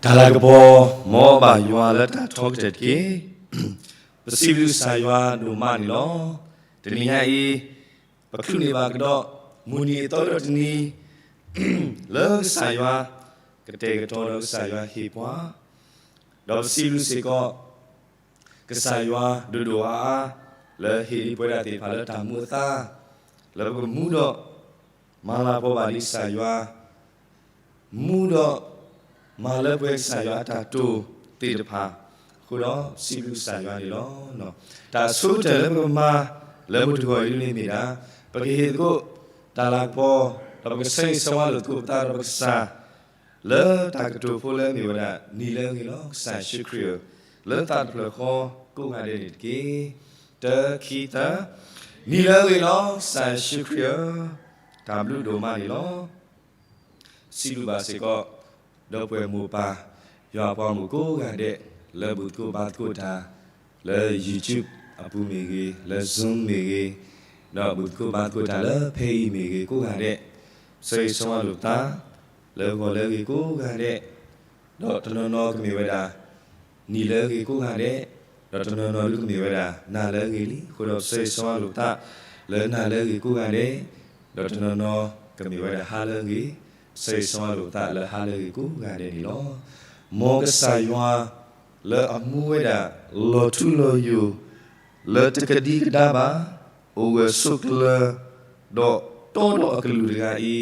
တၢ်လၤကပီၤ မ်ဘၣ်ယွၤလၢတၢ်ထီကတၢၢ်တက့ၢ်. ပစံးဘျုးကစၢ်ယွၤဒိၣ်မးန့ၣ်လီၤ. တနံၤညါအံၤ ပချုးန့ၢ်ဘၣ်ကဒီး မုၢ်နံၤသီဒီးတနံၤ လၢကစၢ်ယွၤ ကတဲာ်ကတီၤဒီးကစၢ်ယွၤဟ့ၣ်ပှၤ, ဒီးပစံးဘျုးစ့ၢ်ကီး ကစၢ်ယွၤဒိၣ်ဒိၣ်အါအါ လၢဟ့ၣ်ဒံးပဝဲဒၣ်သ့ၣ်တဖၣ်လၢတၢ်မူအသါ, လၢပကမူဒီး မၤလၤကပီၤဘၣ်ဒံးကစၢ်ယွၤ, မူဒီး မၤလၢပှဲၤကစၢ်ယွၤအတၢ်တိာ်သ့ၣ်တဖၣ်အဃိဒီး စံးဘျုးကစၢ်ယွၤန့ၣ်လီၤ. တၢ်အဆိကတၢၢ်လၢပကမၤ လၢမုၢ်တဂီၤအံၤဒ်န့ၣ်မ့ၢ်ဒၣ် ပကဟ့ၣ်သကိး တၢ်လၤကပီၤ, ဒီးပကဆၢဂ့ၤဆၢဝါလိာ်သကိးပသးဒီးပကစၢ် လၢတၢ်ကတိၤဖိလၢမ့ၢ်ဝဲဒၣ် နံၤလၢအဂ့ၤလီၤ ကစၢ်ယ့ၣ်ၡူးခရံာ်ဧၢ, လၢသးတဖျၢၣ်ဃီကိးဂၤဒဲးန့ၣ်တက့ၢ်. တၢ ခံ သၢ, နံၤလၢအဂ့ၤလီၤ ကစၢ်ယ့ၣ်ၡူးခရံာ်ဧၢ, တၢ်ဘျုးဒိၣ်မးန့ၣ်လီၤ. စံးဘျုးဘၣ်စ့ၢ်ကီး ဒီပုၢ်ဝဲၢ်မိၢ်ပၢ် ယွၤအပှၤဂီၢ်မုၢ်ကိးဂၤဒဲး လၢဘူၣ်သကိးဘါသကိးတၢ် လၢ YouTube အပူၤမ့ၢ်ဂ့ၤ, လၢ Zoom မ့ၢ်ဂ့ၤ, ဒီးဘူၣ်သကိးဘါသကိးတၢ်လၢဖဲအံၤမ့ၢ်ဂ့ၤကိးဂၤဒဲး, ဆၢဂ့ၤဆၢဝါလိာ်ပသး လၢဂီၤလၢအဂ့ၤကိးဂၤဒဲး, ဒီးတနီၤနီၤကမ့ၢ်ဝဲဒၣ် နံၤလၢအဂ့ၤကိးဂၤဒဲး, ဒီးတနီၤနီၤဒုးကမ့ၢ်ဝဲဒၣ် နၤလၢအဂ့ၤလံ. အဃိဒီးပဆၢဂ့ၤဆၢဝါလိာ်ပသး လၢနၤလၢအဂ့ၤကိးဂၤဒဲး, ဒီးတနီၤနီၤကမ့ၢ်ဝဲဒၣ်ဟါလၢအဂ့ၤ, ပဆၢဂ့ၤဆၢဝါလိာ်ပသးလၢဟါလၢအဂ့ၤကိးဂၤဒဲးန့ၣ်လီၤ. မ်ကစၢ်ယွၤ လၢအမူဝဲဒၣ် လီၤထူလီၤယိာ် လၢတကဒံကဒါဘၣ်, အိၣ်ဂၢၢ်ဆိးကျၢၤ ဒီးတီဒီးအကလုာ်တဂၤအံၤ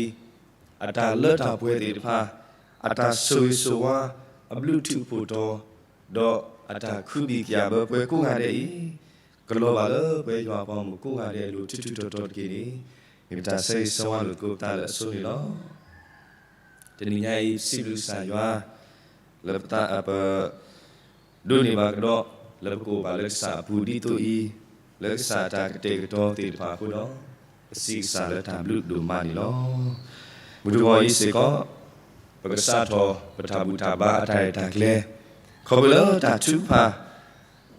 အတၢ်လၢတၢ်ပှဲၤသ့ၣ်တဖၣ်, အတၢ်ဆိၣ်ဂ့ၤဆိၣ်ဝါ, အဘျုးထူးဖှိၣ်တီၤ, ဒီးအတၢ်ခုဘံၣ်ကယာ်ဘၢပှဲၤကိးဂၤဒဲးအံၤ, ကလီၤဘၣ်လၢပှဲၤယွၤအပှၤဂီၢ်မုၢ်ကိးဂၤဒဲးအလိၤ ထူးထူးတီၤတီၤတက့ၢ်န့ၣ် မ့ၢ်ပတၢ်ဆၢဂ့ၤဆၢဝါလိာ်သကိးပသးလၢအဆိန့ၣ်လီၤ. တနံၤညါအံၤ ပစံးဘျုးကစၢ်ယွၤ လၢပသး ပ ဒိးန့ၢ်ဘၣ်ကဒီး လၢပကအိၣ်ဘၣ်လၢကစၢ်အပူၤဒ်သိးအံၤ, လၢကစၢ်အတၢ်ကတဲာ်ကတီၤသ့ၣ်တဖၣ်အဃိဒီး, ပစံးကစၢ်လၢတၢ်ဘျုးဒိၣ်မးန့ၣ်လီၤ. မုၢ်တဂီၤအံၤစ့ၢ်ကီး, ပကစးထီၣ်ပတၢ်ဘူၣ်တၢ်ဘါအတၢ်ရဲၣ်တၢ်ကျဲၤ, ခီဖျိလၢတၢ်ထုကဖၣ်,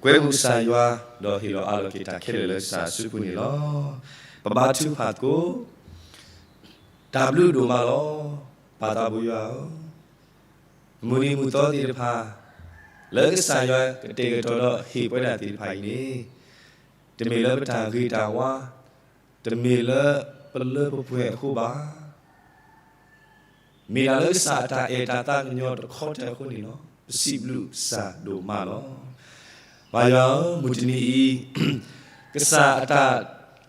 ကွဲမုာ်ကစၢ်ယွၤ, ဒီးဟ့ၣ်လီၤအးလီၤက့ၤတၢ်ခဲလၢာ်လၢကစၢ်အစုပူၤန့ၣ်လီၤ. ပဘါထုကဖၣ်သကိး တၢ်ဘျုးဒိၣ်မးလီၤ. ပၢ်သးဘိယွၤဧၢ, မုၢ်နံၤမုၢ်သီသ့ၣ်တဖၣ်, လၢကစၢ်ယွၤကတဲာ်ကတီၤဒီးဟ့ၣ်ပဝဲဒၣ်သ့ၣ်တဖၣ်အံၤန့ၣ်, တမ့ၢ်လၢပတၢ်ဂ့ၤတၢ်ဝါ, တမ့ၢ်လၢပလၢပပှဲၤအဃိဘၣ်. မ့ၢ်ဒၣ်လၢကစၢ်အတၢ်အဲၣ်တၢ်သးကညီၤတခီတၢၢ်အဃိန့ၣ်လီၤ. ပစံးဘျုးကစၢ်ဒိၣ်မးလီၤ. ပၢ်ယွၤဧၢ, မုၢ်တနံၤအံၤ, ကစၢ်အတၢ်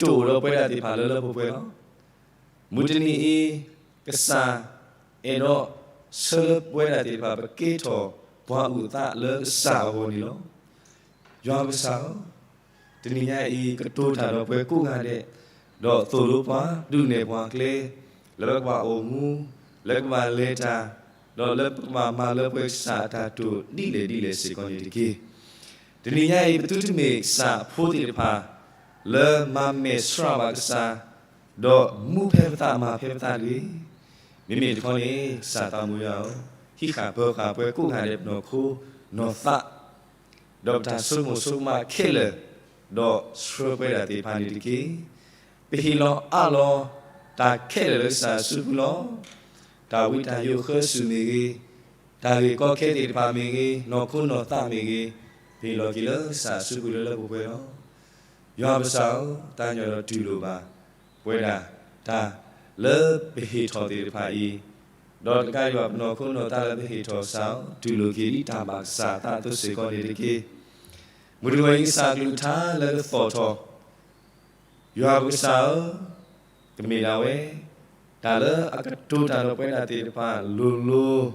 တိာ်ဒီးပဝဲဒၣ်သ့ၣ်တဖၣ်လၢလၢပှဲၤပှဲၤလီၤ. မုၢ်တနံၤအံၤ, ကစၢ်အဲၣ်ဒိးဆၢလၢပဝဲဒၣ်သ့ၣ်တဖၣ် ပကဲထီၣ်ပှၤအုၣ်အသးလၢကစၢ်အဂီၢ်န့ၣ်လီၤ. ယွၤပကစၢ်ဧၢ, တနံၤညါအံၤ ကတိၤတၢ်ဒီးပှၤကိးဂၤဒဲး, ဒီးသိၣ်လိပှၤ, ဒုးနဲၣ်ပှၤကျဲ, လၢပကဘၣ်အိၣ်မူ, လၢကဘၣ်လဲၤတၢ်, ဒီးလၢပကဘၣ်မၤလၢပှဲၤကစၢ်အတၢ်တိာ်ဒ်လဲၣ်ဒ်လဲၣ်စ့ၢ်ကီးန့ၣ်တက့ၢ်. တနံၤညါအံၤ ပသုတမ့ၢ်ကစၢ်အဖိသ့ၣ်တဖၣ် လၢမၤမဲာ်ဆှးဘၣ်ကစၢ်, ဒီးမူဖဲပသးမၤဖဲပသးတဂ့ၤ. မ့မ့ၢ်တခီန့ၣ် ကစၢ်သးဘိယွၤဧၢ, ဟံးဃာ်ပၢဃာ်ပှၤကိးဂၤဒဲးပနီၢ်ခိနီၢ်သး, ဒီးပတၢ်ဆိကမိၣ်ဆိကမးခဲလၢာ်, ဒီးဆှၢပဝဲဒၣ်သ့ၣ်တဖၣ်န့ၣ်တက့ၢ်. ပဟ့ၣ်လီၤအးလီၤတၢ်ခဲလၢာ်လၢကစၢ်အစုပူၤလီၤ. တၢ်ဝံတၢ်ယိးဃၢဆူၣ်မ့ၢ်ဂ့ၤ, တၢ်ဂ့ၢ်ကီခဲသ့ၣ်တဖၣ်မ့ၢ်ဂ့ၤ, နီၢ်ခိနီၢ်သးမ့ၢ်ဂ့ၤ, ပဟ့ၣ်လီၤက့ၤလၢကစၢ်အစုပူၤလၢလၢပှဲၤပှဲၤလီၤ. ယွၤပကစၢ်ဧၢ, သးကညီၤဒီးတူၢ်လိာ်ဘၣ် ပဝဲဒၣ်တၢ်လၢပဟ့ၣ်ထီၣ်သ့ၣ်တဖၣ်အံၤ, ဒီးတကးဒံးဘၣ်ပနီၢ်ခိနီၢ်သးလၢပဟ့ၣ်ထီၣ်ကစၢ်ဧၢ, တူၢ်လိာ်က့ၤဒ်တၢ်ဘၣ်ကစၢ်အသးအသိးစ့ၢ်ကီးန့ၣ်တက့ၢ်. မုၢ်တဂီၤအံၤကစၢ်အကလုၢ်ကထါလၢကသီၣ်ထီၣ် ယွၤပကစၢ်ဧၢ, ကမ့ၢ်ဒၣ်ဝဲ တၢ်လၢအကတိၤတၢ်ဒီးပဝဲဒၣ်သ့ၣ်တဖၣ်လိၤလိၤ,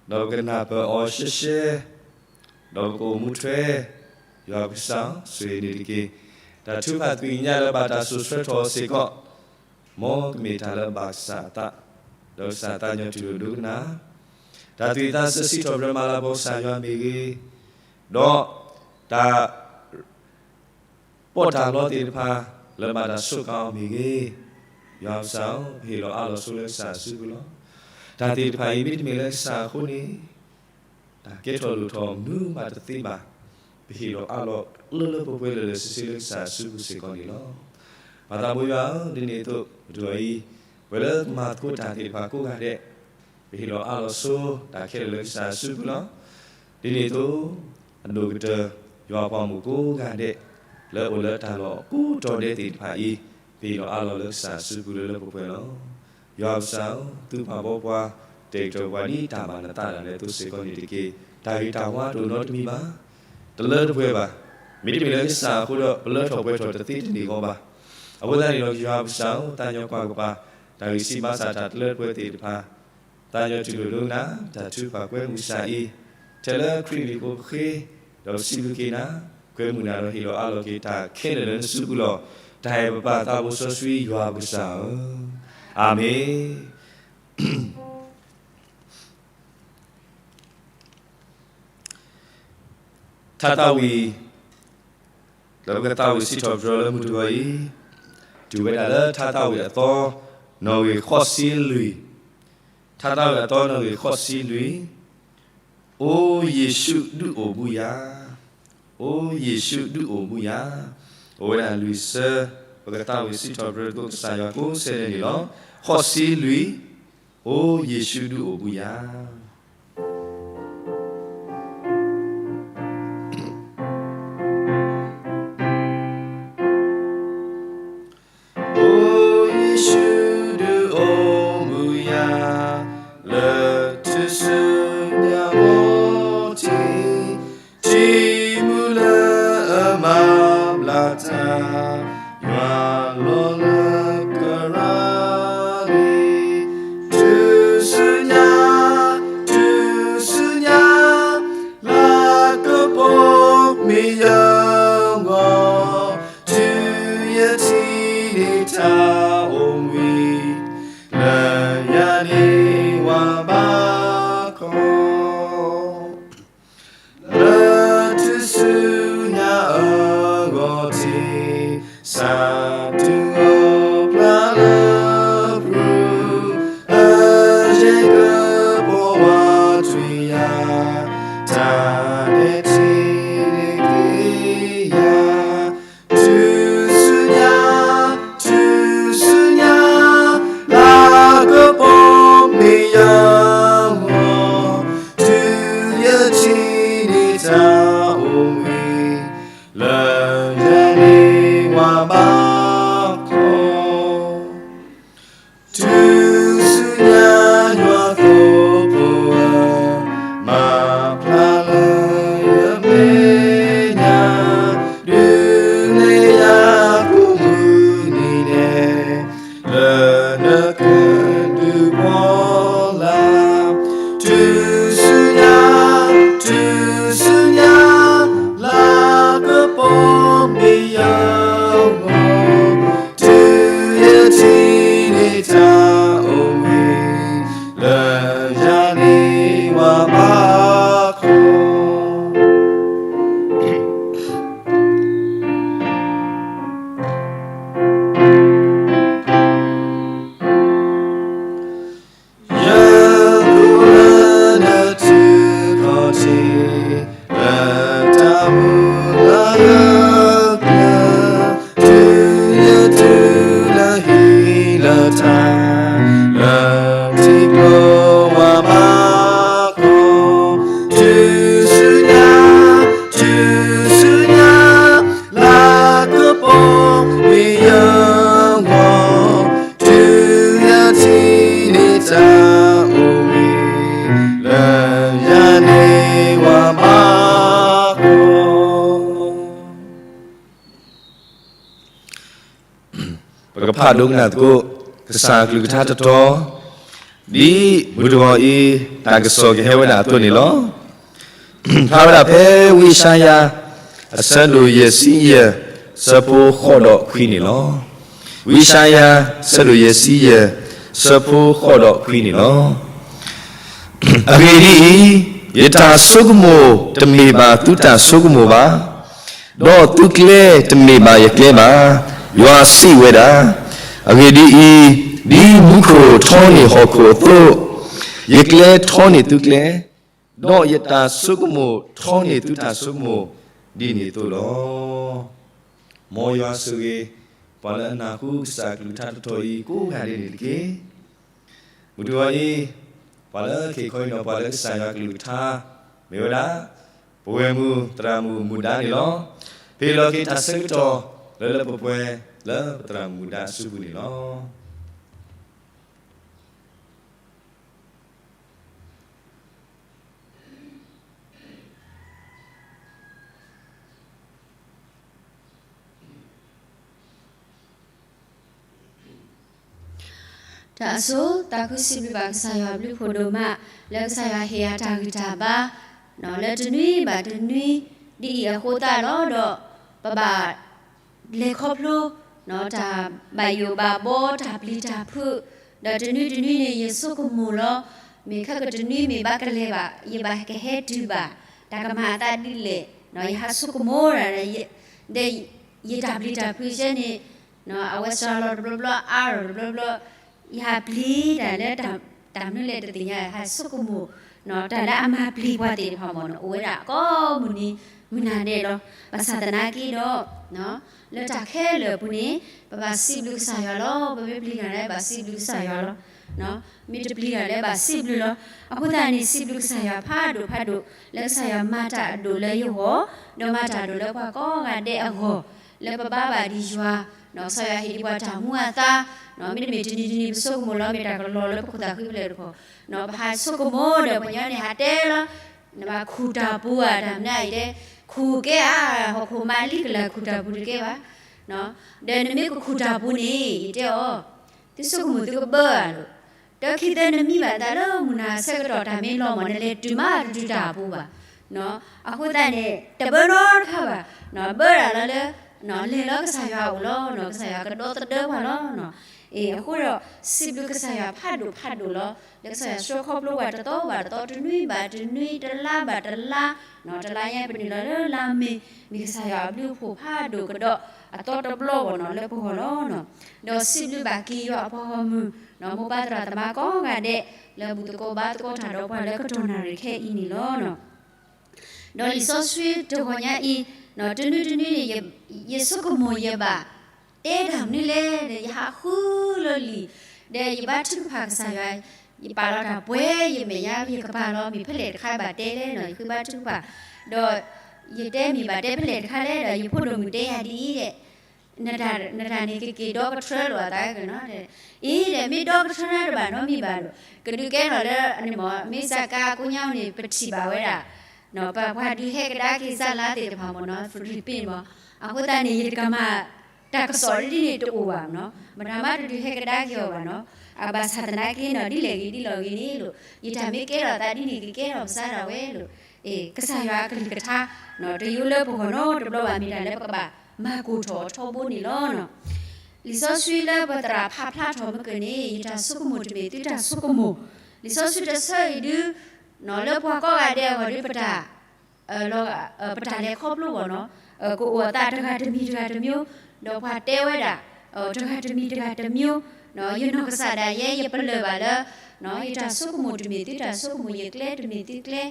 ဒီးပကနၢ်ပၢၢ်အီၤရှဲရှဲ, ဒီးပကအိၣ်မူထွဲ, ယွၤပကစၢ်ဧၢ, ဆိၣ်ဂ့ၤန့ၣ်တက့ၢ်. တၢ်ထုကဖၣ်သွံၣ်ညါလၢဘၣ်တၢ်စိာ်ဆှၢထီၣ်အီၤစ့ၢ်ကီး, မ်ကမ့ၢ်တၢ်လၢအဘၣ်ကစၢ်အသး, ဒီးကစၢ်အသးကညီၤတူၢ်လိာ်ဒိကနၣ်, တၢ်သွံၣ်သးစၢဆံးထီၣ်ပတြၢၤမၤလၤကပီၤကစၢ်ယွၤမ့ၢ်ဂ့ၤ, ဒီးတၢ် ပီးတၢ်လီသ့ၣ်တဖၣ် လၢဘၣ်တၢ်စူးကါအီၤမ့ၢ်ဂ့ၤ, ယွၤကစၢ်ဧၢ, ပဟ့ၣ်လီၤအးလီၤဆိလၢကစၢ်အစုပူၤလီၤ. တၢ်သ့ၣ်တဖၣ်အံၤ မ့တမ့ၢ်လၢကစၢ်အဃိန့ၣ်, တၢ်ကဲထီၣ်လိၣ်ထီၣ်မနုၤမးတသ့ဘၣ်. ပဟ့ၣ်လီၤအးလီၤလၢလၢပှဲၤပှဲၤလၢာ်လၢာ်ဆ့ဆ့လၢကစၢ်အစုပူၤစ့ၢ်ကီးန့ၣ်လီၤ. ပၢ်သးဘိယွၤဧၢ, ဒ်န့ၣ်အသိး ပတဂီၤအံၤ, ပှၤလၢကမၤသကိးတၢ်သ့ၣ်တဖၣ်ကိးဂၤဒဲး, ပ ပဟ့ၣ်လီၤအၢၣ်လီၤဆိ တၢ်ခဲလၢာ်လၢကစၢ်အစုပူၤလီၤ. ဒ်န့ၣ်အသိး အဒိၣ်ကတၢၢ် ယွၤအပှၤမုၣ်ကိးဂၤဒဲး လၢအိၣ်လၢတၢ်လီၢ်အကိးတီၤဒဲးသ့ၣ်တဖၣ်အံၤ ပဟ့ၣ်လီၤအၢၣ်လီၤလၢကစၢ်အစုပူၤလၢလၢပှဲၤပှဲၤလီၤ. ယွၤကစၢ်ဧၢ, သုပှၤဘီပှၤ တဲာ်ကတီၤပှၤဒ်တၢ်ဘၣ်နသးဒၣ်လဲာ်အသိးစ့ၢ်ကီးန့ၣ်တက့ၢ်. တၢ်ဂ့ၤတၢ်ဝါတအိၣ်နီတမံၤဘၣ်. တလၢတပှဲၤဘၣ်. မ့တမ့ၢ်လၢကစၢ်အဃိဒီး ပလၢထီၣ်ပှဲၤထီၣ်တသ့တန့ၢ်ဂီၢ်ဘၣ်. အဃိသတးန့ၣ်ဒီး ယွၤကစၢ်ဧၢ, သးညီကွၢ်ကပၤ တၢ်ဂံၢ်စၢ်ဘါစၢ်တၢ်တလၢတပှဲၤသ့ၣ်တဖၣ် သးညီတူၢ်လိာ်ဒိကနၣ် တၢ်ထုကဖၣ်ကွဲမုာ်စၢ်အံၤ, ထဲလၢခရံာ်အမံၤအဃိပဃ့, ဒီးပစံးဘျုးက့ၤနၤ, ကွဲမုာ်နၤဒီးဟ့ၣ်လီၤအၢၣ်လီၤက့ၤတၢ်ခဲလၢာ်လၢနစုပူၤလီၤ. တၢ်အဲၣ်ပပၢ်သးဘိစီဆှံယွၤပကစၢ်ဧၢ, အၤမ့ၣ်. ထါသးဝံၣ် လၢပကသးဝံၣ်စံးထီၣ်ပတြၢၤလၢမုၢ်တဂီၤအံၤ, တုၤဝဲဒၣ်လၢထါသးဝံၣ်အသီ နီၣ်ဂံၢ်ဃိးဆံလွံၢ်, ထါသးဝံၣ်အသီနီၣ်ဂံၢ်ဃိးဆံလွံၢ်, အိယ့ၣ်ၡူးဒုးအိၣ်ဘုယၤ, အိယ့ၣ်ၡူးဒုးအိၣ်ဘုယၤ, အိၣ်ဝဲဒၣ်လွံၢ်ဆၢ, ပကသးဝံၣ်စံးထီၣ်ပတြၢၤသကိးကစၢ်ယွၤကိးဆၢန့ၣ်လီၤ. ဃိးဆံလွံၢ်, အိယ့ၣ်ၡူးဒုးအိၣ်ဘုယၤ. အိယ့ၣ်ၡူးဒုးအိၣ်ဘုယၤ, လၢထူၣ်စုညါအဂီၢ်ထံး, ထံမူလၢအမၤဘျါတၢ်, ယွၤလီၤလၢကရၢလံ, ထူၣ်စုညါ, ထူၣ်စုညါ, လၤကပီၤမ့ၢ်ယဂီၢ်, တုၤယထံၣ်န့ၢ်တၢ်အိၣ်ဝံၤ, လၢယၤန့ၢ်ဝၤဘါခီ, လၢထူၣ်စုညါအဂီၢ်ထံး, စးထူၣ်ဂီၤဖျါလၢပူၤ, အယဲၢ်ကပီၤဝါထွံၣ်ယၤ, တၢ်ဒဲးထံးန့ၢ်က့ၤယၤ, ထူၣ်စုညါ, ထူၣ်စုညါ, လၤကပီၤမ့ၢ်ယဂီၢ်, တုၤယထံၣ်န့ၢ်တၢ်အိၣ်ဝံၤ, လၢယၤန့ၢ်ဝၤဘါခီ, ထူၣ်စုညါယွၤသိဖိဧၢ, မၤဖျါလၢယမဲာ်ညါ, ဒုးနဲၣ်ယၤကိးမုၢ်နံၤဒဲး, လၢနကဒုးပှီၢ်လၢ်, ထူၣ်စုညါ, ထူၣ်စုညါ, လၤကပီၤမ့ၢ်ယဂီၢ်, တုၤယထံၣ်န့ၢ်တၢ်အိၣ်ဝံၤ, လၢယၤန့ၢ်ဝၤဘါခီ. ယသိၣ်လၢနထုးထီၣ်ထံ, လၢတၢ်မုၢ်လၢ်လၢကျဲ, တုၤယတုၤလၢဟံၣ်လၢထး, လၢထံကျိဝၤဘါခီ, ထူၣ်စုညါ, ထူၣ်စုညါ, လၤကပီၤမ့ၢ်ယဂီၢ်, တုၤယထံၣ်န့ၢ်တၢ်အိၣ်ဝံၤ, လၢယၤန့ၢ်ဝၤဘါခီ. ပကဖးဒိကနၣ်သကိး ကစၢ်အကလုၢ်ကထါတတီၤ, ဒ်မုၢ်တဂီၤအံၤ တၢ်ကစီၣ်ကဟဲဝဲဒၣ်အသိးန့ၣ်လီၤ. ဖျါဝဲဒၣ်ဖဲဝံယၡါယၤ အဆၢဒိၣ်ယဲၢ်ဆံယဲၢ် ဆၢဖိဃိးဒီးခွံန့ၣ်လီၤ. ဝံယၡါယၤ ဆၢဒိၣ်ယဲၢ်ဆံယဲၢ် ဆၢဖိဃိးဒီးခွံန့ၣ်လီၤ. အဂ့ၢ်ဒ်အံၤ, ယတၢ်ဆိကမိၣ်တမ့ၢ်ဘၣ်သုတၢ်ဆိကမိၣ်ဘၣ်, ဒီးသုကျဲတမ့ၢ်ဘၣ်ယကျဲဘၣ်, ယွၤစံးဝဲဒၣ်. အဂ့ၢ်ဒ်အံၤ, ဒ်မူခိၣ်ထီန့ၢ်ဟီၣ်ခိၣ်အသိး, ယကျဲထီန့ၢ်သုကျဲ, ဒီးယတၢ်ဆိကမိၣ်ထီန့ၢ်သုတၢ်ဆိကမိၣ်, ဒ်န့ၣ်အသိးလီၤ. မ်ယွၤဆိၣ်ဂ့ၤ ပှၤလၢအနၢ်ဟူကစၢ်အကလုၢ်ကထါတတီၤအံၤ ကိးဂၤဒဲးန့ၣ်တက့ၢ်. မုၢ်တဂီၤအံၤ, ပှၤလၢခဲခီအံၤဒီး ပှၤလၢကစၢ်ယွၤကလုၢ်ကထါ မ့ၢ်ဝဲဒၣ် ပဝဲၢ်မုၢ်သရၣ်မုၣ်မူဒါန့ၣ်လီၤ. ပဟ့ၣ်လီၤက့ၤတၢ်ဆၢကတီၢ် လၢလၢပှဲၤပှဲၤ လၢပသရၣ်မုၣ်မူဒါအစုပူၤန့ၣ်လီၤ. တၢ်အစိ သးခုစံးဘျုးဘၣ်ကစၢ်ယွၤအဘျုးဖးဒိၣ်မး လၢကစၢ်ယွၤဟ့ၣ်ယၤတၢ်ဂံၢ်တၢ်ဘါ လၢတနွံဘၣ်တနွံ ဒ်အံၤအဃိသတးလီၤ. ဒီးပဘၣ် လဲၤခီဖျိ တၢ်ဘၣ်ယိၣ်ဘၣ်ဘီ တၢ်ပျံၤတၢ်ဖုး, ဒီးတနွံတနွံန့ၣ် ယဆိကမိၣ်လီၤ. မ့ၢ်ခဲကတနွံမ့ၢ်ဘၣ်ကလဲၤဘၣ် ယဘၣ်ကဟဲတုၤဘၣ် တၢ်ကမၤအသးဒ်လဲၣ်, ယဟးဆိကမိၣ်ဒၣ် ဒီးယတၢ်ပျံၤတၢ်ဖုးယဲန့ၣ် အဝဲစှၤလီၤတဘျီဘျီ အါထီၣ်တဘျီဘျီ, ယဟးပျံၤတၢ်လၢ တၢ်မနုၤလဲၣ်တသ့ၣ်ညါ ဟးဆိကမိၣ် တၢ်လၢအမၤပျံၤပှၤသ့ၣ်တဖၣ်မ့ၢ်န့ၣ် အိၣ်ဝဲဒၣ်ကိးမုၢ်နံၤမုၢ်နၤဒဲးလီၤ. ဘၣ်ဆၣ်သနာ်က့ဒီး လၢတၢ်ခဲလၢာ်အပူၤန့ၣ် ပဘၣ်စံးဘျုးကစၢ်ယွၤလီၤ. ပမ့ၢ်ပျံၤတၢ်လၢဘၣ်စံးဘျုးကစၢ်ယွၤလီၤ. မ့ၢ်တပျံၤတၢ်လၢဘၣ်စံးဘျုးလီၤ. အဃိသတးန့ၣ် စံးဘျုးကစၢ်ယွၤဖးဒိၣ်ဖးဒိၣ် လၢကစၢ်ယွၤမၤတၢ်အဒိၣ်လၢယဂီၢ်, ဒီးမၤတၢ်အဒိၣ်လၢပှၤကိးဂၤဒဲးအဂီၢ်, လၢပဘါဘၣ်ဒံးယွၤ, ကစၢ်ယွၤဟ့ၣ်ဒံးပှၤတၢ်မူအသါ, မ့တမ့ၢ်တနံၤတနံၤပဆိကမိၣ်လီၤ မ့ၢ်တၢ်ကလီၤလၢပခိၣ်သးခုဖဲလဲၣ်တခီ, ပဟးဆိကမိၣ်ဒီးပှၤကညီန့ၣ်ဟးတဲလီၤ, နဘၣ်ခူၣ်တၢ်ပူၤဧါ တၢ်မနုၤအံၤတဲ, ခူၣ်ကဲဧါ, ဟီၣ်ခိၣ်မၤလံကလၢ်ခူၣ်တၢ်ပူၤတကဲဘၣ်, ဒီးနမ့ၢ်ကခူၣ်တၢ်ပူၤန့ၣ် ယတဲအီၤ, သုဆိကမိၣ်သုကဘၢဧါလိၤ, တခံသၢနမံဘၣ်သးလၢမုၢ်နၤဆၢကတီၢ်တၢ်မ့ၢ်လီၤမၢ် နလဲၤတုၤမးတတုၤတၢ်အပူၤဘၣ်, အဃိသတးန့ၣ် တဘၢနီတခါဘၣ်, ဘၢတၢ်လီၤလၢ လဲၤလၢကစၢ်ယွၤအအိၣ်လီၤ, ကစၢ်ယွၤကဒီသဒၢပှၤလီၤ. အဃိဒီး စံးဘျုးကစၢ်ယွၤဖးဒိၣ်ဖးဒိၣ်လီၤ, လၢကစၢ်ယွၤဆှၢခီဖျိပှၤတသီဘၣ်တသီ တနွံဘၣ်တနွံ တလါဘၣ်တလါ, တလါညါပနုာ်လီၤလၢလါမ့ၤ, မ့ၢ်ကစၢ်ယွၤအဘျုးအဖှိၣ်ဖးဒိၣ်ကဒီးအသီတဘျီဘၣ်နီၤ လၢပဂီၢ်လီၤ. ဒီးစံးဘျုးဘၣ်က့ၤယွၤအပှၤဂီၢ်မုၢ်, မိၢ်ပၢ်သရၣ်သမါကိးဂၤဒဲး လၢဘူၣ်သကိးဘါသကိးတၢ်ဒီးပှၤလၢကတီၢ်နၣ်ရံၣ်ခဲအံၤန့ၣ်လီၤ. ဒီးလံာ်စီဆှံတဂီၤညါအံၤ, တနွံတနွံန့ၣ် ယဆိကမိၣ်ယဘၣ် တဲတၢ်မနုၤလဲၣ်ဒီး ယဟးဃုလီၤလံာ်, ဒီးယဘါထုကဖၣ်ကစၢ်ယွၤ, ယပာ်လီၤတၢ်ပှဲၤယမဲာ်ညါ ယကပာ်လီၤမ့ၢ်ဖဲလဲၣ်တခါဘၣ်တဲလဲၣ်နီၤ ယဃုဘါထုကဖၣ်, ဒီးယတဲမ့ၢ်ဘၣ်တဲဖဲလဲၣ်တခါလဲၣ်ဒီး ယဖိဒိၣ်မုၣ်တဲယၤဒ်အံၤဒီး နတၢ်န့ၣ်ကက့ၤဒီကထၢလိာ်အသးကနီၤ, အံၤဒီး မ့ၢ်ဒီကထၢတဘၣ်နီတမံၤဘၣ်ဒီး ကဒုးကဲထီၣ်လၢ မ့ၢ်စကၤကိညါန့ၣ် ပထံၣ်ဘၣ်ဝဲဒၣ် ပှၤဒုးဟဲကဒါက့ၤစၢ်လါသ့ၣ်တဖၣ်မ့ၢ်နီၤ ဖရံးပ့ၣ်မ့ၢ်, အဃိသတးန့ၣ် ယတကမၣ် တၢ်ကစီၣ်ဒ်န့ၣ်တအိၣ်ဘၣ်နီၤ, မတၤမးတဒုးဟဲကဒါက့ၤအီၤဘၣ်နီၤ, အဘၣ်ဆၣ်သနာ်က့နီၤ ဒ်လဲၣ်ဂ့ၤဒ်လဲၣ်ဂ့ၤန့ၣ်လိၤ ယတၢ်မ့ၢ်ကဲထီၣ်သးဒ်န့ၣ် ကကဲထီၣ်ပစၢ်ဒၣ်ဝဲလိၤ, ကစၢ်ယွၤအကလုၢ်ကထါ တယိလၢပဂီၢ်နီတဘျီဘၣ် မ့ၢ်တၢ်လၢပကဘၣ်မၤကိၢ်ထီၣ်အထီဘိန့ၣ်လီၤ. လံာ်စီဆှံလၢပသရၣ်ဖးဖျါထီၣ်မ့ၢ်ကန့ၣ် ယတၢ်ဆိကမိၣ်တမ့ၢ်သုတၢ်ဆိကမိၣ်, လံာ်စီဆှံတဆၢအံၤဒု လၢပှၤကိးဂၤဒဲးအဂီၢ်ဒု ပတၢ် ပတၢ်လဲၤခီဖျိဘၣ်နီၤ, ကအိၣ်အသးတဂၤတမံၤတဂၤတမျိုး, ဒီးပှၤတဲဝဲဒၣ် တဂၤတမံၤတဂၤတမျိုး, ယနီၢ်ကစၢ်ဒၣ်ယဲ ယပလၢၢ်ဘၣ်လၢ ယတၢ်ဆိကမိၣ်တမ့ၢ်သုတၢ်ဆိကမိၣ် ယကျဲတမ့ၢ်သုကျဲ,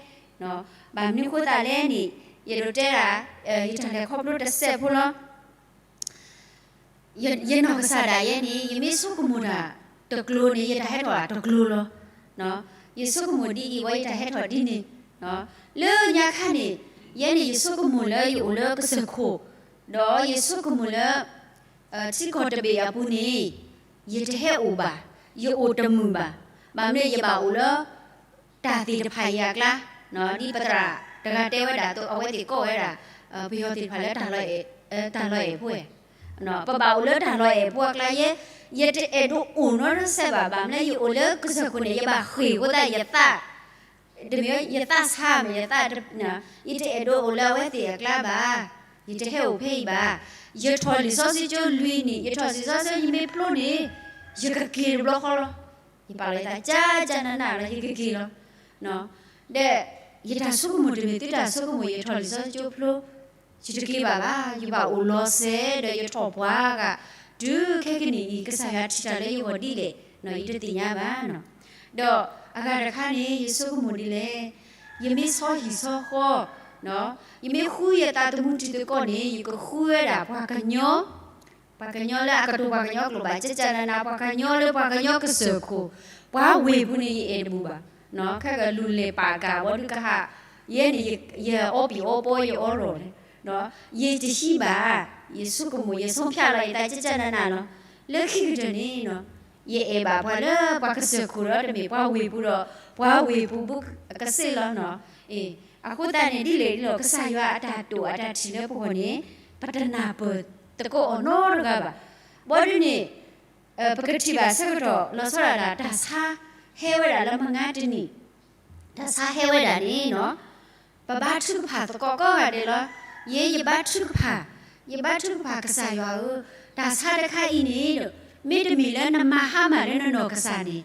ဘၣ်မနုၤဃိသတးလဲၣ်န့ၣ် ယဒိးတဲဒၣ် ယတၢ်လဲၤခီဖျိတစဲးဖိလီၤ. ယနီၢ်ကစၢ်ဒၣ်ယဲန့ၣ် ယမ့ၢ်ဆိကမိၣ်တၢ်တကျိၤန့ၣ် ယတၢ်ဟဲထီၣ်တကျိၤလီၤ. ယဆိကမိၣ်ဒ်အံၤဝဲ ယတၢ်ဟဲထီၣ်ဒ်န့ၣ်, လၢညါခါန့ၣ် ယဲန့ၣ် ယဆိကမိၣ်လၢယအိၣ်လၢကစၢၢ်ခိၣ်, ဒီးယဆိကမိၣ်လၢ ထံကီၢ်တဘ့ၣ်အပူၤန့ၣ် ယတဟဲအိၣ်ဘၣ်, ယအိၣ်တမုာ်ဘၣ်. ဘၣ်မနုၤယဘၣ်အိၣ်လၢ တၢ်သ့ၣ်တဖၣ်အံၤအကျါ, ဒ်ပသရၣ်တဂၤတဲဝဲဒၣ်အသိး အဝဲသ့ၣ်ကိးဝဲဒၣ် ပယီၤသ့ၣ်တဖၣ်လၢ တၢ်လီၤအဲၣ်ဖိ, ပဘၣ်အိၣ်လၢတၢ်လီၤအဲၣ်ဖိအကျါယဲ, ယတအဲၣ်ဒိးအိၣ်နီတစဲးဘၣ်. ဘၣ်မနုၤယအိၣ်လၢကစၢၢ်ခိၣ်န့ၣ် ယဘၣ်ဃ့ၢ်အဃိသတး ယသး တမ့ၢ်ယသးဆါမ့ၢ်ယသး, ယတအဲၣ်ဒိးအိၣ်လၢအဝဲသ့ၣ်အကျါဘၣ်, ယတဟဲအိၣ်ဖဲအံၤဘၣ်. ယထီၣ်လံာ်စီဆှံကၠိလွံၢ်နံၣ်, ယထီၣ်လံာ်စီဆှံ ယမ့ၢ်ဖျိန့ၣ် ယကက့ၤတဘျီဃီလီၤ. ယပာ်လီၤယသး ကၠၢ်ကၠၢ်နးနးလီၤ ယကက့ၤလီၤ. ဒီးယတၢ်ဆိကမိၣ်တမ့ၢ်သုတၢ်ဆိကမိၣ် ယထီၣ်လံာ်စီဆှံကၠိဖျိ ယတက့ၤဘၣ်ဘၣ်, ယဘၣ်အိၣ်လီၤစဲး ဒီးယထီၣ်ပှၤဂၤ တုၤခဲကနံၣ်အံၤ ကစၢ်ယွၤထံၣ်တၢ်လၢယဂီၢ်ဒ်လဲၣ် ယတသ့ၣ်ညါဘၣ်. ဒီးအဂၤတခါန့ၣ် ယဆိကမိၣ်ဒ်လဲၣ်, ယမ့ၢ်ဆီဟံၣ်ဆီဃီ, ယမ့ၢ်ဃုယသးသမူထံသကိးန့ၣ် ယကဃုဝဲဒၣ်ပှၤကညီ ပှၤကညီလၢအကတိၤပှၤကညီကျိာ်ဘၣ် ကၠၢ်ကၠၢ်နးနး ပှၤကညီလၢပှၤကညီကစၢၢ်ခိၣ်, ပှၤဝ့ၢ်ပူၤန့ၣ် ယအဲၣ်တဘူးဘၣ်. ခဲကလူၤလဲၤပာ်ကၤဝံၤဒုးကဟး, ယဲန့ၣ် ယအီပံၤအီပီယအီရီၤလဲၣ်, ယတဟံးဘၣ်, ယဆိကမိၣ် ယဆုံးဖြတ်လီၤယသးကကနနၤလီၤ. လၢခံကတၢၢ်န့ၣ် ယအဲၣ်ဘၣ်ပှၤလၢပှၤကစၢၢ်ခိၣ်ဒီးတမ့ၢ်ပှၤဝ့ၢ်ပူၤဒီး ပှၤဝ့ၢ်ပူၤဘူးကစ့ၢ်လီၤနီၤ. အဃိသတးန့ၣ် ဒ်လဲၣ်ဒ်လဲၣ် ကစၢ်ယွၤအတၢ်တိာ်အတၢ်ထံၣ်လၢပဂီၢ်န့ၣ် ပတနၢ်ပၢၢ်သကိးအီၤနီတဂၤဘၣ်. ဘီဒုန့ၣ် ပကထံၣ်ဘၣ်ဆၢကတီၢ် လီၤဆီဒၣ်တၢ် တၢ်ဆါဟဲဝဲဒၣ်လၢမဟါတနံၤ, တၢ်ဆါဟဲဝဲဒၣ်န့ၣ်နီၤ, ပဘါထုကဖၣ်သကိးကိးဂၤဒဲးလီၤ. ယဲယဘါထုကဖၣ်, ယဘါထုကဖၣ်ကစၢ်ယွၤဧၢ, တၢ်ဆါတခါအံၤန့ၣ်ဒီး မ့တမ့ၢ်လၢနမၤဟါမၢ်လၢနနီၢ်ကစၢ်န့ၣ်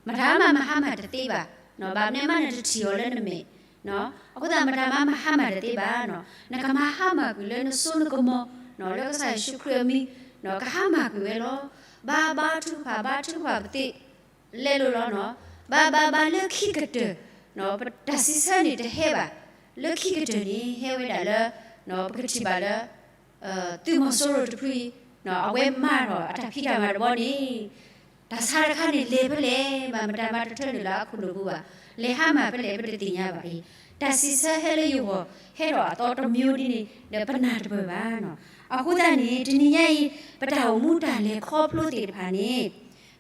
မတၤမၤမၤဟါမၢ်တသ့ဘၣ်. ဘၣ်မနုၤမးနတထံၣ်အီၤလၢနမဲာ်, အဃိသတးမတၤမၤမၤဟါမၢ်တသ့ဘၣ်နီၤ. နကမၤဟါမၢ်ကွံာ်လၢနစိနကမီၤ, လၢကစၢ်ယ့ၣ်ၡူးခရံာ်အမံၤ, ကဟါမၢ်ကွံာ်ဝဲလီၤ. ဘါဘါထုကဖၣ် ဘါထုကဖၣ်ပသ့ လဲလိာ်လီၤနီၤ. ဘါဘါဘါလၢခံကတၢၢ်, တၢ်စံးဆၢန့ၣ်တဟဲဘၣ်. လၢခံကတၢၢ်န့ၣ် ဟဲဝဲဒၣ်လၢ ပကထံၣ်ဘၣ်လၢ သုးမီၤစိရိၤတဖုအံၤ အဝဲမၤထီၣ်အတၢ်ဖံးတၢ်မၤတဘီန့ၣ် တၢ်ဆါတခါန့ၣ် လဲၤဖဲလဲၣ်ဘၣ် မတၤမၤတထၢနုာ်လၢအခိၣ်နူာ်ပူၤဘၣ်. လဲၤဟါမၢ်ဖဲလဲၣ် ပတသ့ၣ်ညါဘၣ်အံၤ. တၢ်စံးဆၢဟဲလၢယဂီၢ် ဟဲထီၣ်အသီတမံၤဒ်န့ၣ် ဒီးပနၢ်တပၢၢ်ဘၣ်နီၤ. အဃိသတးန့ၣ် တနံၤညါအံၤ ပတၢ်အိၣ်မူတၢ်လဲၤခီဖျိသ့ၣ်တဖၣ်န့ၣ်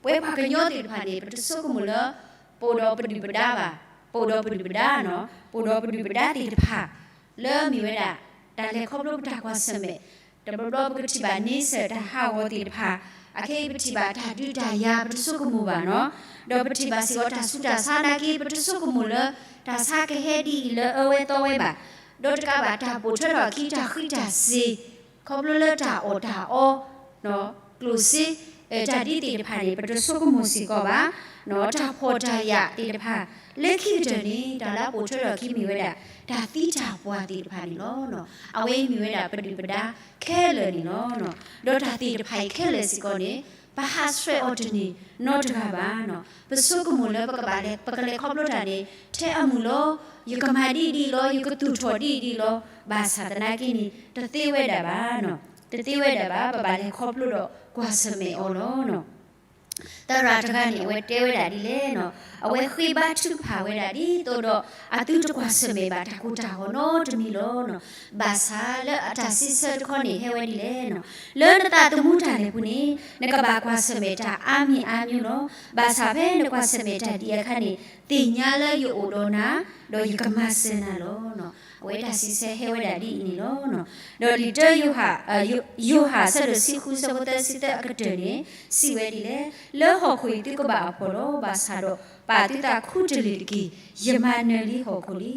ပဝဲပှၤကညီသ့ၣ်တဖၣ်န့ၣ် ပတဆိကမိၣ်လၢ ပအိၣ်ဒီးပဒုၣ်ပဒါဘၣ်, ပအိၣ်ဒီးပဒုၣ်ပဒါနီၤ, ပအိၣ်ဒီးပဒုၣ်ပဒါသ့ၣ်တဖၣ် လၢမ့ၢ်ဝဲဒၣ် တၢ်လဲၤခီဖျိပတၢ်ကွၢ်ဆၢၣ်မဲာ်, တဘျီဘျီပကထံၣ်ဘၣ်န့ဆၢၣ်တၢ်ဟးဂီၤသ့ၣ်တဖၣ်, အခဲအံၤပထံၣ်ဘၣ်တၢ်ဒုးတၢ်ယၤ ပတဆိကမိၣ်ဘၣ်နီၤ, ဒီးပထံၣ်ဘၣ်စ့ၢ်ကီးတၢ်ဆူးတၢ်ဆါနာ်က့ ပတဆိကမိၣ်လၢ တၢ်ဆါကဟဲဒ်အံၤလၢအၢဝဲသီဝဲဘၣ်, ဒီးတကးဘၣ်တၢ်ပိာ်ထွဲထီၣ်အခံတၢ်ဃံးတၢ်စ့ၤ ခီဖျိလၢတၢ်အီၣ်တၢ်အီ ကျိၣ်စ့ တၢ်ဒ်သ့ၣ်တဖၣ်န့ၣ် ပတဆိကမိၣ်စ့ၢ်ကီးဘၣ်, တၢ်ဖှီၣ်တၢ်ယာ်သ့ၣ်တဖၣ်, လၢခံကတၢၢ်န့ၣ် တၢ်လၢအပိာ်ထွဲထီၣ်အခံမ့ၢ်ဝဲဒၣ် တၢ်သံတၢ်ပှၢ်သ့ၣ်တဖၣ်န့ၣ်လီၤ. အဝဲအံၤမ့ၢ်ဝဲဒၣ်ပဒုၣ်ပဒါခဲလၢာ်န့ၣ်လီၤ. ဒီးတၢ်သ့ၣ်တဖၣ်အံၤခဲလၢာ်စ့ၢ်ကီးန့ၣ် ပဟးဆှဲးအီၤတန့ၢ်နီတဂၤဘၣ်နီၤ. ပဆိကမိၣ်လၢပကဘၣ်လဲၤ ပကလဲၤခီဖျိတၢ်န့ၣ် ထဲအမုၢ်လီၤ, ယကမၤဒ်အံၤဒ်အံၤလီၤ, ယကသူၣ်ထီၣ်ဒ်အံၤဒ်အံၤလီၤ, ဘၣ်ဆၣ်သနာ်က့န့ၣ် တသ့ဝဲဒၣ်ဘၣ်နီၤ. တသ့ဝဲဒၣ်ဘၣ်, ပဘၣ်လဲၤခီဖျိဒီးကွၢ်ဆၢၣ်မဲာ်အီၤလီၤ. သရၣ်တဂၤန့ၣ် အဝဲတဲဝဲဒၣ်ဒ်လဲၣ်နီၤ, အဝဲဃ့ဘါထုကဖၣ်ဝဲဒၣ်ဒ်သိးဒီး အသုတကွၢ်ဆၢၣ်မဲာ်ဘၣ်တၢ်ကိၢ်တၢ်ဂီၤနီတမံၤလီၤနီၤ. ဘၣ်ဆၣ်လၢအတၢ်စံးဆၢတခီန့ၣ် ဟဲဝဲဒ်လဲၣ်နီၤ, လၢနသးသမူတၢ်လဲၤပူၤန့ၣ် နကဘၣ်ကွၢ်ဆၢၣ်မဲာ်တၢ်အါမံၤအါမျိုးလီၤ. ဘၣ်ဆၣ်ဖဲနကွၢ်ဆၢၣ်မဲာ်တၢ်ဒ်အံၤအခါန့ၣ် သ့ၣ်ညါလၢယအိၣ်ဒီးနၤ, ဒီးယကမၤစၢၤနၤလီၤနီၤ. အဝဲတၢ်စံးဆၢဟဲဝဲဒၣ်ဒ်အံၤန့ၣ်လီၤ. ဒီးလံာ်တၢယိၤဟၣ်, ယိၤဟၣ်အဆၢဒိၣ်ဆံဃု အဆၢဖိသၢဆံသၢအကတၢၢ်န့ၣ် စံးဝဲဒ်လဲၣ်, လၢဟီၣ်ခိၣ်အံၤသုကဘၣ်အဖှီၣ်လီၤ. ဘၣ်ဆၣ်ဒီး ပာ်သုသးခူတလ့ၢ်တက့ၢ်, ယမၤနၢၤလံဟီၣ်ခိၣ်လံ.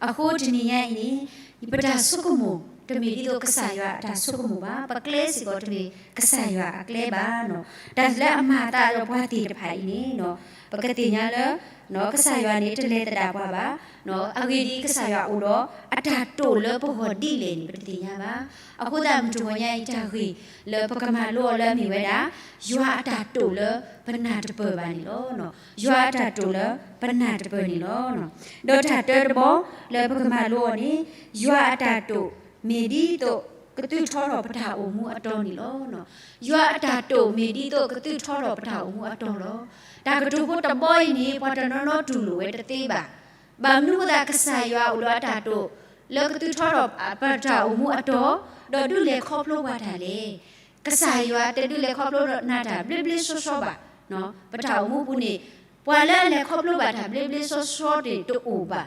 အဃိတနံၤညါအံၤန့ၣ် ပတၢ်ဆိကမိၣ် တမ့ၢ်ဒ်သိးကစၢ်ယွၤအတၢ်ဆိကမိၣ်ဘၣ်, ပကျဲစ့ၢ်ကီးတမ့ၢ်ကစၢ်ယွၤအကျဲဘၣ်နီၤ. တၢ်လၢအမၤအသးဒီးပှၤသ့ၣ်တဖၣ်အံၤန့ၣ် ပကသ့ၣ်ညါလၢ ကစၢ်ယွၤန့ၣ် တလဲၤသဒၣ်ပှၤဘၣ်. အဂ့ၢ်ဒ်အံၤ ကစၢ်ယွၤအိၣ်ဒီးအတၢ်တိာ်လၢပဂီၢ်ဒ်လဲၣ်န့ၣ် ပတသ့ၣ်ညါဘၣ်. အဃိသတး မုၢ်တဂီၤညါအံၤ တၢ်ဂ့ၢ်လၢပကမၤလိအီၤလၢအမ့ၢ်ဝဲဒၣ် ယွၤအတၢ်တိာ်လၢပနၢ်တပၢၢ်ဘၣ်န့ၣ်လီၤ. ယွၤအတၢ်တိာ်လၢပနၢ်တပၢၢ်န့ၣ်လီၤ. ဒီးတၢ်တၢတဘီလၢပကမၤလိအီၤန့ၣ် ယွၤအတၢ်တိာ်မ့ၢ်ဒ်သိးကသုးထီထီၣ်ပတၢ်အိၣ်မူအတီန့ၣ်လီၤ. ယွၤအတၢ်တိာ်မ့ၢ်ဒ်သိးကသုးထီထီၣ်ပတၢ်အိၣ်မူအတီလီၤ. တၢ်ကတိၤဖိတဘီအံၤန့ၣ် ပှၤတနီၤနီၤတူၢ်လိာ်ဝဲတသ့ဘၣ်. ဘၣ်မနုၤအဃိသတး ကစၢ်ယွၤအိၣ်ဒီးအတၢ်တိာ် လၢကသုးထီထီၣ်ပတၢ်အိၣ်မူအတီ ဒီးဒုးလဲၤခီဖျိပှၤတၢ်လဲၣ်. ကစၢ်ယွၤတဒုးလဲၤခီဖျိနၤတၢ်ဘျ့ဘျ့ဆှီဆှီဘၣ်. ပတၢ်အိၣ်မူပူၤန့ၣ် ပှၤလၢအလဲၤခီဖျိဘၣ်တၢ်ဘျ့ဘျ့ဆှီဆှီန့ၣ်တအိၣ်ဘၣ်.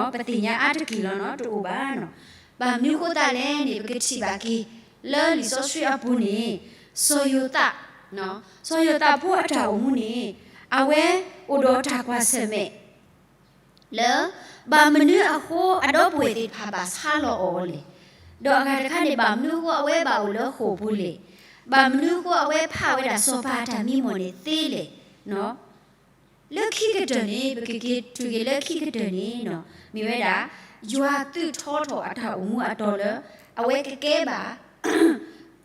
ပသ့ၣ်ညါအါတက့ၢ်လီၤနီၤ တအိၣ်ဘၣ်. ဘၣ်မနုၤအဃိသတးလဲၣ်န့ၣ် ပကထံၣ်ဘၣ်က့ၤ လၢလံာ်စီဆှံအပူၤန့ၣ် စီၤယိၤသး, စီၤယိၤသးဖိအတၢ်အိၣ်မူန့ၣ် အဝဲအိၣ်ဒီးတၢ်ကွၢ်ဆၢၣ်မဲာ် လၢ ဘၣ်မနုၤအဃိအဒီပုၢ်ဝဲၢ်သ့ၣ်တဖၣ်ဘၣ်ဆါလီၤအီၤလဲၣ်. ဒီးအဂၤတခါန့ၣ် ဘၣ်မနုၤအဃိအဝဲဘၣ်အိၣ်လၢဃိာ်ပူၤလဲၣ်. ဘၣ်မနုၤအဃိအဝဲဖးဝဲဒၣ်စီၤပၤအတၢ်မံမီၢ်န့ၣ်သ့လဲၣ်. လၢခံကတၢၢ်န့ၣ် ပကက့ၤတုၤက့ၤလၢခံကတၢၢ်န့ၣ် မ့ၢ်ဝဲဒၣ် ယွၤသုးထီထီၣ်အတၢ်အိၣ်မူအတီၤလၢ အဝဲကကဲဘၣ်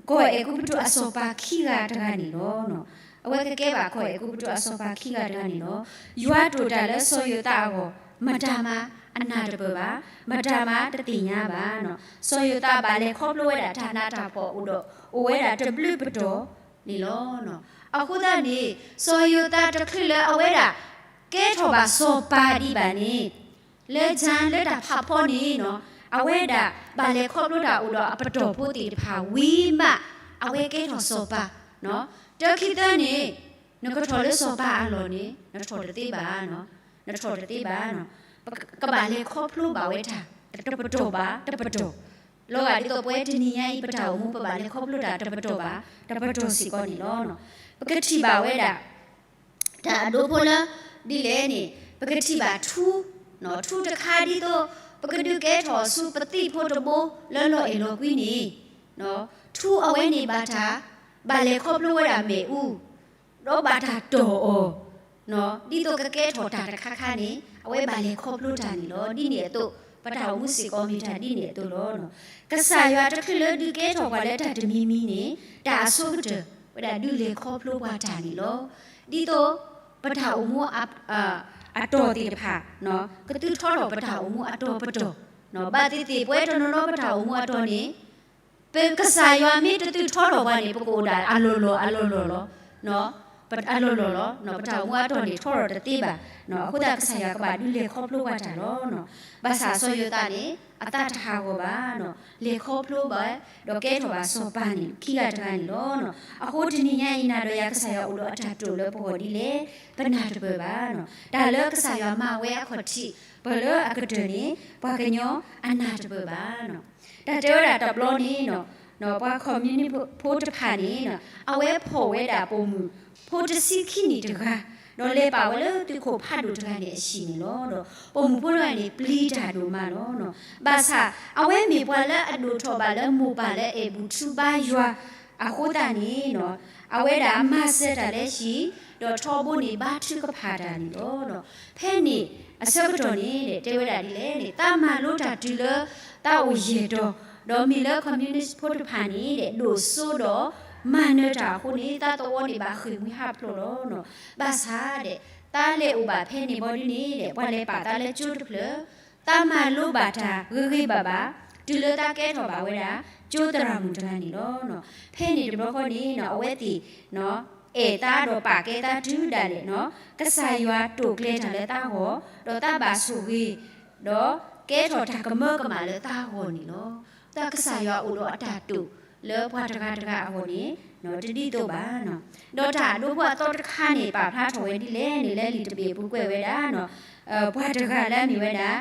ကီၢ်အဲၤကူပတူးအစီၤပၤခံဂၤတဂၤန့ၣ်လီၤ. အဝဲကကဲဘၣ်ကီၢ်အဲၤကူပတူးအစီၤပၤခံဂၤတဂၤန့ၣ်လီၤ. ယွၤတိာ်တၢ်လၢစီၤယိၤသးအဂီၢ် မတၤမးအနၢ်တပၢၢ်ဘၣ်, မတၤမးတသ့ၣ်ညါဘၣ်. စီၤယိၤသးဘၣ်လဲၤခီဖျိဝဲဒၣ်တၢ်နးတၢ်ဖှီၣ်အိၣ်ဒီး အိၣ်ဝဲဒၣ်တဘျုးပတီၢ်န့ၣ်လီၤ. အဃိသတးန့ၣ် စီၤယိၤသးတချုးလၢအဝဲဒၣ် ကဲထီၣ်ဘၣ်စီၤပၤဒံးဘၣ်န့ၣ်, လၢ John လၢတၢ်ဖးဖီန့ၣ်နီၤ, အဝဲဒၣ်ဘၣ်လဲၤခီဖျိတၢ်အိၣ်ဒီးအပတီၢ်ဖိသ့ၣ်တဖၣ်ဝံၤမး, အဝဲကဲထီၣ်စီၤပၤ. တၢခံသၢန့ၣ်, နကထီၣ်လၢစီၤပၤအလီၢ်န့ၣ် နထီၣ်တသ့ဘၣ်, နထီၣ်တသ့ဘၣ်. ကဘၣ်လဲၤခီဖျိဘၣ်ဝဲတၢ် တပတီၢ်ဘၣ် တပတီၢ်, လီၤဂာ်ဒ်သိးပဝဲတနံၤညါအံၤ ပတၢ်အိၣ်မူပဘၣ်လဲၤခီဖျိတၢ်တပတီၢ်ဘၣ် တပတီၢ်စ့ၢ်ကီးန့ၣ်လီၤ. ပကထံၣ်ဘၣ်ဝဲဒၣ် တၢ်အဒိဖိလၢ ဒ်လဲၣ်န့ၣ် ပကထံၣ်ဘၣ်ထူ, ထူတခါဒ်သိး ပကဒုးကဲထီၣ်ဆူပသံၣ်ဖိတဘိလၢလီၤအဲၣ်လီၤကွံန့ၣ်, ထူအဝဲန့ၣ်ဘၣ်တၢ် ဘၣ်လဲၤခီဖျိဝဲဒၣ်မ့ၣ်အူ ဒီးဘၣ်တၢ်တီၢ်အီၤ, ဒ်သိးကကဲထီၣ်တၢ်တခါခါန့ၣ် အဝဲဘၣ်လဲၤခီဖျိတၢ်န့ၣ်လီၤ. ဒ်န့ၣ်အသိး ပတၢ်အိၣ်မူစ့ၢ်ကီးမ့ၢ်တၢ်ဒ်န့ၣ်အသိးလီၤ. ကစၢ်ယွၤတချုးလၢဒုးကဲထီၣ်ပှၤလၢတၢ်တမံၤမံၤန့ၣ် တၢ်အဆိကတၢၢ် ဝဲဒၣ်ဒုးလဲၤခီဖျိပှၤတၢ်န့ၣ်လီၤ. ဒ်သိး ပတၢ်အိၣ်မူ အတီၢ်သ့ၣ်တဖၣ် ကသုထီထီၣ်ပတၢ်အိၣ်မူအတီၤပတီၢ်, ဘၣ်သ့ၣ်သ့ၣ် ပဝဲတနီၤနီၤပတၢ်အိၣ်မူအတီၢ်န့ၣ် ပကစၢ်ယွၤမ့ၢ်တသုထီထီၣ်ပှၤန့ၣ် ပကအိၣ်ဒၣ်အလီၢ်လီၢ်အလီၢ်လီၢ်လီၤ. အလီၢ်လီၢ်လီၤ. ပတၢ်အိၣ်မူအတီၢ်န့ၣ်ထီထီၣ်တသ့ဘၣ်. အဃိသတးကစၢ်ယွၤကဘၣ်ဒုးလဲၤခီဖျိပှၤတၢ်လီၤ. ဘၣ်ဆၣ်စီၤယိၤသးန့ၣ် အသးတဟးဂီၤဘၣ်, လဲၤခီဖျိဘၣ် ဒီးကဲထီၣ်ဘၣ်စီၤပၤန့ၣ် ခံဂၤတဂၤန့ၣ်လီၤ. အဃိတနံၤညါအံၤ နၤဒီးယၤကစၢ်ယွၤအိၣ်ဒီးအတၢ်တိာ်လၢပဂီၢ်ဒ်လဲၣ်, ပနၢ်တပၢၢ်ဘၣ်. တၢ်လၢကစၢ်ယွၤမၤဝဲအခီၣ်ထံး ပှၤလၢအကတၢၢ်န့ၣ် ပှၤကညီအနၢ်တပၢၢ်ဘၣ်. တၢ်တဲဝဲဒၣ်တဘျီန့ၣ် ပှၤ communist ဖိတဖၣ်န့ၣ် အဝဲဖီၣ်ဝဲဒၣ်ပိာ်မုၣ်ဖိတဆံခံနံၣ်တဂၤ, ဒီးလဲၤပာ်ဝဲလၢသုးခိၣ်ဖးဒိၣ်တဂၤန့ၣ်အဟံၣ်န့ၣ်လီၤ. ဒီးပိာ်မုၣ်ဖိတဂၤန့ၣ် ပျံၤတၢ်ဒိၣ်မးလီၤ. ဘၣ်ဆၣ် အဝဲမ့ၢ်ပှၤလၢအဒိၣ်ထီၣ်ဘၣ်လၢမိၢ်ပၢ်လၢအဲၣ်ဘူၣ်ထူဘါယွၤအဃိသတးန့ၣ် အဝဲဒၣ်မၤစၢၤတၢ်လၢဟံၣ်, ဒီးထီဘိန့ၣ်ဘါထုကဖၣ်တၢ်န့ၣ်လီၤ. ဖဲန့ၣ်အဆၢကတီၢ်န့ၣ် တဲဝဲဒၣ်ဒ်လဲၣ်န့ၣ် သးမၤလိတၢ်တုၤလၢသးအိၣ်ယဲၢ်တီၤ, ဒီးမ့ၢ်လၢ communist ဖိတဖၣ်န့ၣ် ဒိၣ်စိဒီးမၤနၢၤတၢ်အဃိန့ၣ် သးသဝီန့ၣ်ဘၣ်ဃ့ၢ်မှံဟးဖျိးလီၤ. ဘၣ်ဆၣ် သးလဲၤအိၣ်ဘၣ်ဖဲန့ၣ်ဘီဒ်န့ၣ် ပှၤလဲၤပာ်သးလၢကၠိတဖျၢၣ်, သးမၤလိဘၣ်တၢ်ဂ့ၤဂ့ၤဘၣ်ဘၣ် တုၤလၢသးကဲထီၣ်ဘၣ်ဝဲဒၣ် ကၠိသရၣ်မုၣ်တဂၤန့ၣ်လီၤ. ဖဲန့ၣ်တဘျီဃီန့ၣ် အဝဲသ့ၣ် အဲၣ်သးဒီးပာ်ကဲသးတုၤဒၣ်လဲာ်, ကစၢ်ယွၤတိာ်ကျဲၤတၢ်လၢသးဂီၢ်, ဒီးသးဘၣ်ဆိၣ်ဂ့ၤ, ဒီးကဲထီၣ်တၢ်ကမၢကမၣ်လၢသးဂီၢ်န့ၣ်လီၤ. တၢ်ကစၢ်ယွၤအိၣ်ဒီးအတၢ်တိာ်လၢပှၤတဂၤတဂၤအဂီၢ်န့ၣ် တဒ်သိးဘၣ်. ဒီးတၢ်အဒိဖိအသီတခါန့ၣ် ပာ်ဖျါထီၣ်ဝဲဒ်လဲၣ်န့ၣ် လၢလံာ်တဘ့ၣ်အပူၤကွဲးဝဲဒၣ် ပှၤတဂၤလၢအမ့ၢ်ဝဲဒၣ်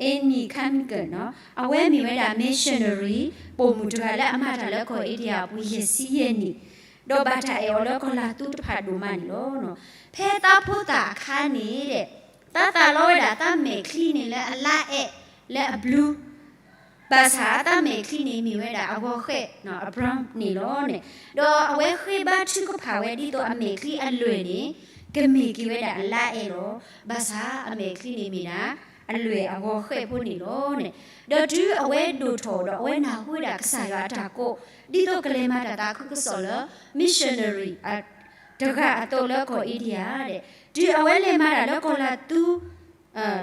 Annie Carmichael နီၤ, အဝဲမ့ၢ်ဝဲဒၣ် missionary ပိာ်မုၣ်တဂၤလၢအမၤတၢ်လၢကီၢ် India အပူၤယဲၢ်ဆံယဲၢ်နံၣ်, ဒီးဘၣ်တၢ်အဲၣ်အီၤလၢကီၢ်လၤသူတဖၣ်ဒိၣ်မးန့ၣ်လီၤ. ဖဲသးဖိသၣ်အခါန့ၣ် သးသးလီဝဲဒၣ်သးမဲာ်ချံန့ၣ်လၢအလါအဲၣ်လၢအblue ဘၣ်ဆၣ်သးမဲာ်ချံန့ၣ်မ့ၢ်ဝဲဒၣ်အဂီၤဃဲၣ် အbrown န့ၣ်လီၤန့ၣ်, ဒီးအဝဲဃ့ဘါထုကဖၣ်ဝဲဒ်သိးအမဲာ်ချံအလွဲၢ်န့ၣ် ကမ့ၢ်က့ၤဝဲဒၣ်အလါအဲၣ်လီၤ. ဘၣ်ဆၣ်အမဲာ်ချံန့ၣ်မ့ၢ်ဒၣ် အလွဲၢ်အဂီၤဃဲၣ်ဖိန့ၣ်လီၤန့ၣ်, ဒီးတုၤအဝဲဒိၣ်ထီၣ်ဒီးအဝဲနၢ်ဟူဝဲဒၣ်ကစၢ်ယွၤအတၢ်ကိး ဒ်သိးကလဲၤမၤတၢ်သးခုကစီၣ်လၢ missionary တဂၤအသိးလၢကီၢ် India ဒဲး, တုၤအဝဲလဲၤမၤတၢ်လၢကီၢ်လၤသူ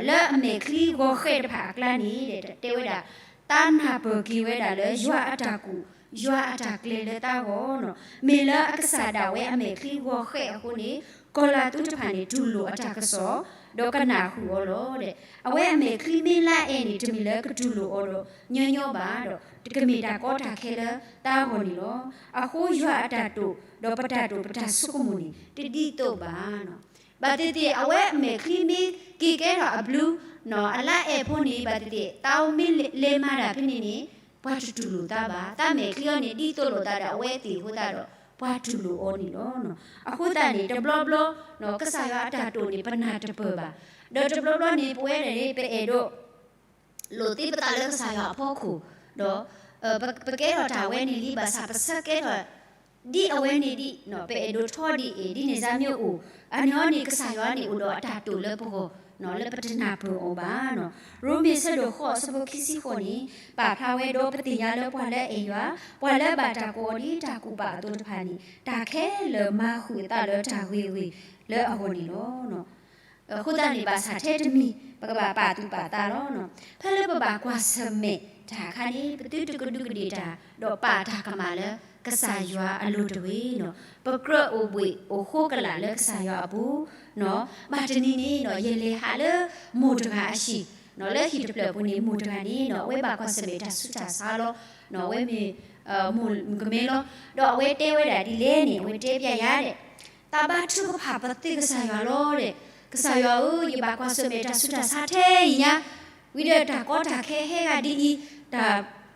လၢအမဲာ်ချံဂီၤဃဲၣ်တဖၣ်အကျါန့ၣ် တဲဝဲဒၣ် သးနၢ်ပၢၢ်က့ၤဝဲဒၣ်လၢယွၤအတၢ်ကူၣ် ယွၤအတၢ်ကျဲၤလၢသးဂီၢ်နီၤ, မ့ၢ်လၢအကစၢ်ဒၣ်ဝဲအမဲာ်ချံဂီၤဃဲၣ်အဃိန့ၣ် ကီၢ်လၤသူတဖၣ်န့ၣ် တူၢ်လိာ်အတၢ်ကစီၣ် ဒီးကနၣ်ဃုာ်အီၤလီၤဒဲး, အဝဲအမဲာ်ချံမ့ၢ်လါအဲၣ်န့ၣ် တမ့ၢ်လၢကတူၢ်လိာ်အီၤဒီးညီညီဘၣ်ဒီး တကမ့ၢ်တၢ်ကီတၢ်ခဲလၢသးဂီၢ်န့ၣ်လီၤ. အဃိယွၤအတၢ်တိာ် ဒီးပတၢ်တိာ်ပတၢ်ဆိကမိၣ်န့ၣ် တဒ်သိးဘၣ်နီၤ. ဘၣ်သ့ၣ်သ့ၣ် အဝဲအမဲာ်ချံမ့ၢ်က့ၤကဲထီၣ်အblueနီၤ အလါအဲၣ်ဖိန့ၣ် ဘၣ်သ့ၣ်သ့ၣ် သးမ့ၢ်လဲၤမၤတၢ်ဖဲန့ၣ်န့ၣ် ပှၤတတူၢ်လိာ်သးဘၣ်. သးမဲာ်ချံအီၤန့ၣ် ဒ်သိးလိာ်သးဒီးအဝဲသ့ၣ်အဃိသတးဒီး ပှၤတူၢ်လိာ်အီၤန့ၣ်လီၤ. အဃိသတးန့ၣ် တဘျီဘျီ ကစၢ်ယွၤအတၢ်တိာ်န့ၣ် ပနၢ်တပၢၢ်ဘၣ်. ဒီးတဘျီဘျီန့ၣ် ပဝဲဒၣ်န့ၣ် ပအဲၣ်ဒိး လိာ်သ့ပသးလၢကစၢ်ယွၤအဖီခိၣ်, ဒီး ပကဲထီၣ်တၢ်ဝဲန့ၣ်လံ ဘၣ်ဆၣ်ပဆၢကဲထီၣ် ဒ်အဝဲန့ၣ်ဒံး ပအဲၣ်ဒိးထီဒ်အံၤ ဒ်န့ၣ်စၢ်မ့ၢ်အိၣ်, အန့ၣ်အီၤန့ၣ် ကစၢ်ယွၤန့ၣ်အိၣ်ဒီးအတၢ်တိာ်လၢပဂီၢ် လၢပတနၢ်ပၢၢ်အီၤဘၣ်နီၤ. ရိမ့ၤဆၢဒိၣ်ဃိး အဆၢဖိခံဆံဃိးန့ၣ် ပာ်ဖျါဝဲဒီးပသ့ၣ်ညါလၢပှၤလၢအအဲၣ်ယွၤ, ပှၤလၢဘၣ်တၢ်ကိးအီၤဒ်တၢ်ကူၣ်ပာ်အသိးတဖၣ်န့ၣ် တၢ်ခဲလၢာ်မၤဃုာ်အသးလၢတၢ်ဂ့ၤဂ့ၤလၢအဂီၢ်န့ၣ်လီၤ. အဃိသတးန့ၣ် ဘၣ်ဆၣ်ထဲတမံၤ ပကဘၣ်ပာ်သူၣ်ပာ်သးလီၤ. ဖဲလၢပဘၣ်ကွၢ်ဆၢၣ်မဲာ်တၢ်အခါန့ၣ် ပသုတကဒူးကဒ့ၣ်တၢ် ဒီးပာ်တၢ်ကမၣ်လၢ ကစၢ်ယွၤအလိၤတဂ့ၤန့ၣ်, ပကြၢးအိၣ်ဘှံးအိၣ်ဃိကလာ်လၢကစၢ်ယွၤအပူၤန့ၣ်. ဘၣ်တနံၤန့ၣ်န့ၣ် ယလဲၤဟးလၢမိၢ်တဂၤအဟံၣ်န့ၣ်, လၢဟံၣ်တဖျၢၣ်ပူၤန့ၣ် မိၢ်တဂၤန့ၣ်န့ၣ် အဝဲဘၣ်ကွၢ်ဆၢၣ်မဲာ်တၢ်ဆူးတၢ်ဆါလီၤ. အဝဲမ့ၢ်မိၢ်ကမဲလီၤ. ဒီးအဝဲတဲဝဲဒၣ်ဒ်လဲၣ်န့ၣ် အဝဲတဲပျဲယၤဒဲး, တၢ်ဘါထုကဖၣ်ပသ့ၣ်ကစၢ်ယွၤလီၤဒဲး, ကစၢ်ယွၤဧၢ, ယဘၣ်ကွၢ်ဆၢၣ်မဲာ်တၢ်ဆူးတၢ်ဆါထဲအံၤညါ ဝံၤဒီးတၢ်ကီတၢ်ခဲဟဲဂၤဒ်အံၤ,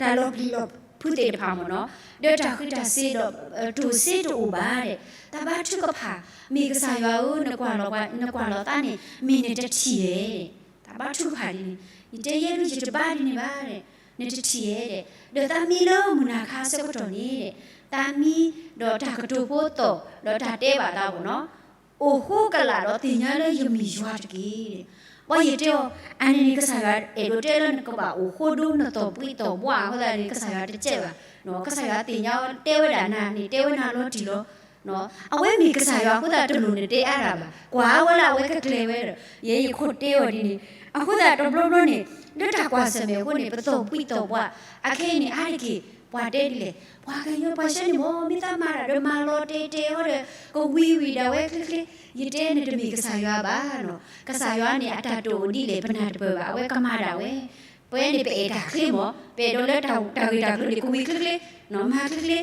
တၢ်လီၤပျံၤလီၤဖုးသ့ၣ်တဖၣ်မ့ၢ်န့ၣ်, ဒီးတၢ်ဃံးတၢ်စ့ဒီး တိၢ်စ့တအိၣ်ဘၣ်ဒဲး, တၢ်ဘါထုကဖၣ်, မ့ၢ်ကစၢ်ယွၤဧၢ, နကွၢ်လီၤသးန့ၣ် မ့ၢ်နတထံၣ်ဧါဒဲး, တၢ်ဘါထုကဖၣ်ဒ်န့ၣ်, ယတဲယဲဒၣ် ယတဘါဒ်န့ၣ်ဘၣ်ဒဲး, နတထံၣ်ဧါဒဲး, ဒီးသးမံလၢမုၢ်နၤခါဆၢကတီၢ်န့ၣ်ဒဲး, သးမံဒီးတၢ်ကတိၤဖိသီၣ် ဒီးတၢ်တဲဘၣ်သးမ့ၢ်န့ၣ် အိၣ်ဃိကလာ်ဒီးသ့ၣ်ညါလၢယမ့ၢ်ယွၤတက့ၢ်. ဘၣ်ယတဲအီၤ, အန့ၣ်န့ၣ် ကစၢ်ယွၤအဲၣ်ဒိးတဲလၢနကဘၣ်အိၣ်ဃိဒိနသီၣ်ဘှံးသီၣ်ဘှါအဃိသတးန့ၣ် ကစၢ်ယွၤတကဲဘၣ်. ကစၢ်ယွၤသ့ၣ်ညါတဲဝဲဒၣ်နၤန့ၣ် တဲဝဲနၤလီၤတံၢ်လီၤ. အဝဲမ့ၢ်ကစၢ်ယွၤအဃိသတးတလိၣ်နတဲအါဒၣ်ဘၣ်. ကွၢ်ဝဲလၢအဝဲကကျဲၤဝဲဒီး ယဲယခိၣ်တဲအီၤဒ်န့ၣ်, အဃိသတးတဘျီဘျီန့ၣ် လၢတၢ်ကွၢ်ဆၢၣ်မဲာ်အဃိန့ၣ် ပသီၣ်ဘှံးသီၣ်ဘှါ, အခဲအံၤန့ၣ် အါတက့ၢ် ပှၤတဲဒ်လဲၣ်, ပှၤကညီပှၤဆှၢန့ၣ်မ့ၢ် မ့ၢ်သးမၤတၢ်ဒီးမၤလီၤတဲာ်တဲာ်အီၤဒီး ကဝံၤဝံၤဒၣ်ဝဲချ့ချ့, ယတဲနတမ့ၢ်ကစၢ်ယွၤဘၣ်န့ၣ်. ကစၢ်ယွၤန့ၣ် အတၢ်တိာ်အိၣ်ဒ်လဲၣ် ပနၢ်တပၢၢ်ဘၣ်, အဝဲကမၤဒၣ်ဝဲ. ပဝဲန့ၣ် ပအဲၣ်တၢ်ချ့မ့ၢ် ပအဲၣ်ဒိးလၢတၢ်ဂ့ၢ်တၢ်ကျိၤန့ၣ် ကဝံၤချ့ချ့, မၤချ့ချ့,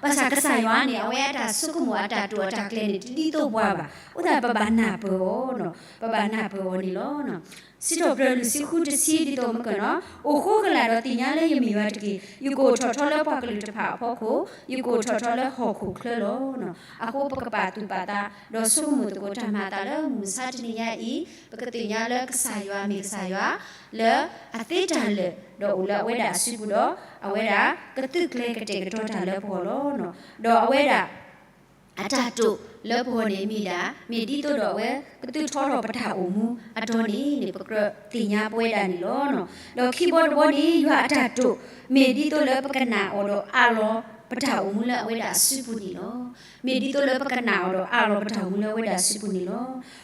ဘၣ်ဆၣ်ကစၢ်ယွၤန့ၣ် အဝဲအတၢ်ဆိကမိၣ်အတၢ်တိာ်အတၢ်ကျဲၤန့ၣ် တဒ်သိးပှၤဘၣ်. အဃိသတးပဘၣ်နၢ်ပၢၢ်အီၤ, ပဘၣ်နၢ်ပၢၢ်အီၤန့ၣ်လီၤ. စံးထီၣ်ပတြၢၤလွံၢ်ဆံဃုတဆံဒ်သိးမုၢ်ကနီၤ, အိၣ်ဃိကလာ်ဒီးသ့ၣ်ညါလၢယမ့ၢ်ယွၤတက့ၢ်. ယကအိၣ်ထီၣ်ထီလၢပှၤကလုာ်တဖၣ်အဖီခိၣ်, ယကအိၣ်ထီၣ်ထီလၢဟီၣ်ခိၣ်ချၢလီၤ. အဃိပကပာ်သူၣ်ပာ်သး ဒီးဆိကမိၣ်သကိးတၢ်မၤအသးလၢမုၢ်မဆါတနံၤညါအံၤ, ပကသ့ၣ်ညါလၢကစၢ်ယွၤမ့ၢ်ကစၢ်ယွၤ လၢအသ့တၢ်လၢာ် ဒီးအိၣ်လၢအဝဲဒၣ်အစုပူၤဒီး အဝဲဒၣ်ကသုးကျဲၤကတဲာ်ကတီၤတၢ်လၢပဂီၢ်လီၤ. ဒီးအဝဲဒၣ် အတၢ်တိာ်လၢပဂီၢ်န့ၣ်မ့ၢ်ဒၣ် မ့ၢ်ဒ်သိးဒီးအဝဲကသုးထီထီၣ်ပတၢ်အိၣ်မူအတီၤန့ၣ်န့ၣ် ပကြၢးသ့ၣ်ညါပဝဲဒၣ်န့ၣ်လီၤ. ဒီးခံဘီတဘီန့ၣ် ယွၤအတၢ်တိာ် မ့ၢ်ဒ်သိးလၢပကနာ်အီၤဒီးအးလီၤပတၢ်အိၣ်မူလၢအဝဲဒၣ်အစုပူၤန့ၣ်လီၤ. မ့ၢ်ဒ်သိးလၢပကနာ်အီၤဒီးအးလီၤပတၢ်အိၣ်မူလၢအဝဲဒၣ်အစုပူၤန့ၣ်လီၤ.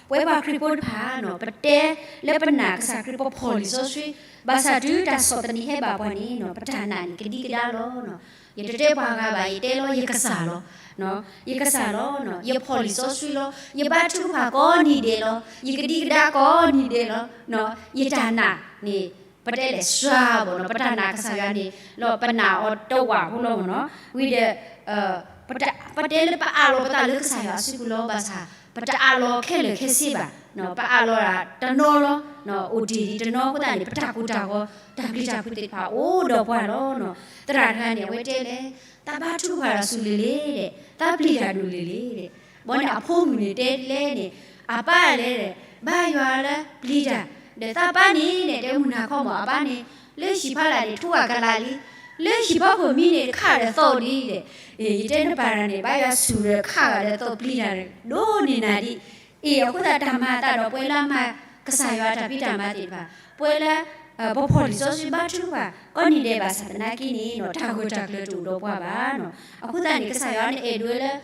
ပဝဲပှၤခရံာ်ဖိတဖၣ်န့ၣ် ပတဲလၢပနာ်ကစၢ်ခရံာ် ပဖီၣ်လံာ်စီဆှံ, ဘၣ်ဆၣ်တုၤတၢ်ဆီၣ်သနံးဟဲဘၣ်ပှၤန့ၣ်န့ၣ် ပတၢ်နာ်န့ၣ်ကဒံကဒါလီၤ. ယတတဲပှၤဂၤဘၣ်, ယတဲလီၤယကစၢ်လီၤ. ယကစၢ်လီၤ, ယဖီၣ်လံာ်စီဆှံလီၤ, ယဘါထုကဖၣ်ကိးနံၤဒဲးလီၤ, ယကဒံကဒါကိးနံၤဒဲးလီၤ. ယတၢ်နာ်န့ၣ် ပတဲလဲၣ်စှၤဘၣ်န့ၣ်, ပတၢ်နာ်ကစၢ်ယွၤန့ၣ်လီၤ, ပနာ်အီၤတဝာ်ဖိလီၤမ့ၢ်န့ၣ်. ဝံၤဒီး ပတဲလၢပအးလီၤပသးလၢကစၢ်ယွၤအစုပူၤလီၤ. ဘၣ်ဆၣ် ပတအးလီၤခဲလၢာ်ခဲဆ့ဘၣ်, ပအးလီၤဒၣ်တနီၤလီၤ. အိၣ်တ့ၢ်ဒံးတနီၤအဃိသတးန့ၣ် ပတၢ်ကိၢ်တၢ်ဂီၤ တၢ်ပျံၤတၢ်ဖုးသ့ၣ်တဖၣ်အိၣ်ဒီးပှၤလီၤ. သရၣ်တဂၤန့ၣ် အဝဲတဲလဲၣ်, သးဘါထုကဖၣ်တၢ်ဆူၣ်လ့ၤလ့ၤဒဲး, သးပျံၤတၢ်ဒိၣ်လ့ၤလ့ၤဒဲး. ဘီန့ၣ်အဖိမုၣ်န့ၣ်တဲလဲၣ်န့ၣ်, အပၢ်လဲၣ်ဒဲး, ဘါယွၤလၢပျံၤတၢ်, ဒီးသးပၢ်န့ၣ်ဒဲး တဲမုၢ်နၤခီမ့ၢ် အပၢ်န့ၣ် လၢဟံၣ်ဖီလာ်န့ၣ် ထိဂၤကလးလံ, လၢဟံၣ်ဖီခိၣ်မံန့ၣ် ခးဒီးသီၣ်ဒံးဒဲး. အ့ ယတဲနပၢ်တဂၤန့ၣ် ဘါယွၤဆူၣ်ဒီးခးဂၤဒီးသီၣ်ပျံၤတၢ်ဒိၣ်န့ၢ်နၤဒံး. အ့ အဃိသတးတၢ်မၤအသးဒီးပဝဲလၢအမၤကစၢ်ယွၤအတၢ်ဖံးတၢ်မၤသ့ၣ်တဖၣ်, ပဝဲလၢ ပဖီၣ်လံာ်စီဆှံဘါထုကဖၣ် ကိးနံၤဒဲးဘၣ်ဆၣ်သနာ်က့န့ၣ် တၢ်ဂၢၢ်တၢ်ကျၢၤတအိၣ်ဒီးပှၤဘၣ်န့ၣ်. အဃိသတးန့ၣ် ကစၢ်ယွၤန့ၣ်အဲၣ်ဒိးဝဲလၢ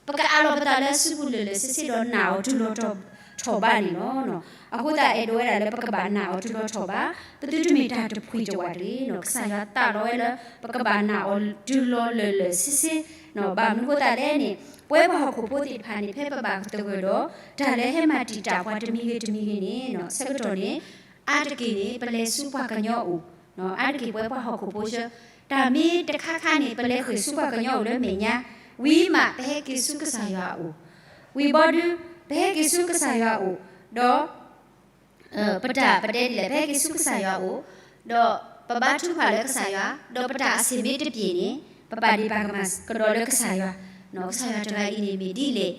ပကအးလီၤပသးလၢအစုပူၤလၢာ်လၢာ်ဆ့ဆ့ဒီးနာ်အီၤတုၤလီၤထီၣ်ဘးန့ၣ်လီၤ. အဃိသတးအဲၣ်ဒိးဝဲဒၣ်လၢပကဘၣ်နာ်အီၤတုၤလီၤထီၣ်ဘး, ပသုတမ့ၢ်တၢ်တဖှံးတဝးတဂ့ၤန့ၣ်. ကစၢ်ယွၤသးလီဝဲလၢ ပကဘၣ်နာ်အီၤတုၤလီၤလၢာ်လၢာ်ဆ့ဆ့န့ၣ်. ဘၣ်မနုၤဃိသတးလဲၣ်န့ၣ် ပဝဲပှၤဟီၣ်ခိၣ်ဖိသ့ၣ်တဖၣ်န့ၣ် ဖဲပဘၣ်ကသဂၢၢ်ဒီး တၢ်လၢဟဲမၤတံာ်တာ်ပှၤတမံၤဂ့ၤတမံၤဂ့ၤန့ၣ် ဆၢကတီၢ်န့ၣ် အါတက့ၢ်န့ၣ် ပလဲၤဆူပှၤကညီအအိၣ်, အါတက့ၢ်ပဝဲပှၤဟီၣ်ခိၣ်ဖိဆၢ တၢ်မ့ၢ်တခါခါန့ၣ် ပလဲၤဃ့ၢ်ဆူပှၤကညီအအိၣ်လၢမဲာ်ညါ, ဝံၤမး ပဟဲက့ၤဆူကစၢ်ယွၤအအိၣ်, ဝံၤဘီဒု ပဟဲက့ၤဆူကစၢ်ယွၤအအိၣ်, ဒီး ပတၢ်ပတဲဒ်လဲၣ် ပဟဲက့ၤဆူကစၢ်ယွၤအအိၣ်, ဒီးပဘါထုကဖၣ်လၢကစၢ်ယွၤ, ဒီးပတၢ်အဆ့ၣ်မ့ၢ်တပျ့ၤန့ၣ် ပပာ်ဒ့ၣ်ပာ်ကမၣ်ကဒီးလၢကစၢ်ယွၤ, ကစၢ်ယွၤတဂၤအံၤန့ၣ်မ့ၢ်ဒ်လဲၣ်,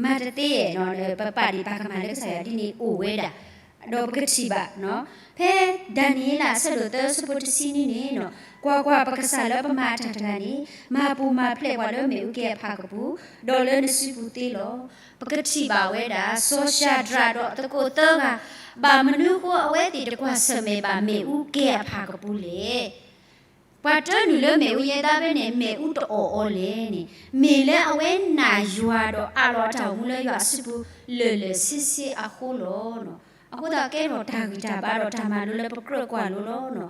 မၤတသ့ဧါ, ပပာ်ဒ့ၣ်ပာ်ကမၣ်လၢကစၢ်ယွၤဒ်န့ၣ်အိၣ်ဝဲဒၣ် ဒီးပကထံၣ်ဘၣ်, ဖဲဒၤနံးယ့လးအဆၢဒိၣ်သၢအဆၢဖိတဆံနွံန့ၣ်, ကွၢ်ကွၢ်, ပကစၢ်လၢပမၤအတၢ်တဂၤန့ၣ် မၤပူၤမၤဖျဲးပှၤလၢမ့ၣ်အူကဲအဖးကပူၤ, ဒီးလၢနစုပူၤသ့လီၤ. ပကထံၣ်ဘၣ်ဝဲဒၣ် စီၤၡၤဒြးဒီးသကိးသၢဂၤ, ဘၣ်မနုၤဃိအဝဲသ့ၣ်တကွၢ်ဆၢၣ်မဲာ်ဘၣ်မ့ၣ်အူကဲအဖးကပူၤလဲၣ်. ပှၤတၢနုာ်လၢမ့ၣ်အူယဲဒၣ်ဖဲန့ၣ် မ့ၣ်အူတအီၣ်အီၤလဲၣ်န့ၣ်, မ့ၢ်လၢအဝဲနာ်ယွၤဒီးအးလီၤအတၢ်အိၣ်မူလၢယွၤအစုပူၤလၢာ်လၢာ်ဆ့ဆ့အဃိလီၤ. အဃိသတးကဲထီၣ်တၢ်ဂံၢ်တၢ်ဘါဒီးတၢ်မၤလိလၢပကြၢးကွၢ်လိလီၤ.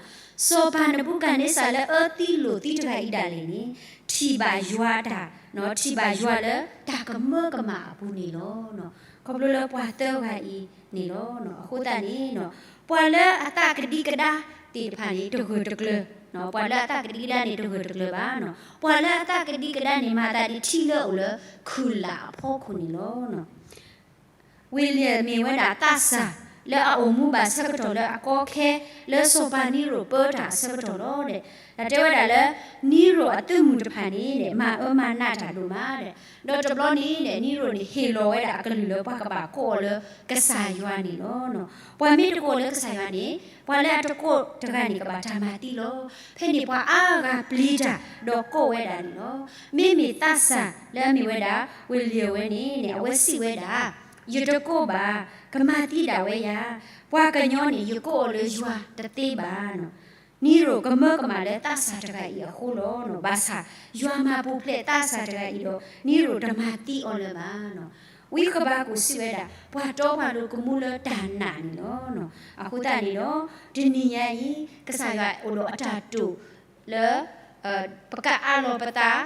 စီၤပၤနဘူၤခၣ်န့စၢ်လၢအၢသံလိာ်သံတဂၤအံၤဒၣ်လဲာ်န့ၣ် ထံၣ်ဘၣ်ယွၤတၢ်, ထံၣ်ဘၣ်ယွၤလၢတၢ်ကမၢကမၣ်အပူၤန့ၣ်လီၤ. ခီဖျိလၢပှၤသၢဂၤအံၤန့ၣ်လီၤ. အဃိသတးန့ၣ် ပှၤလၢအသးကဒံကဒါသ့ၣ်တဖၣ်န့ၣ် တဂၢၢ်တကျၢၤ, ပှၤလၢအသးကဒံကဒါန့ၣ် တဂၢၢ်တကျၢၤဘၣ်. ပှၤလၢအသးကဒံကဒါန့ၣ် မၤသးဒ်ထံလၢအအိၣ်လၢခုၣ်လၣ်အဖီခိၣ်န့ၣ်လီၤ. ဝ့ၢ်လံၣ်မ့ၢ်ဝဲဒၣ်သးစၢ်လၢအအိၣ်မူဘၣ်ဆၢကတီၢ်လၢအကီခဲ လၢစီၤပၤနံရိၣ်ပၢတၢ်အဆၢကတီၢ်လီၤ. တၢ်တဲဝဲဒၣ်လၢ နံရိၣ်အသုးမုၢ်တဖၣ်န့ၣ် မၤအၢမၤနးတၢ်ဒိၣ်မး, ဒီးတဘျီန့ၣ် နံရိၣ်န့ၣ် ဟ့ၣ်လီၤဝဲဒၣ်အကလုၢ်လၢပှၤကဘၣ်ကိးအီၤလၢကစၢ်ယွၤန့ၣ်လီၤ. ပှၤမ့ၢ်တကိးအီၤလၢကစၢ်ယွၤန့ၣ် ပှၤလၢအတကိးတဂၤန့ၣ် ကဘၣ်တၢ်မၤသံလီၤ. ဖဲန့ၣ်ပှၤအါဂၤပျံၤတၢ်ဒီးကိးဝဲဒၣ်န့ၣ်လီၤ. မ့မ့ၢ်သးစၢ်လၢအမ့ၢ်ဝဲဒၣ် ဝ့ၢ်လံၣ်ဝဲန့ၣ်န့ၣ် အဝဲစံးဝဲဒၣ်, ယတကိးဘၣ်, ကမၤသံဒၣ်ဝဲယၤ, ပှၤကညီန့ၣ် ယကိးအီၤလၢယွၤတသ့ဘၣ်. နံရိၣ်ကမၢကမၣ်လၢသးစၢ်တဂၤအံၤအဃိလီၤ. ဘၣ်ဆၣ် ယွၤမၤပူၤဖျဲးသးစၢ်တဂၤအံၤဒီး နံရိၣ်တမၤသံအီၤလၢၤဘၣ်. ဝံဃဘးကူာ်စံးဝဲဒၣ် ပှၤတီပှၤလိၤကမူလၢတၢ်နာ်န့ၣ်လီၤ. အဃိသတးန့ၣ်ဒီး တနံၤညါအံၤ ကစၢ်ယွၤအိၣ်ဒီးအတၢ်တိာ်လၢ ပကအးလီၤပသး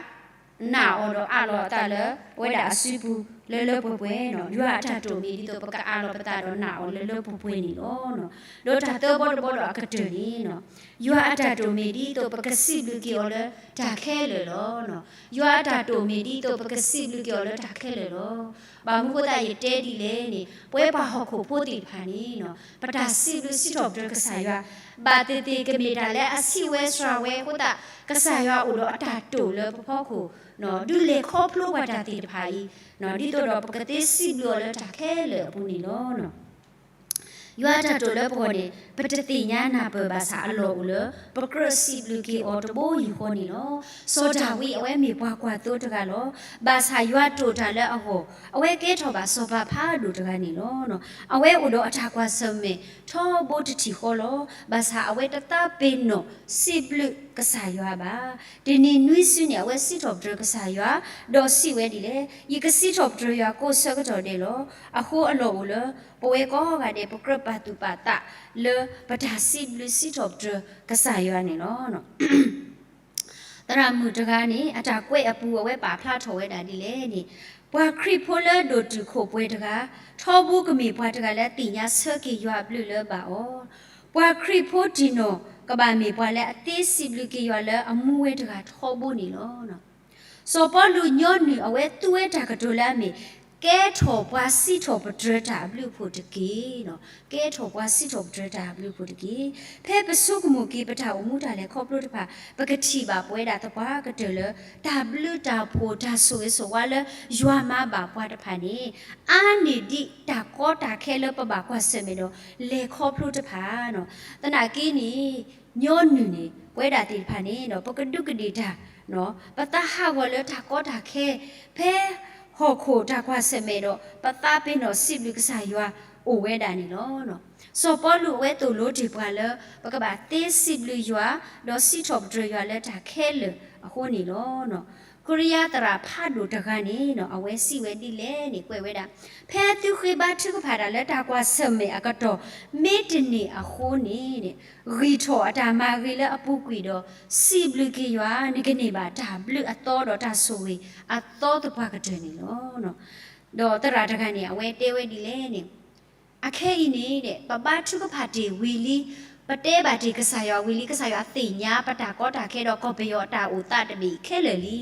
နာ်အီၤဒီးအးလီၤအသးလၢ ပဝဲဒၣ်အစုပူၤလၢလၢပှဲၤပှဲၤန့ၣ်, ယွၤအတၢ်တိာ်မ့ၢ်ဒ်သိး ပကအးလီၤပသးဒီးနာ်အီၤလၢလၢပှဲၤပှဲၤန့ၣ်လီၤ. ဒီးတၢ်သၢဘီတဘီဒီးအကတၢၢ်န့ၣ် ယွၤအတၢ်တိာ်မ့ၢ်ဒ်သိး ပကစံးဘျုးက့ၤအီၤလၢတၢ်ခဲလၢာ်လီၤ. ယွၤအတၢ်တိာ်မ့ၢ်ဒ်သိး ပကစံးဘျုးက့ၤအီၤလၢတၢ်ခဲလၢာ်လီၤ. ဘၣ်မနုၤဃိသတးယတဲဒ်လဲၣ်န့ၣ် ပဝဲပှၤဟီၣ်ခိၣ်ဖိသ့ၣ်တဖၣ်န့ၣ် ပတၢ်စံးဘျုးစံးထီၣ်ပတြၢၤကစၢ်ယွၤ ဘၣ်သ့ၣ်သ့ၣ်ကမ့ၢ်တၢ်လၢအဆံးဝဲစှၤဝဲအဃိသတး ကစၢ်ယွၤအိၣ်ဒီးအတၢ်တိာ်လၢပဖီခိၣ် ဒုးလဲၤခီဖျိပှၤတၢ်သ့ၣ်တဖၣ်အံၤ ဒ်သိးဒီးပကသ့စံးဘျုးအီၤလၢတၢ်ခဲလၢာ်အပူၤန့ၣ်လီၤ. ယွၤအတၢ်တိာ်လၢပဂီၢ်န့ၣ် ပတသ့ၣ်ညါနၢ်ပၢၢ်ဘၣ်ဆၣ်အလီၢ်အိၣ်လၢ ပကြၢးစံးဘျုးက့ၤအီၤတဘိယူၢ်ဃီန့ၣ်လီၤ. စီၤဒၤဝံးအဝဲမ့ၢ်ပှၤကွၢ်သိတဂၤလီၤ. ဘၣ်ဆၣ်ယွၤတိာ်တၢ်လၢအဂီၢ် အဝဲကဲထီၣ်ဘၣ်စီၤပၤဖးဒိၣ်တဂၤန့ၣ်လီၤ. အဝဲအိၣ်ဒီးအတၢ်ကွၢ်ဆၢၣ်မဲာ်ထီဘိတထံၣ်ဃီလီၤ. ဘၣ်ဆၣ်အဝဲတသးပ့ၤနီၣ်စံးဘျုးကစၢ်ယွၤဘၣ်. တနံၤနွံစုန့ၣ် အဝဲစံးထီၣ်ပတြၢၤကစၢ်ယွၤ ဒီးစံးဝဲဒ်လဲၣ်, ယကစံးထီၣ်ပတြၢၤယွၤကိးဆၢကတီၢ်ဒဲးလီၤ. အဃိအလီၢ်အိၣ်လၢ ပဝဲကိးဂၤဒဲး ပကြၢးပာ်သူၣ်ပာ်သးလၢပတၢ်စံးဘျုးစံးထီၣ်ပတြၢၤကစၢ်ယွၤန့ၣ်လီၤ. သရၣ်မုၣ်တဂၤန့ၣ် အတၢ်ကွဲးအပူၤ အဝဲပာ်ဖျါထီၣ်ဝဲဒၣ်ဒ်လဲၣ်န့ၣ်, ပှၤခရံာ်ဖိလၢဒိၣ်တုာ်ခိၣ်ပှဲၤတဂၤ ထီဘိကမ့ၢ်ပှၤတဂၤလၢအသ့ၣ်ညါဆၢက့ၤယွၤအဘျုးလၢဘၣ်အီၤ, ပှၤခရံာ်ဖိတံၢ်နီၢ်ကဘၣ်မ့ၢ်ပှၤလၢအသ့စံးဘျုးက့ၤယွၤလၢအမူဝဲတဂၤထီဘိန့ၣ်လီၤ. စီၤပီလူးညီနုၢ်အဝဲသူဝဲတၢ်ကတိၤလၢအမ့ၢ် ကဲထီၣ်ပှၤစံးထီၣ်ပတြၢၤတၢ်အဘျုးအဖှိၣ်တက့ၢ်. ကဲထီၣ်ပှၤစံးထီၣ်ပတြၢၤတၢ်အဘျုးအဖှိၣ်တက့ၢ်. ဖဲပဆိကမိၣ်က့ၤပတၢ်အိၣ်မူတၢ်လဲၤခီဖျိတဖၣ် ပကထံၣ်ဘၣ်ပဝဲဒၣ်သပှၢ်ကတၢၢ်လၢ တၢ်ဘျုးတၢ်ဖှိၣ်တၢ်ဆိၣ်ဂ့ၤဆိၣ်ဝါလၢယွၤမၤဘၣ်ပှၤတဖၣ်န့ၣ် အါန့ၢ်ဒံးတၢ်ကီတၢ်ခဲလၢပဘၣ်ကွၢ်ဆၢၣ်မဲာ်ဒီးလဲၤခီဖျိတဖၣ်န့ၣ်. သနာ်က့န့ၣ် ညီနုၢ်န့ၣ် ပဝဲဒၣ်သ့ၣ်တဖၣ်န့ၣ် ပကဒူးကဒ့ၣ်တၢ် ပသးဟးဂီၤလၢတၢ်ကီတၢ်ခဲ ဖဲဟီၣ်ခိၣ်တၢ်ကွၢ်ဆၢၣ်မဲာ်ဒီး ပသးပ့ၤနီၣ်စံးဘျုးကစၢ်ယွၤအိၣ်ဝဲဒၣ်န့ၣ်လီၤ. စီၤပီလူးအဝဲသိၣ်လိတ့ၢ်ပှၤလၢ ပကဘၣ်သ့စံးဘျုးယွၤ ဒီးစံးထီၣ်ပတြၢၤယွၤလၢတၢ်ခဲလၢာ်အဃိန့ၣ်လီၤ. ကရံယါသရၣ်ဖးဒိၣ်တဂၤန့ၣ် အဝဲစံးဝဲဒ်လဲၣ်န့ၣ် ကွဲးဝဲဒၣ်, ဖဲသုဃ့ဘါထုကဖၣ်တၢ်လၢတၢ်ကွၢ်ဆၢၣ်မဲာ်အကတီၢ် မ့ၢ်တန့ၢ်အဃိန့ၣ် ဂံၢ်ထီၣ်အတၢ်မၤဂ့ၤလၢအပူၤကွံာ်ဒီး စံးဘျုးက့ၤယွၤ နကန့ၢ်ဘၣ်တၢ်ဘျုးအသီဒီးတၢ်ဆိၣ်ဂ့ၤအသီသပှၢ်ကတၢၢ်န့ၣ်လီၤ. ဒီးသရၣ်တဂၤန့ၣ် အဝဲတဲဝဲဒ်လဲၣ်န့ၣ်, အခဲအံၤန့ၣ် ပဘါထုကဖၣ်တ့ၢ်ဝံၤလံ, ပတဲဘၣ်တ့ၢ်ကစၢ်ယွၤဝံၤလံ, ကစၢ်ယွၤသ့ၣ်ညါပတၢ်ကီတၢ်ခဲဒီးကီၢ်ပယီၤအတၢ်အိၣ်သးတဘ့ၣ်ခဲလၢာ်လံ.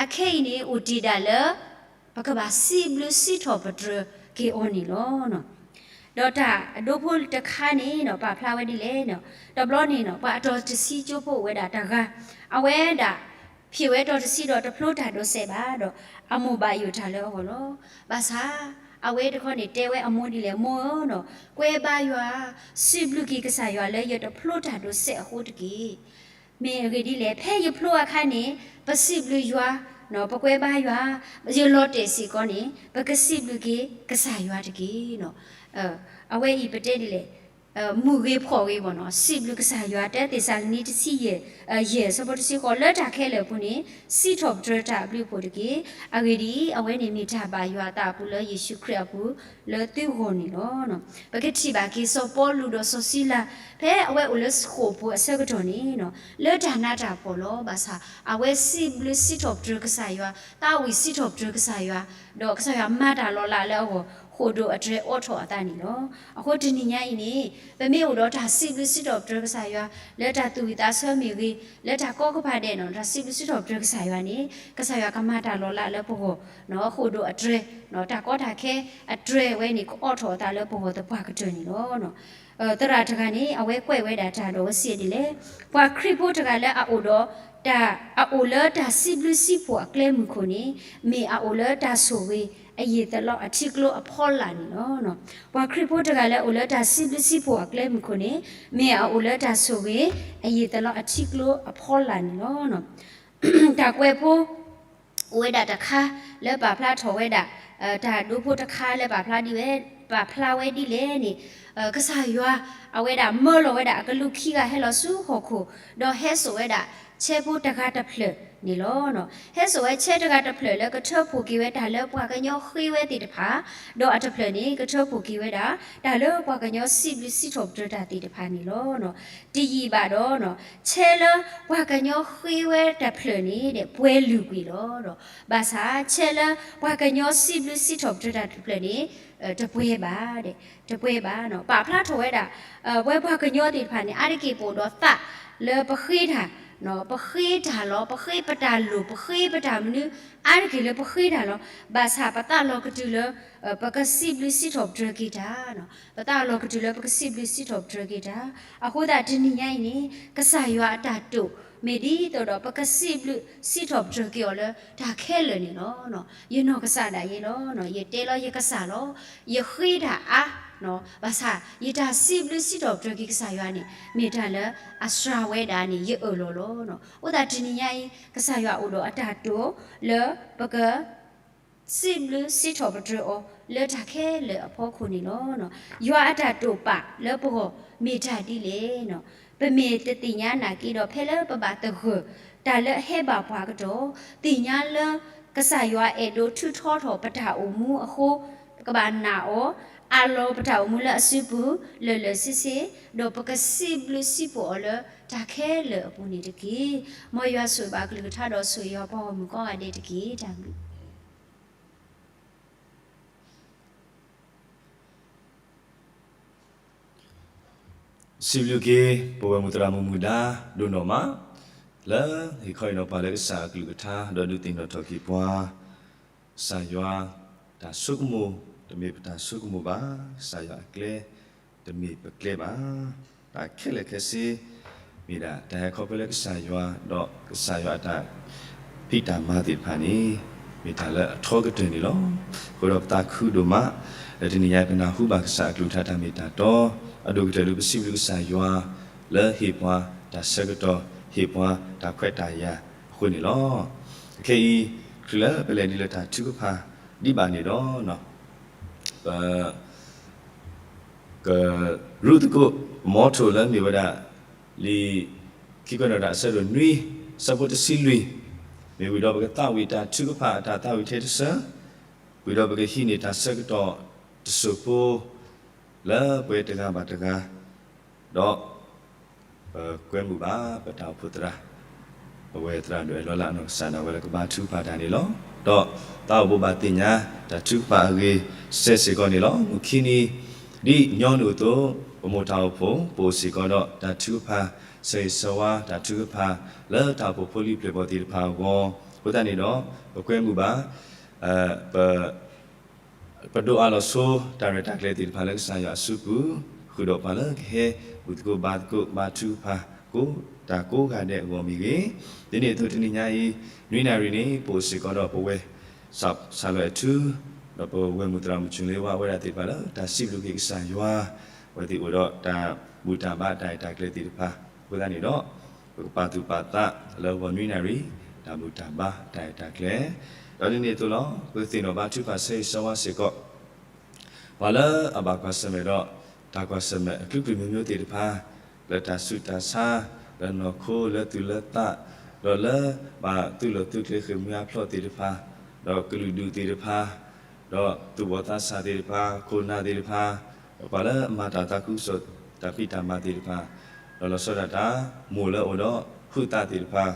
အခဲအံၤန့ၣ် အိၣ်တ့ၢ်ဒၣ်လၢ ပကဘၣ်စံးဘျုးစံးထီၣ်ပတြၢၤက့ၤအီၤန့ၣ်လီၤ. ဒီးတၢ်အဒိဖိတခါန့ၣ် ပာ်ဖျါဝဲဒ်လဲၣ်န့ၣ်, တဘျီန့ၣ် ပှၤအတီၤတဆံကၠိဖိအိၣ်ဝဲဒၣ်တဂၤ, အဝဲဒၣ် ဖံးဝဲတီၤတဆံဒီးတဖျိတၢ်ဒိးစဲးဘၣ်ဒီး အမိၢ်ဘၣ်ယိၣ်တၢ်လၢအဂီၢ်လီၤ. ဘၣ်ဆၣ် အဝဲတခီန့ၣ်တဲဝဲအမိၢ်ဒ်လဲၣ်, မိၢ်ဧၢ, ကွဲဘါယွၤ, စံးဘျုးက့ၤကစၢ်ယွၤလၢယတဖျိတၢ်ဒိးစဲးအဃိတက့ၢ်. မ့ၢ်အဂ့ၢ်ဒ်လဲၣ်, ဖဲယဖျိအခါန့ၣ် ပစံးဘျုးယွၤ, ပကွဲဘါယွၤ, ယလီၤတဲာ်စ့ၢ်ကီးန့ၣ် ပကစံးဘျုးက့ၤကစၢ်ယွၤတက့ၢ်. အဝဲအံၤပတဲဒ်လဲၣ် မုာ်ဂ့ၤဖှီၣ်ဂ့ၤဘၣ်နီၤ, စံးဘျုးကစၢ်ယွၤ, တၢသ့းစၤလနံတဆံယဲၢ် ယဲၢ်ဆၢဖိတဆံဃိး, လၢတၢ်ခဲလၢာ်အပူၤန့ၣ် စံးထီၣ်ပတြၢၤတၢ်အဘျုးအဖှိၣ်တက့ၢ်. အဂ့ၢ်ဒ်အံၤ, အဝဲန့ၣ်မ့ၢ်တၢ်ဘၣ်ယွၤအသးအပူၤလၢယ့ၣ်ၡူးခရံာ်အပူၤ လၢသုဂီၢ်န့ၣ်လီၤ. ပကထံၣ်ဘၣ်က့ၤစီၤပီလူးဒီးစီၤစံလၤ ဖဲအဝဲအိၣ်လၢဃိာ်ပူၤအဆၢကတီၢ်န့ၣ် လၢတၢ်နးတၢ်ဖှီၣ်လီၤ. ဘၣ်ဆၣ် အဝဲစံးဘျုးစံးထီၣ်ပတြၢၤကစၢ်ယွၤ, သးဝံၣ်စံးထီၣ်ပတြၢၤကစၢ်ယွၤ, ဒီးကစၢ်ယွၤမၤတၢ်လီၤလးလၢအဂီၢ် ဃိာ်ဒိၣ်အတြဲၤအိးထီၣ်အသးန့ၣ်လီၤ. အဃိတနံၤညါအံၤန့ၣ် ပမ့ၢ်အိၣ်ဒီးတၢ်စံးဘျုးစံးထီၣ်ပတြၢၤကစၢ်ယွၤ လၢတၢ်သူၣ်ဝံၣ်သးဆၢမ့ၢ်ဂ့ၤ, လၢတၢ်ကိးကပၤဒဲးနီၤ တၢ်စံးဘျုးစံးထီၣ်ပတြၢၤကစၢ်ယွၤန့ၣ် ကစၢ်ယွၤကမၤတၢ်လီၤလးလၢပဂီၢ်, ဃိာ်ဒိၣ်အတြဲၤ, တၢ်ကီတၢ်ခဲအတြဲၤဝဲန့ၣ် ကအိးထီၣ်အသးလၢပဂီၢ်သပှၢ်ကတၢၢ်န့ၣ်လီၤ. သရၣ်တဂၤန့ၣ် အဝဲကွဲးဝဲဒၣ်တၢ်ဒီးအဝဲစံးဒ်လဲၣ်, ပှၤခရံာ်ဖိတဂၤလၢအအိၣ်ဒီး တၢ်, အအိၣ်လၢတၢ်စံးဘျုးစံးဖှိၣ်အကျဲမုၢ်ခိၣ်န့ၣ် မ့ၢ်အအိၣ်လၢတၢ်ဆိၣ်ဂ့ၤအယံာ်သးလီအထံကျိအဖီလာ်န့ၣ်လီၤ. ပှၤခရံာ်ဖိတဂၤလၢအအိၣ်လၢတၢ်စံးဘျုးစံးဖှိၣ်အကျဲမုၢ်ခိၣ်န့ၣ် မ့ၢ်အအိၣ်လၢတၢ်ဆိၣ်ဂ့ၤအယံာ်သးလီအထံကျိအဖီလာ်န့ၣ်လီၤ. တၢ်ကွဲးဖိ အိၣ်ဝဲဒၣ်တခါ လၢပာ်ဖျါထီၣ်ဝဲဒၣ်, တၢ်ဒိဖိတခါလၢပာ်ဖျါဒ်ဝဲ, ပာ်ဖျါဝဲဒ်လဲၣ်န့ၣ်, ကစၢ်ယွၤ အဝဲဒၣ်မၢလီၤဝဲဒၣ်အကလူးခံဂၤဟဲလီၤဆူဟီၣ်ခိၣ်, ဒီးဟဲစိာ်ဝဲဒၣ် ဆဲဖိတဂၤတဖျၢၣ်န့ၣ်လီၤ. ဟဲစိာ်ဝဲဆဲတဂၤတဖျၢၣ်လၢကထၢဖှိၣ်က့ၤဝဲတၢ်လၢပှၤကညီဃ့ဝဲသ့ၣ်တဖၣ်, ဒီးအတဖျၢၣ်န့ၣ် ကထၢဖှိၣ်က့ၤဝဲဒၣ် တၢ်လၢပှၤကညီစံးဘျုးစံးထီၣ်ပတြၢၤတၢ်သ့ၣ်တဖၣ်န့ၣ်လီၤ. တယံာ်ဘၣ်ဒီး ဆဲလၢပှၤကညီဃ့ဝဲတဖျၢၣ်န့ၣ်ဒီး ပှဲၤလုာ်ကွံာ်လီၤ. ဘၣ်ဆၣ်ဆဲလၢပှၤကညီစံးဘျုးစံးထီၣ်ပတြၢၤတၢ်တဖျၢၣ်န့ၣ် တပှဲၤဘၣ်, တပှဲၤဘၣ်. ပာ်ဖျါထီၣ်ဝဲဒၣ် ပဝဲပှၤကညီသ့ၣ်တဖၣ်န့ၣ် အါတက့ၢ်ပအိၣ်ဒီးသးလၢပဃ့တၢ်, ပဃ့တၢ်လီၤ, ပဃ့ပတၢ်လိၣ်, ပဃ့ပတၢ်မနုၤ, အါတက့ၢ်လၢပဃ့တၢ်လီၤ. ဘၣ်ဆၣ်ပသးလီၤကတုၤလၢ ပကစံးဘျုးစံးထီၣ်ပတြၢၤက့ၤတၢ်, ပသးလီၤကတုၤလၢပကစံးဘျုးစံးထီၣ်ပတြၢၤက့ၤတၢ်. အဃိသတးတနံၤညါအံၤန့ၣ် ကစၢ်ယွၤအတၢ်တိာ် မ့ၢ်ဒ်သိးဒီးပကစံးဘျုးစံးထီၣ်ပတြၢၤက့ၤအီၤလၢတၢ်ခဲလၢာ်န့ၣ်လီၤ. ယနီၢ်ကစၢ်ဒၣ်ယဲလီၤ. ယတဲလီၤယကစၢ်လီၤ. ယဃ့တၢ်အါ, ဘၣ်ဆၣ်ယတၢ်စံးဘျုးစံးထီၣ်ပတြၢၤက့ၤကစၢ်ယွၤန့ၣ် မ့ၢ်တၢ်လၢအစှၤဝဲဒၣ်န့ၣ် ယအၢၣ်လီၤလီၤ. အဃိသတးတနံၤညါအံၤ ကစၢ်ယွၤအိၣ်ဒီးအတၢ်တိာ်လၢပက စံးဘျုးစံးထီၣ်ပတြၢၤအီၤလၢတၢ်ခဲလၢာ်အဖီခိၣ်န့ၣ်လီၤ. ယွၤအတၢ်တိာ်ပာ်လၢပဂီၢ်မ့ၢ်တၢ်ဒ်လဲၣ်. ပမ့ၢ်တသ့ၣ်ညါနာ်က့ဒီး ဖဲလၢပဘၣ်သဂၢၢ်တၢ်လၢအဟဲဘၣ်ပှၤအကတီၢ်, သ့ၣ်ညါလၢကစၢ်ယွၤအဲၣ်ဒိးထုးထီထီၣ်ပတၢ်အိၣ်မူအဃိ, ပကဘၣ်နာ်အီၤ, အးလီၤပတၢ်အိၣ်မူလၢအစုပူၤ လၢာ်လၢာ်ဆ့ဆ့, ဒီးပကစံးဘျုးစံးဖှိၣ်အီၤလၢတၢ်ခဲလၢာ်အပူၤန့ၣ်တက့ၢ်. မ်ယွၤဆိၣ်ဂ့ၤဘၣ်အကလုၢ်ကထါဒီးဆိၣ်ဂ့ၤယွၤပှၤဂီၢ်မုၢ်ကိးဂၤဒဲးတက့ၢ်. တၢ်ဘျုး စံးဘျုးက့ၤ ပဝဲမုၢ်သရၣ်မုၣ်မုၢ်ဒါဒိၣ်နီၢ်မး, လၢဟ့ၣ်ခီဟ့ၣ်နီၤပှၤလၢကစၢ်အကလုၢ်ကထါ ဒီးဒုးသ့ၣ်နီၣ်ထီၣ်က့ၤပှၤ ကစၢ်ယွၤ တၢ်ဆိကမိၣ် တမ့ၢ်ပတၢ်ဆိကမိၣ်ဘၣ်, ကစၢ်ယွၤအကျဲ တမ့ၢ်ပကျဲဘၣ်. တၢ်ခဲလၢာ်ခဲဆ့ မ့ၢ်ဒၣ်တၢ်ဟဲခီဖျိလၢကစၢ်ယွၤ ဒီးကစၢ်ယွၤအတၢ်ဖံးတၢ်မၤသ့ၣ်တဖၣ်န့ၣ် မ့ၢ်တၢ်လၢအထီကတၢၢ်န့ၣ်လီၤ. အဃိဒီးပသးခုဒိၣ်မး လၢတနံၤညါပနၢ်ဟူဘၣ်ကစၢ်အကလုၢ်ကထါတၢ်မ့ၢ်တၢ်တီ အဒိၣ်ကတၢၢ်လၢပစံးဘျုးကစၢ်ယွၤ လၢဟ့ၣ်ပှၤတၢ်ဆၢကတီၢ် ဟ့ၣ်ပှၤတၢ်ခွဲးတၢ်ယာ်အဃိန့ၣ်လီၤ. အခဲအံၤ ချုးလၢပလဲၤဒ်လၢတၢ်ထုကဖၣ်ဒံးဘၣ်န့ၣ်ဒီး ပ ကရူၢ်သကိး ပမီထိၣ်လၢမ့ၢ်ဝဲဒၣ် လံာ်ခံကွဲးနီၣ်တၢ်အဆၢဒိၣ်နွံ ဆၢဖိတဆံလွံၢ်, မ့ၢ်ဝံၤဒီးပကသးဝံၣ်တၢ်ထုကဖၣ်အတၢ်သးဝံၣ်ထဲတစၢၤ, ဝံၤဒီးပကဟံးန့ၢ်တၢ်ဆၢကတီၢ်တစိၢ်ဖိ လၢပှဲၤတဂၤဘၣ်တဂၤ, ဒီး ပကွဲမုာ်ဘၣ်ပတၢ်အိၣ်ဖှိၣ်သရၣ်, ပဝဲသရၣ်ဒိၣ်အဲၣ်လီၤလၢအနီၢ်ကစၢ်ဒၣ်ဝဲလၢကဘါထုကဖၣ်တၢ်န့ၣ်လီၤ. ဒီးသးအိၣ်ဘိးဘၣ်သ့ၣ်ညါ တၢ်ထုကဖၣ်အဂ့ၢ်စဲစ့ၢ်ကီးန့ၣ်လီၤ. မုၢ်ခံနံၤ ဒ်ညီနုၢ်အသိး ပမိၢ်တၢ်အိၣ်ဖှိၣ် ပအိၣ်စ့ၢ်ကီးဒီးတၢ်ထုကဖၣ် ဆၢဂ့ၤဆၢဝါ တၢ်ထုကဖၣ် လၢတၢ်အိၣ်ဖှိၣ်ဖိလံၤပျဲၢ်ဘီၣ်သ့ၣ်တဖၣ်အဂီၢ်, အဃိသတးန့ၣ်ဒီး ပကွဲမုာ်ဘၣ် ပ ပဒိးအးလီၤဆိ တၢ်ရဲၣ်တၢ်ကျဲၤသ့ၣ်တဖၣ်လၢကစၢ်ယွၤအစုပူၤ, ဃုာ်ဒီးပှၤလၢကဟဲ ဘူၣ်သကိးဘါသကိး ဘါထုကဖၣ်ကိးတၢ်ကိးဂၤဒဲးအဂီၢ်မ့ၢ်ဂ့ၤ, ဒ်န့ၣ်အသိးတနံၤညါအံၤ နွံနၣ်ရံၣ်န့ၣ် ပအိၣ်စ့ၢ်ကီးဒီးပဝဲ စးလီၤအဲၣ်ထူ ဒီးပဝဲမုၢ်သရၣ်မုၣ်ဆူၣ်လ့ဝါ အဝဲဒၣ်သ့ၣ်တဖၣ်လၢတၢ်စံးဘျုးက့ၤကစၢ်ယွၤ, အဝဲသ့ၣ်အိၣ်ဒီးတၢ်ဘူၣ်တၢ်ဘါတၢ်ရဲၣ်တၢ်ကျဲၤသ့ၣ်တဖၣ်, အဃိသတးန့ၣ်ဒီး ပကပာ်သူၣ်ပာ်သးလၢဂီၤနွံနၣ်ရံၣ် တၢ်ဘူၣ်တၢ်ဘါတၢ်ရဲၣ်တၢ်ကျဲၤ, ဒီးဒ်န့ၣ်အသိးလီၤ ပကသ့ၣ်နီၣ်ဘါထုကဖၣ်ဆၢဂ့ၤဆၢဝါစ့ၢ်ကီး ပှၤလၢအဘၣ်ကွၢ်ဆၢၣ်မဲာ်ဒီး တၢ်ကွၢ်ဆၢၣ်မဲာ်အကလုာ်ကလုာ် မျိုးမျိုး သ့ၣ်တဖၣ်, လၢတၢ်ဆူးတၢ်ဆါ, လၢနီၢ်ခိ, လၢသူၣ်လၢသး, ဒီးလၢဘၣ်သုးလီၢ်သုးကျဲ ဃ့ၢ်မှံဟးဖျိးသ့ၣ်တဖၣ်, ဒီးကလုာ်ဒူၣ်သ့ၣ်တဖၣ်, ဒီးသူၣ်ဘီၣ်သးစၢ်သ့ၣ်တဖၣ်, ခိၣ်နၢ်သ့ၣ်တဖၣ်, ဒီးပှၤလၢအမၤတၢ်သးခုကစီၣ် တၢ်ဖံးတၢ်မၤသ့ၣ်တဖၣ်, ဒီးလီၤဆီဒၣ်တၢ် မိၢ်လၢအအိၣ်ဒီးဟုသးသ့ၣ်တဖၣ်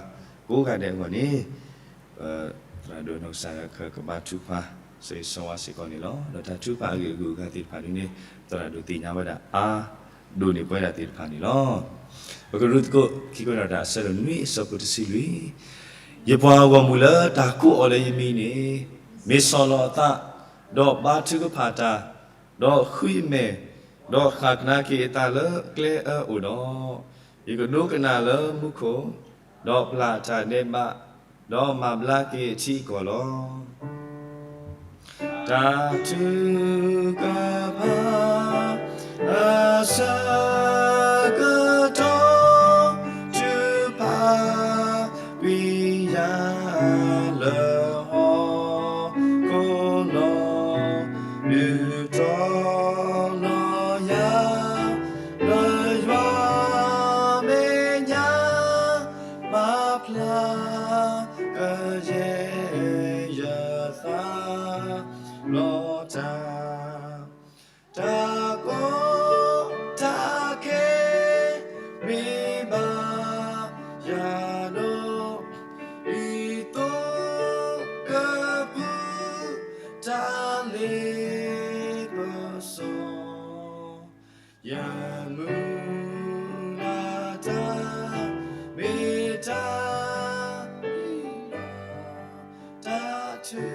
ကိးဂၤဒဲးအဂီၢ်န့ၣ် သရၣ်ဒိၣ်နီၢ်ကစၢ်ယွၤ ကဘါထုကဖၣ် ဆိၣ်ဂ့ၤဆိၣ်ဝါစ့ၢ်ကီးန့ၣ်လီၤ. ဒီးတၢ်ထုကဖၣ်အဂ့ၢ်အဂုၤအဂၤသ့ၣ်တဖၣ်ဒ်န့ၣ် သရၣ်ဒိၣ်သ့ၣ်ညါဝဲဒၣ်အါဒိၣ်န့ၢ်ပဝဲဒၣ်သ့ၣ်တဖၣ်န့ၣ်လီၤ. ပကရူၢ်သကိး ခံကွဲးနီၣ်တၢ် အဆၢဒိၣ်နွံ အဆၢဖိတဆံလွံၢ်, ယပှၤဂီၢ်မုၢ်လၢတၢ်ကိးအီၤလၢယမံၤန့ၣ် မ့ၢ်ဆီၣ်လီၤအသး, ဒီးဘါထုကဖၣ်တၢ်, ဒီးဃုအမဲာ်, ဒီးဃၣ်ကနါက့ၤအသးလၢကျဲအၢအိၣ်ဒီး, ယကဒိကနၣ်လၢမူခိၣ်, ဒီးပျၢ်တၢ်ဒဲးဘး, ဒီးမၤဘျါက့ၤအထံအကီၢ်လီၤ. တၢ်ထုကဖၣ် အဆၢကတီၢ် ထုကဖၣ်ကွံာ်ယၤလၢဟီၣ် ခိၣ်လီၤ ဒုးတီၤလီၤယၤ လၢယွၤမဲာ်ညါ မၤဖျါကယဲၢ်ယသး လီၤတၢ် တၢ်ကီတၢ်ခဲ မ့ၢ်ဘၣ်ယၤဒီး ဒ်သိးကပူၤ တၢ်လ့ပစီ ယမုၢ်လၢ်တၢ် မ့ၢ်တၢ် တၢ်ထု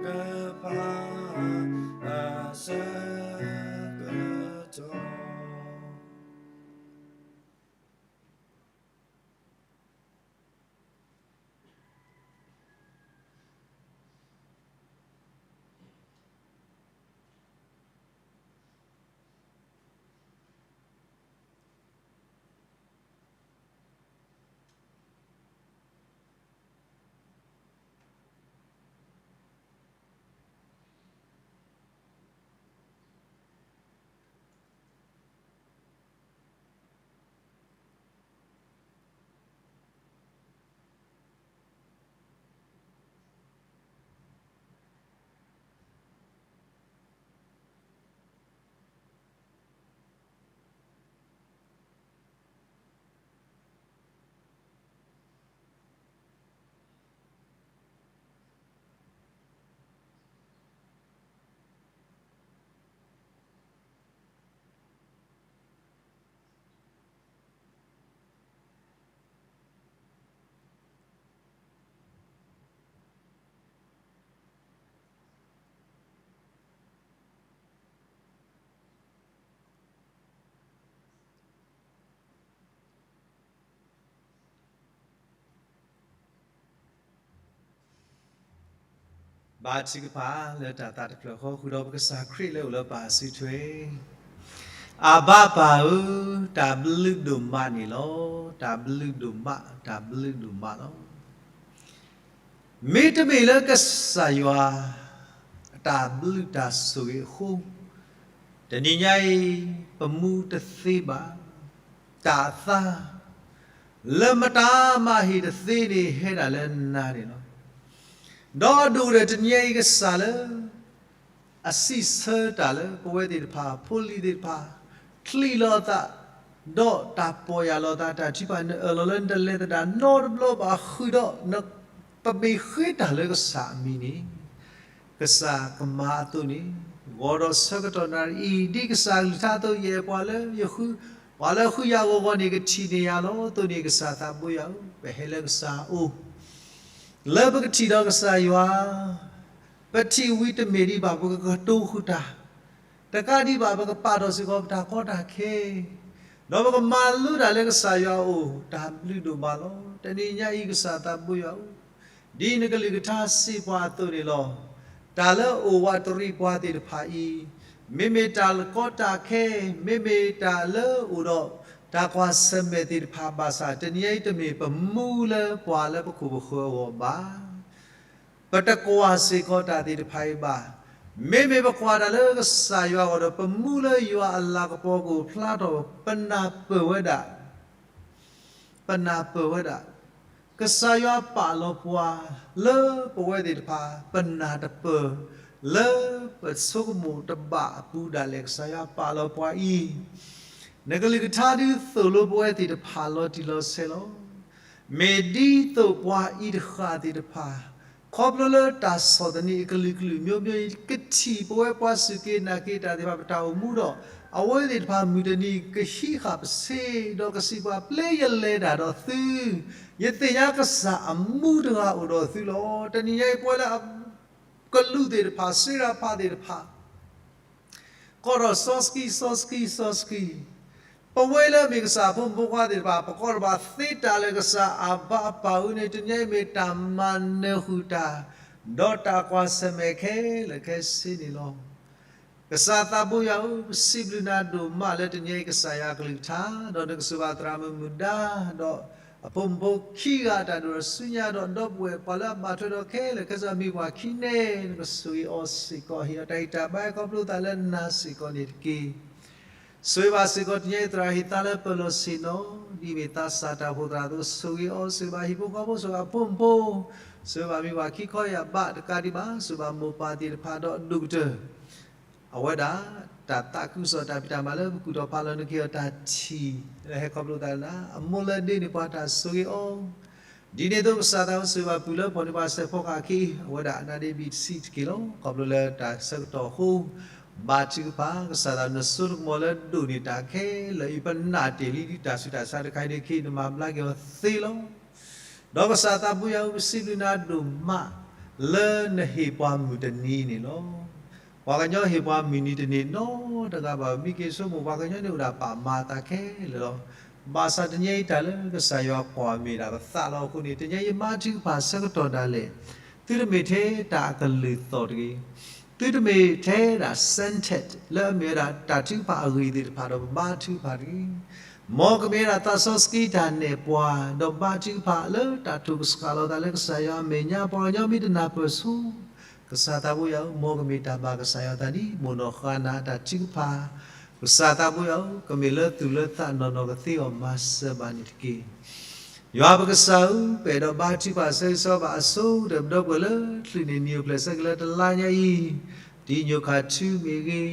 ကဖၣ် အဆၢကတီၢ်. ဘါထုကဖၣ်လၢတၢ်သးတဖျၢၣ်ဃီ ဃုာ်ဒီးပကစၢ်ခရံာ်လၢအိၣ်လၢပၢ်အစုထွဲ, အဘါပၢ်ဧၢ, တၢ်ဘျုးဒိၣ်မးန့ၣ်လီၤ. တၢ်ဘျုးဒိၣ်မး, တၢ်ဘျုးဒိၣ်မးလီၤ. မ့တမ့ၢ်လၢကစၢ်ယွၤ အတၢ်ဘျုးတၢ်ဆိၣ်ဂ့ၤအဃိ, တနံၤညါအံၤ ပမူတသ့ဘၣ်. တၢ်အသါ လၢမတၤမၤဟ့ၣ်တသ့န့ၣ် ဟဲဒၣ်လၢနၤန့ၣ်လီၤ. ဒီးအဒိၣ်ဒီးတနံၤညါအံၤကစၢ်လၢ အစံးဆၢတၢ်လၢပဝဲသ့ၣ်တဖၣ် ဖိလံၤသ့ၣ်တဖၣ် ချံးလီၤအသး, ဒီးတၢ်ပီၢ်ယၢ်လီၤသး တၢ်ထုကဖၣ် နအၢၣ်လီၤလၢနတလဲၤသဒၣ်နီတဘျီဘၣ် ဃုာ်ဒီး ပမ့ၢ်ဃ့တၢ်လၢကစၢ်အမံၤန့ၣ် ကစၢ်ကမၤအသိးန့ၣ်, ဂီၤဒီးဆၢကတီၢ်နၣ်ရံၣ်အံၤ ဒ်ကစၢ်အကလုၢ်ကထါအသိး ယအဲၣ်ပှၤလၢယဃု, ပှၤလၢအဃုယၤအဂီၢ်န့ၣ် ကထံၣ်န့ၢ်ယၤလီၤ. အသိးန့ၣ် ကစၢ်သးဘိယွၤဧၢ, ပဟဲလၢကစၢ်အအိၣ် လၢပကထံၣ်ဒီးကစၢ်ယွၤ, ပထံၣ်ဝံၤတမ့ၢ်ဒံးဘၣ် ပကကတိၤဃုာ်တၢ်, တကးဒံးဘၣ် ပကပာ်ထီၣ်စ့ၢ်ကီးပတၢ်ကီတၢ်ခဲ, ဒီးပကမၤလိတၢ်လၢကစၢ်ယွၤအအိၣ်, တၢ်ဘျုးဒိၣ်မးလီၤ. တနံၤညါအံၤ ကစၢ်သးဘိယွၤဧၢ, ဒ်နကလုၢ်ကထါစံးပှၤအသိးန့ၣ်လီၤ. တၢ်လၢအအိၣ်ဝးတရံးပှၤသ့ၣ်တဖၣ်အံၤ, မ့မ့ၢ်တၢ်ကီတၢ်ခဲ, မ့မ့ၢ်တၢ်လၢအအိၣ်ဒီးတၢ်ကွၢ်ဆၢၣ်မဲာ်သ့ၣ်တဖၣ်ဘၣ်ဆၣ် တနံၤညါအံၤတမ့ၢ်ပမူလၢပှၤလၢပခိၣ်ပဃၢၤအဂီၢ်ဘၣ်. ပတကွၢ်စ့ၢ်ကီးတၢ်သ့ၣ်တဖၣ်အံၤဘၣ်. မ့မ့ၢ်ပကွၢ်တၢ်လၢကစၢ်ယွၤအဂီၢ်ဒီး ပမူလၢယွၤအလၤကပီၤကအိၣ်ဖျါထီၣ် ပနၢ်ပၢၢ်ဝဲဒၣ်, ပနၢ်ပၢၢ်ဝဲဒၣ်, ကစၢ်ယွၤပာ်လီၤပှၤလၢပဝဲသ့ၣ်တဖၣ် ပနၢ်တပၢၢ် လၢပဆိကမိၣ်တဘၣ်အပူၤဒၣ်လဲာ် ကစၢ်ယွၤပာ်လီၤပှၤအံၤ နကလုၢ်ကထါဒုးသိၣ်လိပဝဲသ့ၣ်တဖၣ်လီၤတံၢ်လီၤဆဲးလီၤ. မ့ၢ်ဒ်သိးပှၤအံၤတဃၣ်သ့ၣ်တဖၣ် ခီဖျိလၢတၢ်ဆီၣ်သနံးအကလုာ်ကလုာ်မျိုးမျိုး ကထံၣ်ပဝဲပှၤစူၢ်က့ၤနာ်က့ၤတၢ်သ့ၣ်တဖၣ် ပတၢ်အိၣ်မူဒီး အဝဲသ့ၣ်တဖၣ်မုၢ်တနံၤကဟံးဃာ်ပစ့ဒီး ကစံးပှၤ ပျဲယလဲၤတၢ်ဒီးသု, ယသ့ၣ်ညါကစၢ်အမူတဂၤအိၣ်ဒီးသုလီၤ. တနံၤညါအံၤ ပဝဲလၢ ကလူးသ့ၣ်တဖၣ် စ့ရဖးသ့ၣ်တဖၣ် ကိးထီၣ်စီဆှံ စီဆှံ စီဆှံ, ပဝဲလၢအမ့ၢ်ကစၢ်အဖိမုၣ်ဖိခွါသ့ၣ်တဖၣ် ပကိးထီၣ်ဘၣ်သ့တၢ်လၢကစၢ်အဘၣ်အပၢ်အူန့ၣ် တနံၤညါအံၤမ့ၢ်တၢ်မၤနၢၤဃုာ်တၢ် ဒီးတၢ်ကွၢ်ဆၢၣ်မဲာ်ခဲလၢာ်ခဲဆ့န့ၣ်လီၤ. ကစၢ်သးဘိယွၤဧၢ, ပစံးဘျုးနၤဒိၣ်မးလၢတနံၤအံၤ ကစၢ်ယွၤအကလုၢ်ကထါ ဒီးနကစၢ်ဘၣ်သရၣ်မုၣ်မုၢ်ဒါ ဒီးအဖိမုၣ်ဖိခံဂၤအတၢ်ဒိၣ်ထီၣ်ဆူညါ ဒီးဒီပုၢ်ဝဲၢ်ပှၤလၢအဘၣ်ထွဲဒီးခဲလၢာ်ခဲဆ့အမံၤပှၢ်ခံန့ၣ် နကဆိၣ်ဂ့ၤအီၤစ့ၢ်ကီး ဟ့ၣ်အီၤတၢ်ဂံၢ်တၢ်ဘါ ခီဖျိသးလၢနၤစ့ၢ်ကီးန့ၣ်တက့ၢ်. ဆိၣ်ဂ့ၤဘၣ်စ့ၢ်ကီးတနံၤအံၤ သရၣ်ဟ့ၣ်သါလၢပလီၢ်ဆ့ၣ်နီၤ ဒ်အမ့ၢ်သးစၢ်တၢ်အိၣ်ဖှိၣ်သရၣ်အသိး ဆိၣ်ဂ့ၤအီၤ ဆိၣ်ဂ့ၤဘၣ်ဟံၣ်ဖိဃီဖိ ဆိၣ်ဂ့ၤဘၣ်အဖိမုၣ်ဖိ ဆိၣ်ဂ့ၤဘၣ်မံၤပှၢ်ခံခီယၢ်ဘးတကးဒံးဘၣ် ဆိၣ်ဂ့ၤဘၣ်မိၢ်ပၢ်သ့ၣ်တဖၣ်ဒီးဒိၣ်ကတၢၢ် အဝဲဒၣ် တၢ်သးခုကစီၣ်တၢ်ဖံးတၢ်မၤလၢပကူၣ်ထီၣ်ဖးလီၤန့ၣ် ကဟ့ၣ်အီၤတၢ်ထံၣ် လၢဟဲခီဖျိသးလၢနၤ အမိၢ်လၢဒ့န့ၢ်ပှၤတၢ်ဆိၣ်ဂ့ၤအီၤ ဒ်န့ၣ်အသိးကစၢ်သးဝဲဆိၣ်ဂ့ၤဘၣ်ပုၢ်လၢဖီၣ်န့ၢ်ပှၤစဲးဖီကဟၣ်ခံ အဝဲဒၣ်အနါဒ့ဘံၣ်တဆံတက့ၢ်လီၤ. ခီဖျိလၢတၢ်ဆၢကတီၢ်အဃိ ဘါထုကဖၣ် ကစၢ်သးနစိတကမီၤလၢဒိၣ်န့ၢ်တၢ်ခဲလၢာ် ယပနာ်တ့ၢ်လံဒ်တၢ်ဆူးတၢ်ဆါတခါအံၤန့ၣ် ခဲအံၤနမၤဘျါက့ၤအီၤသ့လီၤ. ဒီးကစၢ်သးဘိယွၤဧၢ ပစံးဘျုးနၤဒိၣ်မး လၢနဟ့ၣ်ပှၤမုၢ်တနံၤန့ၣ်လီၤ. ပှၤကညီဟ့ၣ်ပှၤမုၢ်နံၤတနံၤနီတဂၤဘၣ် မံက့ၤဆိကမိၣ် ပှၤကညီန့ၣ်အိၣ်ဒၣ်ပာ်မၤအသးခဲလၢာ်လီၤ. ဘၣ်ဆၣ်တနံၤအံၤတၢ်လၢကစၢ်ယွၤကွၢ်မ့ၢ်ဒၣ်ပသးလီၤအဃိန့ၣ် တနံၤအံၤယဘါထုကဖၣ်ဆၢကတီၢ်ဒၣ်လဲာ် သုတမ့ၢ်ထဲတၢ်အကလုၢ်သီၣ်တဂ့ၤ သုတမ့ၢ်ထဲဒၣ် scented လၢအမ့ၢ်ဝဲဒၣ်တၢ်ထုကဖၣ်အဂ့ၢ်သ့ၣ်တဖၣ်ဒီး ပဘါထုကဖၣ်တဂ့ၤ. မ်ကမ့ၢ်ဝဲဒၣ်သးစီဆှံတၢ်နဲၣ်ပှၤ ဒီးဘါထုကဖၣ်လၢတၢ်တိၢ်ကစှၤလီၤသးလၢကစၢ်ယွၤအမဲာ်ညါ ပှၤကညီမ့ၢ်တနၢ်ပၢၢ်ဆိ ကစၢ်သးဘိယွၤဧၢ မ်ကမ့ၢ်တၢ်ဘၣ်ကစၢ်ယွၤအသးဒ်မိၢ်နီၢ်ဃါနၤအတၢ်ထုကဖၣ် ကစၢ်သးဘိယွၤဧၢ ကမ့ၢ်လၢသူၣ်လၢသးနီၢ်နီၢ်ကသ့အီၤမၤစၢၤဘၣ်န့ၣ်တက့ၢ်. ယွၤပကစၢ်ဧၢ ပအဲၣ်ဒိးဘါထုကဖၣ်ဆၢဂ့ၤဆၢဝါဘၣ်အဆိကတၢၢ် ပဒီပုၢ်ဝဲၢ်လၢချုးန့ၢ်နံၣ်အိၣ်ဖျဲၣ်ဆၢက့ၤလၢတလါညါအံၤ တံညိၣ်ခးထူမ့ၢ်ဂ့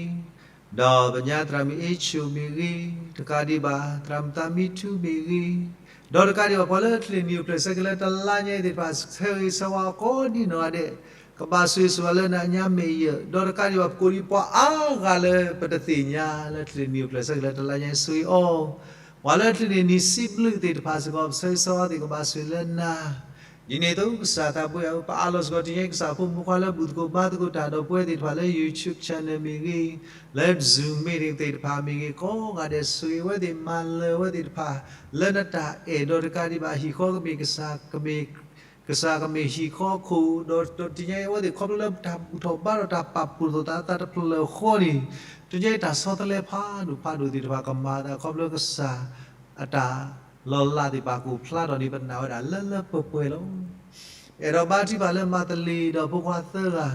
ၤ, ဒီးပညါသရၣ်မုၣ်အ့ၣ်ဆိၣ်မ့ၢ်ဂ့ၤ, တကးဒံးဘၣ် သရၣ်မုၣ်သးမံထူမ့ၢ်ဂ့ၤ, ဒီးတကးဒံးဘၣ် ပှၤလၢချုးန့ၢ်နံၣ်အိၣ်ဖျဲၣ်ဆၢက့ၤလၢတလါညါအံၤသ့ၣ်တဖၣ် ဆၢဂ့ၤဆၢဝါကိးဒံနီၢ်ဂၤဒဲး ကဘၣ်ဆိၣ်ဂ့ၤဆိၣ်ဝါလၢနၤညါမ့ၢ်ယၢၢ်, ဒီးတကးဒံးဘၣ် ပကိးဒံးပှၤအါဂၤလၢပတသ့ၣ်ညါလၢချုးန့ၢ်နံၣ်အိၣ်ဖျဲၣ်ဆၢက့ၤလၢတလါညါအံၤ ဆိၣ်ဂ့ၤအီၤ, ပှၤလၢချုးန့ၢ်နံၣ်စံးဘျုးသ့ၣ်တဖၣ်စ့ၢ်ကီး ပဆၢဂ့ၤဆၢဝါသ့ၣ်ကဘၣ်ဆိၣ်ဂ့ၤလၢနၤ ဒ်န့ၣ်အသိး ကစၢ်သးဘိယွၤဧၢ ပအးလီၤစ့ၢ်ကီးတနံၤအံၤ ကစၢ်ဖိမုၣ်ဖိခွါလၢဘူၣ်သကိးဘါသကိးတၢ်ဒီးပဝဲသ့ၣ်တဖၣ်လၢ YouTube channel မ့ၢ်ဂ့ၤ, လၢ Zoom meeting သ့ၣ်တဖၣ်မ့ၢ်ဂ့ၤ ကိးဂၤဒဲးဆိၣ်ဂ့ၤအဝဲသ့ၣ် မၤလၢၤအဝဲသ့ၣ်တဖၣ် လၢနတၢ်အဲၣ်ဒီးတကးဒံးဘၣ် ဟံၣ်ဃီကမ့ၢ်ကစၢ် ကမ့ၢ် ကစၢ်ကမ့ၢ်ဟံၣ်ဃီခိၣ် ဒီးတနံၤအံၤအဝဲသ့ၣ်ခီဖျိလၢတၢ်ဘူၣ်ထီၣ်ဘါထီၣ် တၢ်ပာ်ဖှိၣ်ထီၣ်သးအသးတဖျၢၣ်ဃီန့ၣ် တနံၤအံၤတၢ်ဆီတလဲဖးဒိၣ်ဖးဒိၣ်သ့ၣ်တဖၣ် ကမၤအသးခီဖျိကစၢ် အတၢ်လီၤလးသ့ၣ်တဖၣ်ကအိၣ်ဖျါထီၣ်န့ၣ် ပနာ်ဝဲဒၣ်လၢလၢပှဲၤပှဲၤလီၤ. အဲၣ်ဒိးဘါထုကဖၣ်လၢမၤသလ့ၤဒီးဖိခွါသၢဂၤ,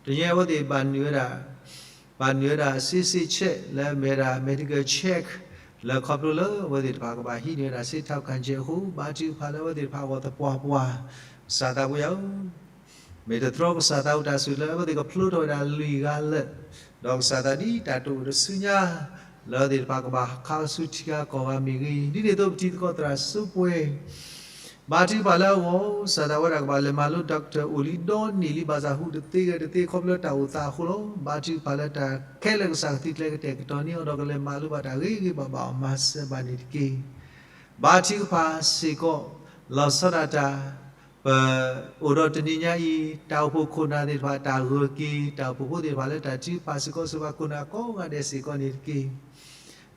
တနံၤအံၤအဝဲသ့ၣ်ဘၣ်နုာ်ဝဲဒၣ် ဘၣ်နုာ်ဝဲဒၣ် ဆေးစစ်ချက် လၢအမ့ၢ်ဝဲဒၣ် medical check လၢခီဖျိလၢအဝဲသ့ၣ်တဖၣ်ကဘၣ်ဟံးန့ၢ်ဝဲဒၣ် ဆေးထောက်ခံချက် အဃိ ဘါထုကဖၣ်လၢအဝဲသ့ၣ်တဖၣ်အဂီၢ်သပှၢ်ပှၢ်, ကစၢ်သးဘိယွၤဧၢ မ့ၢ်တတြီကစၢ်သးဝံၣ်တၢ်ဆိၣ်လၢ အဝဲသ့ၣ်ကဖျိထီၣ်ဝဲဒၣ်လွံၢ်ဂၤလၢာ်, ဒီးကစၢ်သးဒ်တၢ်တအိၣ်တဆူညါ လၢအဝဲသ့ၣ်တဖၣ်ကဘၣ်ခးဆူထံဂၤကီၢ်ဂၤမ့ၢ်ဂ့ၤ, ဒ်န့ၣ်အသိးပတံၤသကိးသရၣ်စူးပှဲၤ ဘါထုကဖၣ်လၢအဂီၢ် ကစၢ်သးဝဲဒၣ်ကဘၣ်လဲၤမၤလိ doctor အိၣ်လံဒီနံၣ်လံ ဘၣ်ဆၣ်ဟူးတသ့ဂဲၤတသ့ခီဖျိတၢ်အိၣ်သးအဃိလီၤ. ဘါထုကဖၣ်လၢတၢ်ခဲလၢာ်ကစၢ်ကသုးကျဲၤကတဲာ်ကတီၤန့ၢ်အီၤ ဒီးကလဲၤမၤလိဘၣ်တၢ်ဂ့ၤဂ့ၤဘၣ်ဘၣ်အီၤမၤစၢၤဘၣ်န့ၣ်တက့ၢ်. ဘါထုကဖၣ်စ့ၢ်ကီး လီၤဆီဒၣ်တၢ် ပအိၣ်ဒီးတနံၤညါအံၤ တၢ်အိၣ်ဖှိၣ်ခိၣ်နၢ်သ့ၣ်တဖၣ် တၢ်ဂၢၢ်က့ၤ တၢ်အိၣ်ဖှိၣ်ဖိသ့ၣ်တဖၣ်လၢတၢ်ထုကဖၣ်စ့ၢ်ကီး စ့ၢ်ကီးပှၤခိၣ်နၢ်ကိးဂၤဒဲးစ့ၢ်ကီးန့ၣ်တက့ၢ်.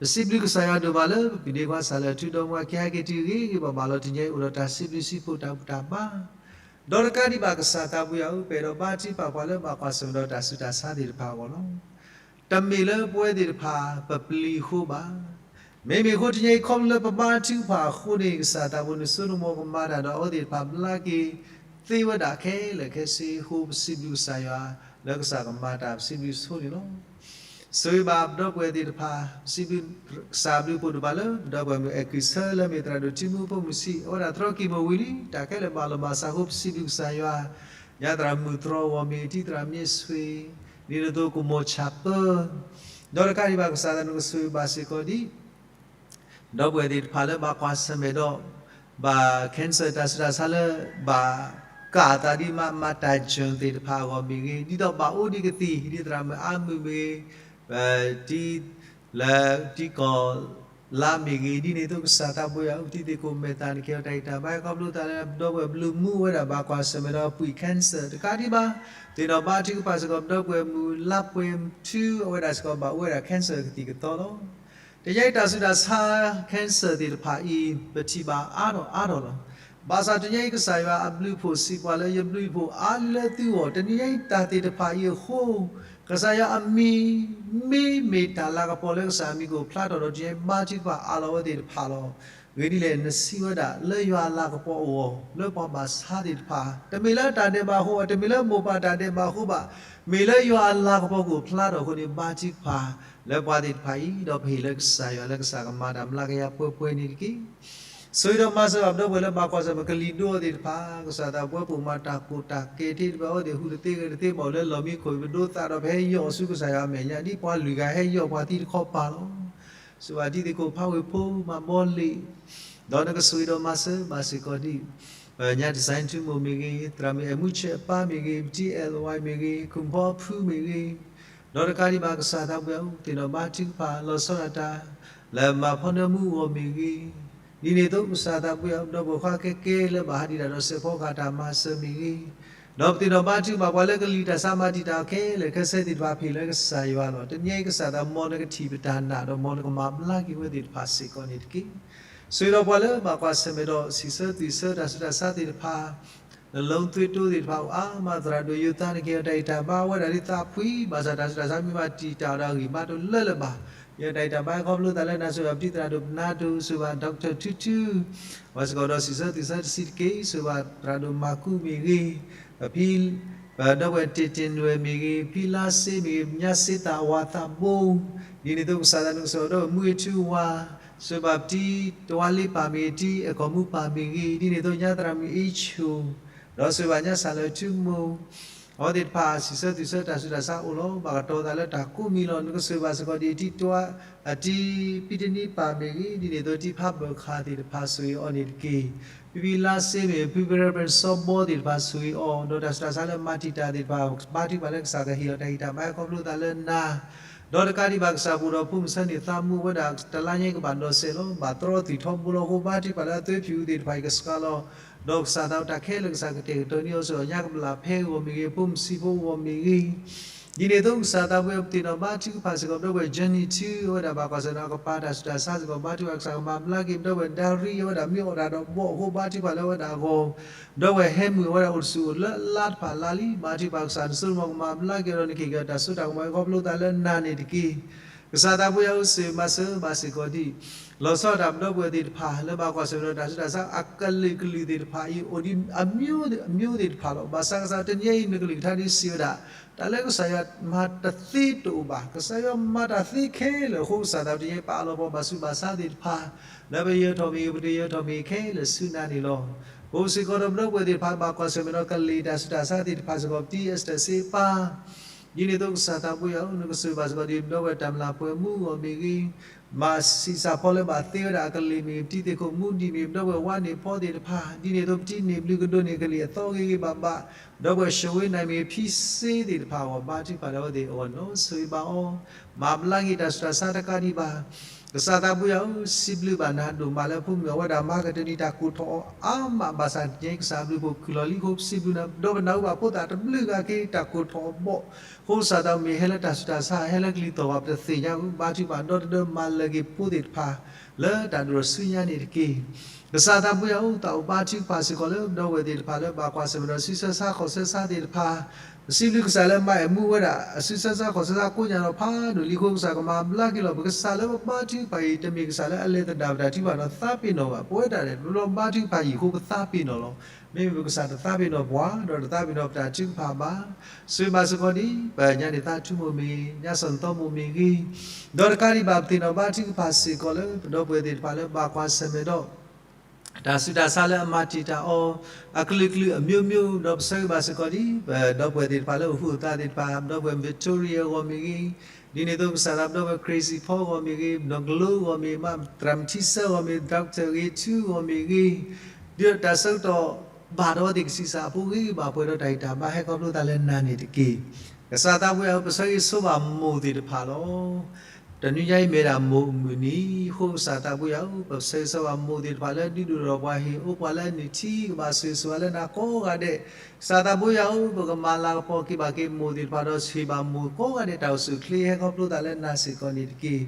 ပစံးဘျုးကစၢ်ယွၤဒိၣ်မးလၢပပျံၤဒ့ခွါစၢ်လၢအထူဒီမါ ကဟဲက့ၤတုၤဂ့ၤဂ့ၤဘၣ်ဘၣ်လီၤ. တနံၤညါအံၤအိၣ်ဒီးတၢ်စံးဘျုးစံးဖှိၣ် တၢ်ဘူၣ်တၢ်ဘါ ဒီးတကးဒံးဘၣ် ကစၢ်သးဘိယွၤဧၢ ပအဲၣ်ဒိးဘါထုကဖၣ်ပှၤလၢဘၣ်ကွၢ်ဆၢၣ်မဲာ်ဒီးတၢ်ဆူးတၢ်ဆါသ့ၣ်တဖၣ်အဂီၢ်လီၤ. တမ့ၢ်လၢပဝဲသ့ၣ်တဖၣ်ပပျံၤအဃိဘၣ်. မ့မ့ၢ်အဃိတနံၤညါအံၤ ခီဖျိလၢပဘါထုကဖၣ်အဃိန့ၣ် ကစၢ်သးဘိနစိနကမီၤကမၤတၢ်ဒီးအဝဲသ့ၣ်တဖၣ်ဘျါက့ၤသ့ဝဲဒၣ်ခဲလၢာ်ခဲဆ့အဃိ ပစံးဘျုးကစၢ်ယွၤ လၢကစၢ်ကမၤတၢ်ပစံးဘျုးဆိန့ၣ်လီၤ. ဆိၣ်ဂ့ၤဘၣ်ပဒီပုၢ်ဝဲၢ်သ့ၣ်တဖၣ်, ပစံးဘျုးကစၢ်အဘျုးအဖှိၣ်ဒိၣ်မးလၢ ပဒီပုၢ်ဝဲၢ်မုၣ်အဲၣ်ကုၢ်ဆၢလၢမ့ၢ်သရၣ်ဒိၣ်ထံမူဖိမုၣ်ဆံး အဝဲဒၣ်သရီကံၢ်မိၢ်ဝံၤလံ, တၢ်ခဲလၢာ်ဘၣ်လီၤမၢ်စၢ်အဃိ ပစံးဘျုးကစၢ်ယွၤ, ညါသရၣ်မုၣ်သရီဂီၢ်မ့ၢ်ဂ့ၤ တံၤသရၣ်မ့ၢ်ဆွ့, ဒ်န့ၣ်အသိးကမိၢ်ဆၣ်ပၢ ဒီးတကးဒံးဘၣ် ကစၢ်သးနကဆိၣ်ဂ့ၤဘၣ်စ့ၢ်ကီးဒ် ဒီပုၢ်ဝဲၢ်သ့ၣ်တဖၣ်လၢဘၣ်ကွၢ်ဆၢၣ်မဲာ်ဒီး ဘၣ် cancer တၢ်ဆူးတၢ်ဆါလၢ ဘၣ်ကၢ်အသးဒ်မး မၤတၢ်ယၢၢ်သ့ၣ်တဖၣ်အဂီၢ်မ့ၢ်ဂ့ၤ, ဒ်သိးဘၣ်အိၣ်ဒံးကသံၣ် ဒ်သရၣ်မုၣ်အါမုၢ်မ့ၢ်ဂ့ၤ, တံၤ လၢတံၤကီၢ်လါမ့ၢ်ဂ့ၤ, ဒ်န့ၣ်အသိးကစၢ်သးပှဲၤအီၤ တံၤသ့ၣ်ကိးမဲာ်သၣ်န့ၣ် ကဲထီၣ်တၢ်ဂံၢ်တၢ်ဘါခီဖျိသးလၢ ပဒီပုၢ်ဝဲၢ်ဘျုးမူဝဲဒၣ် ဘၣ်ကွၢ်ဆၢၣ်မဲာ်ဒီး ပှံၢ် cancer တကးဒံးဘၣ်, သ့ၣ်နီၣ်ဘါထုကဖၣ်စ့ၢ်ကီး ပဒီပုၢ်ဝဲၢ်မုၣ်လါပှဲၤထူ အဝဲဒၣ်စ့ၢ်ကီးဘၣ်အိၣ်ဝဲဒၣ် cancer ကသံၣ်ကသီလီၤ. တနံၤအံၤတၢ်ဆူးတၢ်ဆါ cancer သ့ၣ်တဖၣ်အံၤ ပထံၣ်ဘၣ်အါထီၣ်အါထီၣ်လီၤ. ဘၣ်ဆၣ်တနံၤအံၤကစၢ်ယွၤအဘျုးအဖှိၣ်စံးပှၤလၢ ယဘျုးယဖှိၣ်အါလၢသုဂီၢ်, တနံၤအံၤတၢ်သ့ၣ်တဖၣ်အံၤအဃိ ကစၢ်ယွၤအမံၤ မ့မ့ၢ်တၢ်လၤကပီၤလၢကစၢ်အမံၤကအိၣ်ဖျါထီၣ်ဒီး တနံၤအံၤဘါထုကဖၣ်အးလီၤဝဲသ့ၣ်တဖၣ်လီၤ. ဂ့ၢ်ဒ်လဲၣ် နစံးဝဲဒၣ်လၢယွၤအလၤကပီၤအဂီၢ် လၢပှၤဘၣ်ဆါသ့ၣ်တဖၣ် တမ့ၢ်လၢတၢ်ဒဲးဘးအဃိဘၣ်, တမ့ၢ်လၢမိၢ်ပၢ်တၢ်ဒဲးဘးအဃိဘၣ်, မ့ၢ်လၢယွၤအလၤကပီၤကအိၣ်ဖျါထီၣ်အဃိန့ၣ် ဘါထုကဖၣ်လၢပှၤသ့ၣ်တဖၣ်အံၤ ဒီးပဟ့ၣ်လၢကစၢ်ယွၤလၢကစၢ်ကမၤတၢ်မျးကယၤပှဲၤပှဲၤန့ၣ်တက့ၢ်. ဆိၣ်ဂ့ၤဒီးမၤစၢၤဘၣ်ပဒီပုၢ်ဝဲၢ်လၢဘၣ်ကွၢ်ဆၢၣ်မဲာ်ကလံၤဒိသ့ၣ်တဖၣ်, ကစၢ်သးပှဲၤပိာ်မၤတၢ်ကိၢ်တၢ်ကဲထီၣ်တဖၣ်အဝဲသ့ၣ် ဟူးတသ့ဂဲၤတသ့ ဘၣ်အိၣ်လၢလီၢ်မံခိၣ် ပဒိသးဒီး ပဟဲယီၢ်ဆူကစၢ်ယွၤအမဲာ်ညါ ဒ်ပှၤလွံၢ်ဂၤဟဲယီၢ်ပှၤသံတခီပၤလီၤ. ဆိၣ်ဂ့ၤဘၣ်တံၤသကိးဖးဝ့ၢ်ဖိ မၤဘီလ့ၣ်, ဒီးနကဆိၣ်ဂ့ၤဒီးမၤစၢၤဘၣ်စ့ၢ်ကီးဒ် ညါ design ထူမိၢ်မ့ၢ်ဂ့ၤ, သရၣ်မုၣ်အဲၣ်မူဆဲးအပၢ်မ့ၢ်ဂ့ၤ, ပတံၤအဲၣ်လဝါမ့ၢ်ဂ့ၤ, ခိၣ်ဖီဖုမ့ၢ်ဂ့ၤ, ဒီးတကးဒံးဘၣ်ကစၢ်သးပှဲၤအီၤ သ့ၣ်နီၣ်ဘါထုကဖၣ် လီၤဆီဒၣ်တၢ် လၢမၤဖီနၢမူအဂီၢ်မ့ၢ်ဂ့ၤ, ဒ်န့ၣ်အသိးကစၢ်သးပှဲၤအီၤ ဒီပုၢ်ဝဲၢ်ခွါခဲကဲလၢဘၣ်ဟးဒံးတၢ်ဒီးစဲးဖီကဟၣ်တၢ်မၤစၢၤမ့ၢ်ဂ့ၤ, ဒီးပသ့ၣ်နီၣ်ဘါထုကဖၣ်ပှၤလၢကလံၤတၢ်ဆါမၤတံာ်တာ်အီၤခဲလၢာ်ခဲဆ့သ့ၣ်တဖၣ် ပဟ့ၣ်လၢကစၢ်ယွၤလီၤ. တနံၤအံၤကစၢ်သး မ်နကထံၣ်ပတၢ်နာ်ဒီး မ်နကမၤဘျါက့ၤဝဲသ့ၣ်တဖၣ်စ့ၢ်ကီးန့ၣ်တက့ၢ်. ဆိၣ်ဂ့ၤဒီးပှၤလၢဘၣ်ကွၢ်ဆၢၣ်မဲာ်ဒီး စံးဆၢသွံၣ်ဆၢတၢ်ဆူးတၢ်ဆါသ့ၣ်တဖၣ် လၢ လၢသွ့တိသ့ၣ်တဖၣ်အိၣ်အါမး သရၣ်ဒိၣ်ယိၤသးန့ၣ် ကဟ့ၣ်အီၤတၢ်ဂံၢ်တၢ်ဘါဝဲဒၣ်ဒ်သးဖှံ ဘၣ်ဆၣ်တၢ်ဆူးတၢ်ဆါမ့ၢ်ဘၣ်တံာ်တာ်အီၤဒီးအဂံၢ်ဘါတလၢလၢၤဘၣ်. ကဟ့ၣ်အီၤတၢ်ဂံၢ်တၢ်ဘါခီဖျိသးလၢနၤ ဆိၣ်ဂ့ၤဘၣ်ပတံၤသရၣ်ဒိၣ်ပနၢ်ဒိၣ် ဆိၣ်ဂ့ၤဘၣ် doctor ထူထူ ဝဲစ့ၢ်ကီးဒီးစံးဆၢသွံၣ်ဆၢတဆံးတက့ၢ် ဆိၣ်ဂ့ၤဘၣ်သရၣ်ဒိၣ်မၤကူမ့ၢ်ဂ့ၤ, ပဖံ ပဒီပုၢ်ဝဲၢ်တ့ၢ်တ့ၢ်နွဲၣ်မ့ၢ်ဂ့ၤ, ဖံလါစ့မ့ၢ်ဂ့ၤ, ပညါစ့သၣ်ဝါသးဘိ, ဒ်န့ၣ်အသိးကစၢ်သးနကဆိၣ်ဂ့ၤဒီးမူဂ့ၤထူဝါ, ဆိၣ်ဂ့ၤဘၣ်ပတံၤတဝါလ့ပၢ်မ့ၢ်ဂ့ၤ, တံၤအဲၣ်ကီၢ်မူပၢ်မ့ၢ်ဂ့ၤ, ဒ်န့ၣ်အသိးညါသရၣ်မုၣ်အ့ဆိၣ်, ဒီးဆိၣ်ဂ့ၤဘၣ်ညါစၢ်လၢထူမိၢ် အဝဲသ့ၣ်တဖၣ်စံးဆၢသွံၣ်ဆၢတၢ်ဆူးတၢ်ဆါအိၣ်လီၤ ဘၣ်ကတီၤသးလၢတၢ်ကိးမံၤလီၤ. နကဆိၣ်ဂ့ၤဘၣ်စ့ၢ်ကီးဒ်အတံၤတဝါ အတံၤပံတနံပၢ်မ့ၢ်ဂ့ၤ, ဒ်န့ၣ်အသိးတံၤဖးဘၢၣ်ခၣ်သ့ၣ်တဖၣ်ဆိၣ်ဂ့ၤအီၤန့ၣ်တက့ၢ်. ဖံဖံလါစ့မ့ၢ် ဖုဖု Reverend စီဘီသ့ၣ်တဖၣ်ဆိၣ်ဂ့ၤအီၤ, ဒီးတၢ်ဆူးတၢ်ဆါလၢမၤတံာ်တာ်သ့ၣ်တဖၣ် ဘါထုကဖၣ်လၢကစၢ်ကဟ့ၣ်အီၤတၢ်ဂံၢ်တၢ်ဘါခီဖျိသးလၢနၤ ဒီးတကးဒံးဘၣ်ကစၢ်ပူၤဒီးဖိမုၣ်ဆၢန့ၣ် သးမူဝဲဒၣ်တလါညါကဘၣ်ဒီးစဲးလီၤ ဘၣ်သရီသုးထီဘိလီၤအဃိ ဘါထုကဖၣ်လၢအသွ့ဖျၢၣ်အူသ့ၣ်တဖၣ်အံၤကဆှါလီၤ. ဒီးကစၢ်သးတၢ်ခဲလၢာ်ကစၢ်ကတဲာ်ကတီၤန့ၢ်အီၤစ့ၢ်ကီး ညါကဘျၣ်ဖဲအဂီၢ်မ့ၢ်ဂ့ၤ, ဖိမုၣ်ဆံးဖိအဂီၢ်မ့ၢ်ဂ့ၤ, ဒ်န့ၣ်အသိးကစၢ်သးပှဲၤပသ့ၣ်နီၣ်ဘါထုကဖၣ်စ့ၢ်ကီး ပဒီပုၢ်ဝဲၢ် Journey ထူ အဝဲဒၣ်ဘၣ်ကွၢ်ဆၢၣ်နီၣ်ကပၤတၢ်ဆူးတၢ်ဆါစ့ၢ်ကီး ဘါထုကဖၣ်ကစၢ်ကမၤဘျါက့ၤ ပဒီပုၢ်ဝဲၢ် ဒါရံ အဝဲဒၣ်မ့ၢ်အီၣ်တၢ်ဒီးဘီအဃိ ဘါထုကဖၣ်လၢအဝဲဒၣ်အဂီၢ် ဒီပုၢ်ဝဲၢ်ဟဲမုၢ်အဝဲဒၣ်အိၣ်တဆူၣ်အိၣ်လၢလါတဖၣ်လါလံ ဘါထုကဖၣ်ကစၢ်နစိကမီၤကမၤဘျါက့ၤဒီးနက့ၢ်ကီၤတၢ်စိတၢ်ကမီၤအံၤခီဖျိသးလၢနၤန့ၣ်တက့ၢ်. ကစၢ်သးပှဲၤအူစ့ၢ်မၤစၢၤဘၣ်စ့ၢ်ကီးဒ် လီၤဆီဒၣ်တၢ်ပဒီပုၢ်ဝဲၢ်သ့ၣ်တဖၣ်လၢဘၣ်ကွၢ်ဆၢၣ်ဒီးတၢ်ဆူးတၢ်ဆါအကလုာ်ကလုာ်သ့ၣ်တဖၣ်အံၤ အိၣ်ဒ်အမျိုးအမျိုးသ့ၣ်တဖၣ်လီၤ. ဘၣ်ဆၣ်ကစၢ်တနံၤအံၤနကလုၢ်ကထါဒ်စံးဝဲဒၣ် တၢ်လၢကစၢ်ယွၤမၤတသ့တအိၣ်ဘၣ်. ကစၢ်ယွၤမၤတၢ်သ့ခဲလၢာ်အဃိ ကစၢ်သးပတယဲပာ်လီၤပှၤဘၣ်ဆူးဘၣ်ဆါသ့ၣ်တဖၣ် လၢပယၢၤထီၣ်မ့ၢ်ဂ့ၤ ပတယၢၤထီၣ်မ့ၢ်ဂ့ၤခဲလၢာ်ဆူနၤန့ၣ်လီၤ. ပအိၣ်စ့ၢ်ကီးဒီးပဒီပုၢ်ဝဲၢ်သ့ၣ်တဖၣ်ဘၣ်ကွၢ်ဆၢၣ်မဲာ်ဒီးကလံၤတၢ်ဆူးတၢ်ဆါသ့ၣ်တဖၣ်စ့ၢ်ကီး ပတံၤအ့စတၢၣ်စ့ပၢ် ဒ်န့ၣ်အသိးကစၢ်သးပှဲၤအူ နကဆိၣ်ဂ့ၤဘၣ်စ့ၢ်ကီးဒ်ပဒီပုၢ်ဝဲၢ်တၢ်မျၢ်ပှဲၤမူအဂီၢ်မ့ၢ်ဂ့ၤ, မၤဆံးစၢ်ဖီလၢဘၣ်သ့ဝဲဒၣ်အကလံၤမ့ၢ်ဂ့ၤ ပတံၤသ့ၣ်ခိၣ်မူဒံးမ့ၢ်ဂ့ၤ ပဒီပုၢ်ဝဲၢ်ဝါန့ၢ်ဖီသ့ၣ်တဖၣ် ဒ်န့ၣ်အသိးပတံၤန့ၢ်ဘျုးကဒိးန့ၢ်ကလံၤအသီဂ့ၤဂ့ၤဘၣ်ဘၣ် ပဒီပုၢ်ဝဲၢ်ၡဝ့နၤမ့ၢ်ဂ့ၤ ဖံစ့သ့ၣ်တဖၣ်အဂီၢ် ဘါထုကဖၣ်လၢအဝဲသ့ၣ်အဂီၢ်န့ၣ်လီၤ. ဆိၣ်ဂ့ၤဘၣ်အီၤ မၤဘျါက့ၤတၢ်ဆူးတၢ်ဆါတကးဒံးဘၣ် ကစၢ်သးပှဲၤအူ စံးဘျုးဘၣ်နၤဒိၣ်မးလၢဖိမုၣ်အဝဲဒၣ်မၤကတၢၢ်န့ၢ်တၢ်ကိၢ်ထီၣ်အီၤအါမး ဘၣ်ဆၣ်တနံၤအံၤကစၢ်အဘျုးအဖှိၣ်ခုၣ်လီၤလံအဃိ ပစံးဘျုးနၤ ဒီးပနၢ်ဟူဘၣ်ဖိသၣ်တဘျုးဂၤက့ၤတၢ်ကိၢ်ထီၣ်အဘီၣ် အဃိကစၢ်သးမ့ၢ်ဟဲလၢတၢ်ဆူးတၢ်ဆါ ဟဲလၢကလံၤသီၣ်ဂီၤ ပတသ့ၣ်ညါအူ ဘါထုကဖၣ်ဒီတဒၢမၤလၢာ်က့ၤဖိသ့ၣ်တဖၣ် လၢတၢ်ဒိၣ်ထီၣ်ဆူညါန့ၣ်တက့ၢ်. ကစၢ်သးပှဲၤအူ သးအိၣ်ဘါထုကဖၣ်စ့ၢ်ကီးလၢပဒီပုၢ်ဝဲၢ်သ့ၣ်တဖၣ်လၢဘၣ်ကွၢ်ဆၢၣ်မဲာ်ဒီးဆံးဆၢဆါခီၣ်ဆၢဆါသ့ၣ်တဖၣ် ပစံးဘျုးကစၢ်လၢမၤအဲၣ်မူဝဲဒၣ် အစုဆၢဆၢခီၣ်ဆၢဆၢကိးညါဒီးဖးဒိၣ်လံအဃိ ကစၢ်ကမၤဘျါက့ၤလီၤ. ပကစၢ်လၢပဘါထုကဖၣ်အံၤ တမ့ၢ်ကစၢ်လၢအလဲၤသဒၣ်ပတၢ်ထုကဖၣ်ဒီးသးပ့ၤနီၣ်ဘၣ်. ပဝဲဒၣ်န့ၣ် ပဘါထုကဖၣ်အံၤအဃိ ပသးပ့ၤနီၣ်လီၤ. မ့မ့ၢ်ပကစၢ်တသးပ့ၤနီၣ်ပှၤ ဒီးတသးပ့ၤနီၣ်ပတၢ်ထုကဖၣ်ဘၣ်. ဆိၣ်ဂ့ၤဘၣ်စ့ၢ်ကီးဒ် ပညါန့ၣ်သးထူမိၢ်မ့ၢ်ဂ့ၤ, ညါစီၣ်နသီမိၢ်မ့ၢ်ဂ့ၤ, ဒီးတကးဒံးဘၣ် ပသ့ၣ်နီၣ်ဘါထုကဖၣ်စ့ၢ်ကီးလၢ ပဒီပုၢ်ဝဲၢ်သ့ၣ်တဖၣ်လၢဘၣ်ကွၢ်ဆၢၣ်မဲာ်ဒီး တၢ်ဆူးတၢ်ဆါလၢအမၤတံာ်တာ်အီၤ အကလုာ်ကလုာ်အမျိုးမျိုး ဒီးပဆၢဂ့ၤဘၣ်စ့ၢ်ကီးဒ် ပဒီပုၢ်ဝဲၢ်သ့ၣ်တဖၣ်လၢအိၣ်ဃူအိၣ်သးသ့ၣ်တဖၣ်, ပဒီပုၢ်ဝဲၢ် Victoria အဂီၢ်မ့ၢ်ဂ့ၤ, ဒ်န့ၣ်အသိးကစၢ်သး ပဒီပုၢ်ဝဲၢ် Crazy Paul အဂီၢ်မ့ၢ်ဂ့ၤ, နီၢ်ကလိအဂီၢ်မ့ၢ်ဂ့ၤ, သရၣ်မုၣ်ထံဆၢအဂီၢ်မ့ၢ်, ဒီကထၢၣ်ဂ့ၤထူအဂီၢ်မ့ၢ်ဂ့ၤ, ဒ်ဒီးတၢ်ဆၢကတီၢ်ဘၣ်ဒီးအဝဲသ့ၣ်ကဆံးစၢ်အဖိဂ့ၤဂ့ၤဘၣ်ပှဲၤဒီးတၢ်ဂံၢ်တၢ်ဘါဟဲခီဖျိသးလၢနၤန့ၣ်တက့ၢ်. ကစၢ်သးဘိယွၤဧၢ, ပဆၢဂ့ၤဆၢဝါမိၢ်သ့ၣ်တဖၣ်လီၤ. တနွံညါအံၤမ့ၢ်ဒၣ်မိၢ်မုၢ်နံၤအဃိ ကစၢ်သးဘိယွၤဧၢ, ပဆၢဂ့ၤဆၢဝါမိၢ်သ့ၣ်တဖၣ်လၢဒုးဒိၣ်ထီၣ်ပှၤဟ့ၣ်အိၣ်ပှၤလၢနုၢ်ထံ ကဘၣ်ဆိၣ်ဂ့ၤဆိၣ်ဝါလၢနၤကိးဂၤဒဲး. ကစၢ်သးဘိယွၤဧၢ, ပကမၤလၤကပီၤက့ၤဘၣ်က့ၤမိၢ်သ့ၣ်တဖၣ်ဒီး ဟ့ၣ်ဘၣ်မိၢ်ကိးဂၤဒဲးတၢ်အိၣ်ဆူၣ်အိၣ်ချ့ဟဲခီဖျိသးလၢနၤစ့ၢ်ကီးန့ၣ်တက့ၢ်.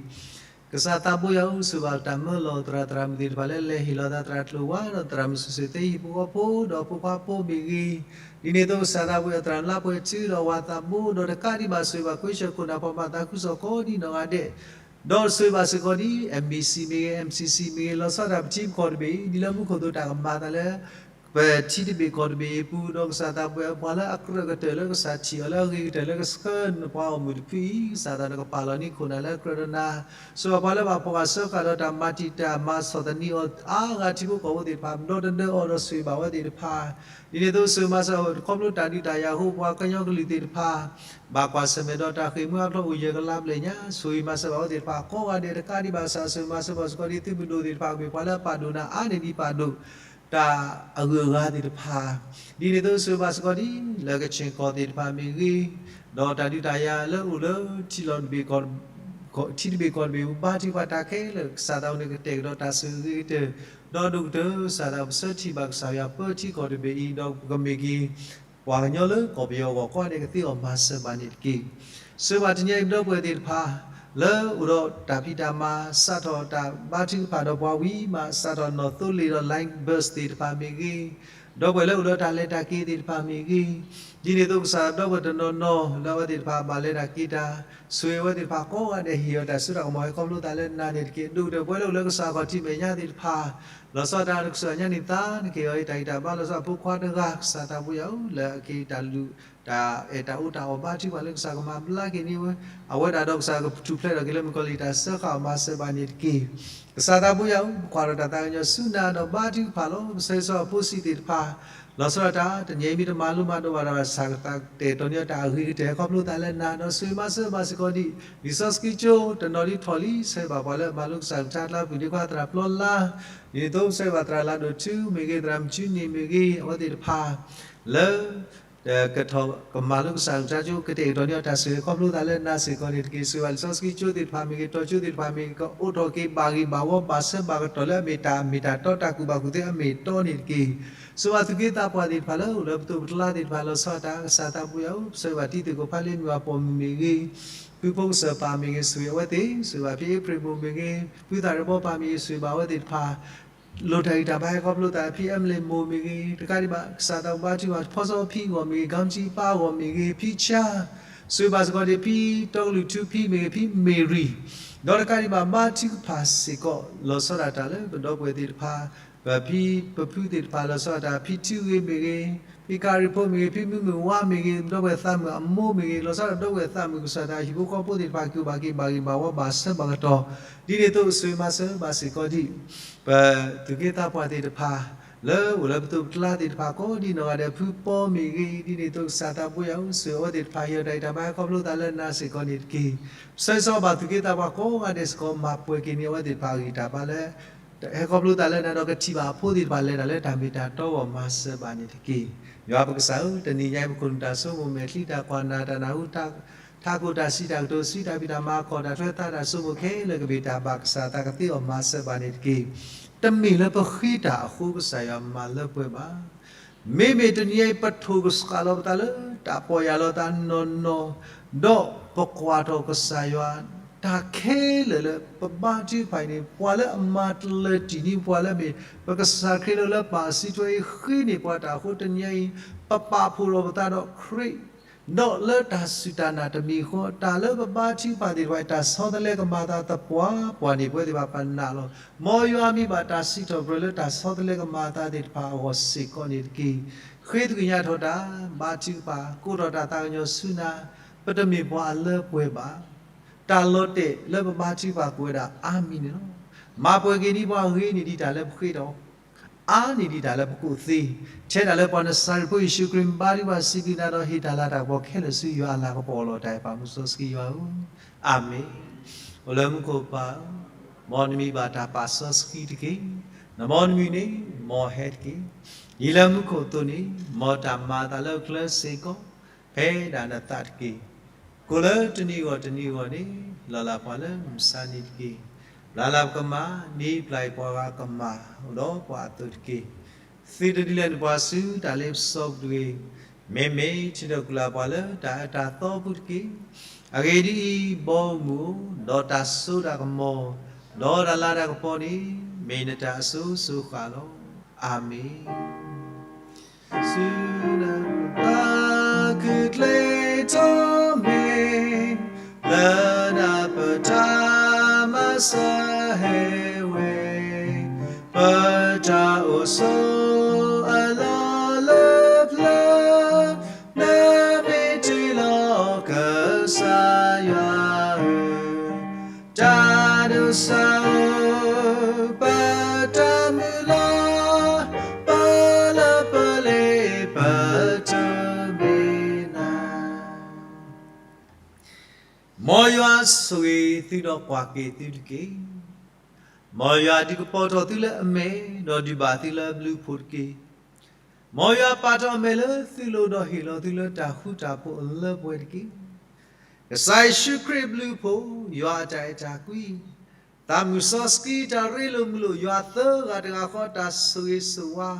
ကစၢ်သးဘိယွၤဧၢ, ဆိၣ်ဂ့ၤဘၣ်တၢ်မၢလီၤသရၣ် သရၣ်မုၣ်သ့ၣ်တဖၣ်လၢလဲၤဟ့ၣ်လီၤသးသရၣ်ကျိၤဝါ ဒီးသရၣ်မုၣ်စူၣ်စူၣ်သ့ဟံၣ်ဖိဃီဖိဒီးဖိခွါဖိမ့ၢ်ဂ့ၤ, ဒ်န့ၣ်အသိးကစၢ်သးဘိယွၤ သရၣ်လါပှဲၤထူဒီးဝၤသးဘိ ဒီးတကးဒံးဘၣ်ဆိၣ်ဂ့ၤဘၣ်ကွ့ၢ်ဆၢခိၣ်နၢ်ဖီမၤသးခုကစီၣ်ကိးဒံးနီၢ်ဂၤဒဲး, ဒီးဆိၣ်ဂ့ၤဘၣ်စ့ၢ်ကီးဒ် MBC မ့ၢ်ဂ့ၤ MCC မ့ၢ်ဂ့ၤ လီၤဆီဒၣ်တၢ်ပထံပကီၢ်တဘ့ၣ်အံၤ ဒ်လၢမူခိၣ်သိးတၢ်ကမၤသးလၢ ပထံတဘ့ၣ်ကီၢ်တဘ့ၣ်အံၤအပူၤ ဒီးကစၢ်သးဘိယွၤ ပှၤလၢအကြၢးကတၢၢ်လၢကစၢ်ထံၣ်အီၤလၢအဂ့ၤကတၢၢ်လၢကဆှၢနပှၤဂီၢ်မုၢ်တဖုအံၤ ကစၢ်သးနကပာ်လီၤန့ၢ်ခိၣ်နၢ်လၢကြၢးဒီးနၤ, ဆိၣ်ဂ့ၤပှၤလၢဘၣ်ဖှီၣ်ဂာ်ဆၢဃာ်ဒီးတၢ်မၤတံာ်တာ်မၤဆီၣ်သနံးအီၤအါဂၤထံဖိကီၢ်ဖိသ့ၣ်တဖၣ် ဒီတဒၢအီၤဒီးဆိၣ်ဂ့ၤဘၣ်ဝဲသ့ၣ်တဖၣ်, ဒ်န့ၣ်အသိးဆိၣ်ဂ့ၤမၤစၢၤခီဖျိတၢ်ဒုးတၢ်ယၤအဃိ ပှၤကညီကလုာ်သ့ၣ်တဖၣ် ဘၣ်ကွၢ်ဆၢၣ်မဲာ်ဒီးတၢ်ဃ့ၢ်မှံဟးဖျိးအိၣ်ယဲၢ်ကလးဘျဲၣ်ညါ ဆိၣ်ဂ့ၤမၤစၢၤဘၣ်ဝဲသ့ၣ်တဖၣ်ကိးဂၤဒဲး တကးဒံးဘၣ်ကစၢ်ဆိၣ်ဂ့ၤမၤစၢၤဘၣ်စ့ၢ်ကီးဒ်သုးမုၢ်ဒိၣ်သ့ၣ်တဖၣ် မ့ၢ်ပှၤလၢအပာ်ဒိၣ်နၤအါန့ၢ်ဒံးပာ်ဒိၣ် တၢ်အဂုၤအဂၤသ့ၣ်တဖၣ်, ဒ်န့ၣ်အသိးဆိၣ်ဂ့ၤဘၣ်စ့ၢ်ကီးဒ် လၢကခ့ၣ်ကီၢ်သ့ၣ်တဖၣ်မ့ၢ်ဂ့ၤ, ဒီးတၢ်ဒုးတၢ်ယၤလၢအိၣ်လၢထံလီၢ်တဘ့ၣ်ကီၢ် ထံတဘ့ၣ်ကီၢ်တဘ့ၣ်အပူၤ ဘါထုကဖၣ်တၢ်ခဲလၢာ် ကစၢ်သးအံၤန့ၣ်ကတဲာ်ကတီၤတၢ်ဆိၣ်ဂ့ၤအဂ့ၤကတၢၢ်, ဒီးဒိၣ်ကတၢၢ်ကစၢ်သးပဆၢထံၣ်ဘၣ်ကစၢ်ယွၤပၢထံကီၢ်တဘ့ၣ်အံၤ ဒီးပကမ့ၢ်က့ၤ ပှၤကညီလၢကီၢ်ပယီၤအဂီၢ်ကိးဂၤဒဲးကသ့အီၤမၤစၢၤဘၣ်န့ၣ်တက့ၢ်. ဆိၣ်ဂ့ၤဘၣ်တနံၤအံၤပဒီပုၢ်ဝဲၢ်သ့ၣ်တဖၣ် လၢအိၣ်ဒီးတၢ်ဖံးတၢ်မၤ စးထီၣ်တၢ်ဘါထုကဖၣ်ဒီးပှၤဝံၤမး စးထီၣ်နီၣ်သိလ့ၣ်ဒီး line bus သ့ၣ်တဖၣ်မ့ၢ်ဂ့ၤ, ဒီပုၢ်ဝဲၢ်လၢအိၣ်ဒီးတၢ်လဲၤတၢ်က့ၤသ့ၣ်တဖၣ်မ့ၢ်ဂ့ၤ, ဒ်န့ၣ်အသိးကစၢ်ဒီပုၢ်ဝဲၢ်တနီၤနီၤလၢအဝဲသ့ၣ်တဖၣ်ဘၣ်လဲၤတၢ်က့ၤတၢ် ဆိၣ်ဂ့ၤအဝဲသ့ၣ်တဖၣ်ကိးဂၤဒဲး ဟ့ၣ်အီၤတၢ်စိတၢ်ကမီၤဟဲခီဖျိသးလၢနၤန့ၣ်တက့ၢ်. ဒိၣ်ကတၢၢ်ပဝဲလၢအိၣ်လၢကစၢ်ခီၣ်ထံးမဲာ်ညါသ့ၣ်တဖၣ် လီၤဆီဒၣ်တၢ်လၢကစၢ်ညါန့ၣ်သါနက့ၤအီၤအံၤ တၢ်ဂံၢ်တၢ်ဘါလီၤဆီဒၣ်ဖိခွါတဂၤ ကစၢ်သးဘိယွၤဧၢ လၢအက့ၤတၢ်လူၤ တၢ်အဲၣ်တၢ်အီတၢ်အီဘါထုကဖၣ်လၢကစၢ်ကမၤဘျါက့ၤန့ၢ်ဝဲ အဝဲဒၣ်ဒီးကစၢ်ကထူၣ်ဖျဲးထီၣ်က့ၤလၢမုၣ်ကီၤလံၢ်တၢ်စၢဃာ်အီၤမၤစၢၤဘၣ်န့ၣ်တက့ၢ်. ကစၢ်သးဘိယွၤဧၢ ပကွၢ်ထီၣ်တၢ်သးကညီၤဆူနၤဒီးဘါထုကဖၣ်လီၤ. ပဆၢဂ့ၤဆၢဝါအဖိဆံးသ့ၣ်တဖၣ် လီၤဆီဒၣ်တၢ် တနံၤအံၤမ့ၢ်တမၤလိမၤဒိးဘၣ်ဒီး ကစၢ်ကတဲာ်ကတီၤန့ၢ်တၢ်အဂ့ၤကတၢၢ်ဟဲခီဖျိသးလၢနၤ ဒီးဆိၣ်ဂ့ၤမၤစၢၤဘၣ်စ့ၢ်ကီးဒ် လံာ်စီဆှံကၠိ တနီၤဒ်ထီၣ်လံ ဆၢဂ့ၤဘၣ်ပှၤလၢအမၤလိကစၢ်ကလုၢ်ကထါတလါပူၤ ဒ်ခွါသရၣ်ပျီလါ ဒ်န့ၣ်အသိးဆၢဂ့ၤဘၣ်သရၣ်လၤဒိၣ်ထူမ့ၢ်ဂ့ၤ သရၣ်မုၣ်ထူန့ၣ်မ့ၢ်ဂ့ၤ အဝဲသ့ၣ်တဖၣ် လၢ ကထီၣ်ကမၤလိကစၢ်ကလုၢ်ကထါကၠိ ကတဲာ်ကတီၤန့ၢ်အီၤတၢ်ဆိၣ်ဂ့ၤခီဖျိသးလၢနၤစ့ၢ်ကီးန့ၣ်တက့ၢ်. ဆိၣ်ဂ့ၤဘၣ်လံာ်စီဆှံကၠိသ့ၣ်တဖၣ်မ့ၢ်ဂ့ၤ တီၤကၠိသ့ၣ်တဖၣ်မ့ၢ်ဂ့ၤ ကအိးထီၣ်က့ၤဘၣ်ဂ့ၢ်ဘၣ်ဝီဘၣ်ဆၢဘၣ်ကတီၢ်လၢအမ့ၢ်တၢ်မ့ၢ်တၢ်တီတၢ်ကူၣ်ဘၣ်ကူၣ်သ့အမ့ၢ်တီန့ၣ်တက့ၢ်. ဆိၣ်ဂ့ၤဘၣ်သူၣ်က့သးပှၢ်သ့ၣ်တဖၣ်လၢအိၣ်လၢပသိးပကျါသ့ၣ်တဖၣ်လီၤဆီဒၣ်တၢ် ကစၢ်သးဘိယွၤဧၢ ဆိၣ်ဂ့ၤဘၣ်တံၤသကိးဖးလ့မုၢ်အပိာ်မုၣ်မ့ၢ်ဂ့ၤ ဖုဖိကစၢၢ်ပၢ်မ့ၢ်ဂ့ၤ ဆိၣ်ဂ့ၤအဝဲသ့ၣ် ဆိၣ်ဂ့ၤဘၣ်ဖံအ့ဖြ့ၣ်မိၢ်မ့ၢ်ဂ့ၤ ဖုသးရ့ဘီပၢ်မ့ၢ်ဂ့ၤ ဆိၣ်ဂ့ၤဘၣ်အဝဲသ့ၣ်တဖၣ် လိၣ်တၢ်ဂံၢ်တၢ်ဘါဟဲခီဖျိသး ဖံအဲမလ့ၣ်မိၢ်မ့ၢ်ဂ့ၤ တကးဒံးဘၣ် ကစၢ်သးဘိယွၤ ဖီစီဖံအဂီၢ်မ့ၢ်ဂ့ၤ ကီမထံအပၢ်အဂီၢ်မ့ၢ်ဂ့ၤ ဖံဆါ ဆိၣ်ဂ့ၤဘၣ်စ့ၢ်ကီးဒ်ဖံတီကလုာ်ထူဖံမ့ၢ်ဂ့ၤ ဖံမ့ၢ်ရံၤ ဒီးတကးဒံးဘၣ် ဘါထုကဖၣ်စ့ၢ်ကီး လီၤဆီဒၣ်တၢ်လၢပဒီပုၢ်ဝဲၢ်သ့ၣ်တဖၣ် ပဖံပဖုသ့ၣ်တဖၣ်လီၤဆီဒၣ်တၢ် ဖံထူဂ့ၤမ့ၢ်ဂ့ၤ ဖံကၤရံၣ်ဖိမ့ၢ်ဂ့ၤ ဖံမုၢ်မုၢ်ဝါမ့ၢ်ဂ့ၤ ပဒီပုၢ်ဝဲၢ်သးမုၣ်အမိၢ်မ့ၢ်ဂ့ၤ လီၤဆီဒၣ်ဒီပုၢ်ဝဲၢ်သးမုၣ်ကစၢ်တၢ်ဟံၣ်ဖိဃီဖိသ့ၣ်တဖၣ် က့ၤအိၣ်ဘၣ်က့ၤဘၣ်ဂ့ၢ်ဘၣ်ဝီဘၣ်ဆၢဘၣ်ကတီၢ် ဒ်န့ၣ်အသိးဆိၣ်ဂ့ၤမၤစၢၤဘၣ်စ့ၢ်ကီးဒ် ပသူၣ်က့သးပှၢ်သ့ၣ်တဖၣ် လၢအိၣ်လၢပသိးပကျါသ့ၣ်တဖၣ်ကိးဒ်နီၢ်ဂၤဒဲး ဖုပီမ့ၢ်ဂ့ၤ ဒ်န့ၣ်အသိးကစၢ်သးဘိယွၤဧၢ ဆိၣ်ဂ့ၤအဝဲသ့ၣ်တဖၣ် ဟ့ၣ်အီၤတၢ်ဂံၢ်တၢ်ဘါဟဲခီဖျိသးလၢနၤစ့ၢ်ကီးန့ၣ်တက့ၢ်. ပဆၢဂ့ၤဆၢဝါဘၣ်သူၣ်က့သးပှၢ်ကိးဂၤဒဲးစ့ၢ်ကီး မၤပှဲၤက့ၤန့ၢ်အဝဲသ့ၣ်တဖၣ်အဂံၢ်တၢ်ဘါလၢ ဟဲခီဖျိသးလၢနၤဒီးကထံၣ်ဘၣ်အဖိသ့ၣ်တဖၣ်လဲၤတၢ်လၢတၢ်မ့ၢ်တၢ်တီအဂီၢ်မၤစၢၤဘၣ်န့ၣ်တက့ၢ်. ယွၤပကစၢ်ဧၢ တနံၤညါအံၤပခိၣ်နူာ်တၢ်ဆိကမိၣ်မဲာ်ချံတၢ်ကွၢ်နၢ်တၢ်နၢ်ဟူ ထးခိၣ်တၢ်စံးတၢ်ကတိၤ စံးတၢ်ဖံးတၢ်မၤ ကီၢ်တၢ်ထွဲသးတၢ်ဆိကမိၣ်ခဲလၢာ်ကဘၣ်တၢ်ဘၣ်ကစၢ်သးကသ့အီၤမၤစၢၤဘၣ်န့ၣ်တက့ၢ်. တမ့ၢ်လၢပဃ့တၢ်အဃိကစၢ်ယွၤမၤလၢပှဲၤဘၣ်. မ့မ့ၢ်တနံၤအံၤ ပထိၣ်ကစှၤလီၤပသးလၢတၢ်ပီၢ်ယၢ်လီၤသးနီၢ်နီၢ်, ဒီးပကွၢ်ထီၣ်ကစၢ်ယွၤ တၢ်ခဲလၢာ်လၢပဘါထုကဖၣ်အံၤန့ၣ် ပှၤလၢအမၤတလၢတံၢ်န့ၢ်ပှၤလၢအမ့ၢ် ပကစၢ်ခရံာ်လၢ လၢပၢ်အစုထွဲအံၤဃ့န့ၢ်ပှၤတၢ်အဃိ တနံၤအံၤ ပပာ်ဖှိၣ်ထီၣ်ပသးဒီးခရံာ် ဒီးလၢတၢ်စူၢ်တၢ်နာ်တမံၤဃီ တၢ်လၢပဘါထုကဖၣ်သ့ၣ်တဖၣ် တၢ်ဆီတလဲကမၤသးသပှၢ်ပှၢ်န့ၣ် ပဝဲသ့ၣ်တဖၣ်ပနာ်လီၤ. မ်ယွၤမ့ၢ်ဘၣ်တၢ်စံးထီၣ်ပတြၢၤလၢတၢ်ဆီတလဲကမၤသးသ့ၣ်တဖၣ်အဂီၢ်စ့ၢ်ကီးန့ၣ်တက့ၢ်. ဃ့သကွံာ်ညါထီၣ်တၢ်ဘါထုကဖၣ် ကိးထီၣ်တၢ်သးကညီၤဆူနၤ, ပတမ့ၢ်ပှၤအလၢပှဲၤဘၣ်. တၢ်လီၤတဲာ်လၢပဘါထုကဖၣ်ကွံာ်ဝဲဒၣ်အါမံၤန့ၣ်လီၤ. မၤပှဲၤက့ၤဒ်ပှၤဂ့ၤန့ၢ်ဒံးတၢ်လၢပဃ့ဒီး အါန့ၢ်ဒံးတၢ်လၢပကိးသ့, ထဲဒၣ်လၢပှၤနစၤရ့းဖိယ့ၣ်ၡူးခရံာ်ဘါထုကဖၣ်စံးဘျုးနၤဒီး ဟ့ၣ်တၢ်လၤတၢ်ကပီၤခဲလၢာ်ဆူယွၤအလၤကပီၤလီၤ. တၢ်အဲၣ်ပၢ်မုၢ်စီဆှံယွၤဧၢ, အၤမ့ၣ်. အိၣ်လၢမူခိၣ်ပၢ်ဧၢ, မ်နမံၤဘၣ်တၢ်ပာ်စီဆှံတက့ၢ်. နမ်နမုၢ်န့ၣ် မ်ဟဲတက့ၢ်. ဒ်လၢမူခိၣ်အသိးန့ၣ် မ်တၢ်မၤအသးလၢကျဲစ့ၢ်ကီး ဖဲဒၣ်နသးတက့ၢ်. ကိၣ်လၢတနံၤဂီၢ်တနံၤဂီၢ်န့ၣ် လီၤလးပှၤလၢမုၢ်ဆါနံၤတက့ၢ်. ဘျးလးပကမၣ် ဒ်ပျၢ်အံၤပှၤဂၤကမၣ် အိၣ်ဒီးပှၤအသိးတက့ၢ်. သုတဒုးလဲၤနုာ်ပှၤဆူတၢ်လ့ပစီပူၤတဂ့ၤ. မ့မ့ၢ်ထံဒီးကုၢ်လၢ်ပှၤလၢတၢ်အၢတၢ်သီပူၤတက့ၢ်. အဂ့ၢ်ဒ်အံၤ, ဘီမုၢ်ဧၢ, ဒီးတၢ်စိတၢ်ကမီၤ, ဒီးတၢ်လၤတၢ်ကပီၤန့ၣ် မ့ၢ်နတၢ်အစိၤစိၤဃၣ်လီၤ. အၤမ့ၣ်. ဆူနတၢ်ခုၣ်ကျ့ထီၣ်မ့ၢ် လၢနပတၢ်မၤစၢၤဟဲဝဲ, ပတၢ်အိၣ်ဆိးအလီၢ်လၢပျၢၤ, နမ့ၢ်တုၤလီၤကစၢ်ယွၤဧၢ, တၢ်ဒိးစၢ်ဧၢ, ပတၢ်မုၢ်လၢ်, ပလၢပလ့ပတမ့ၢ်နၤ. မ်ယွၤဆိၣ်ဂ့ၤသုဒီးကွၢ်က့ၤသုတက့ၢ်. မ်ယွၤဒုးကပီၤထီၣ်သုလၢအမဲာ်, ဒီးဒုးဘၣ်သုလၢအဘျုးအဖှိၣ်တက့ၢ်. မ်ယွၤပာ်ထီၣ်အမဲာ်လၢသုလိၤ ဒီးဟ့ၣ်လီၤသုလၢတၢ်ဃူတၢ်ဖိးအလၢပှဲၤတက့ၢ်. ကစၢ်ယ့ၣ်ၡူးခရံာ်အဘျုးအဖှိၣ်, ယွၤအတၢ်အဲၣ်တၢ်ကွံ, သးမုၢ်စီဆှံတၢ်ရ့လိာ်မုာ်လိာ် ယွၤသၢဂၤတဂၤဃီ တၢ်ဆိၣ်ဂ့ၤဆိၣ်ဝါ,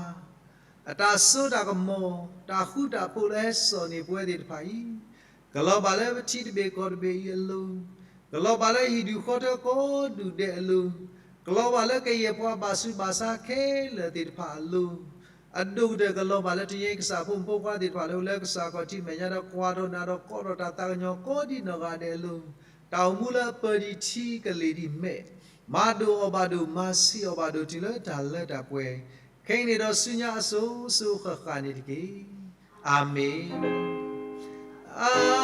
အတၢ်စိတၢ်ကမီၤ, တၢ်ဃူတၢ်ဖိးလၢဟဲစိာ်န့ၢ်ပဝဲသ့ၣ်တဖၣ်အံၤ, ကလီၤဘၣ်လၢပထံတဘ့ၣ်ကီၢ်တဘ့ၣ်အံၤအလိၤ, ကလီၤဘၣ်လၢဟံၣ်ဒူၣ်ဃီထၢကိးဒူၣ်ဒဲးအလိၤ, ကလီၤဘၣ်လၢကယဲၢ်ပှၤဘၣ်ဆူးဘၣ်ဆါခဲလၢာ်သ့ၣ်တဖၣ်အလိၤ, အဒိၣ်ကတၢၢ်ကလီၤဘၣ်လၢတနံၤအံၤ ကစၢ်ခီၣ်ထံးမဲာ်ညါဒီးကွၢ်ထီၣ်နၤဒီး ကွၢ်ထီၣ်တၢ်သးကညီၤကိးဒံးနီၢ်ဂၤဒဲးအလိၤ, တၢ်အိၣ်မူလၢအပၢၤဒံးထံကလ့ၤဒံးမဲာ်, မၤဒိၣ်အီၣ်ဘၣ်ဒိၣ် မၤဆံးအီၣ်ဘၣ်ဒိၣ်တုၤလၢတၢ်လၢတၢ်ပှဲၤ, ခဲအံၤန့ၣ်ဒီးဆူညါအစိၤစိၤဃၣ်ဃၣ်န့ၣ်တက့ၢ်. အၤမ့ၣ်. အၤ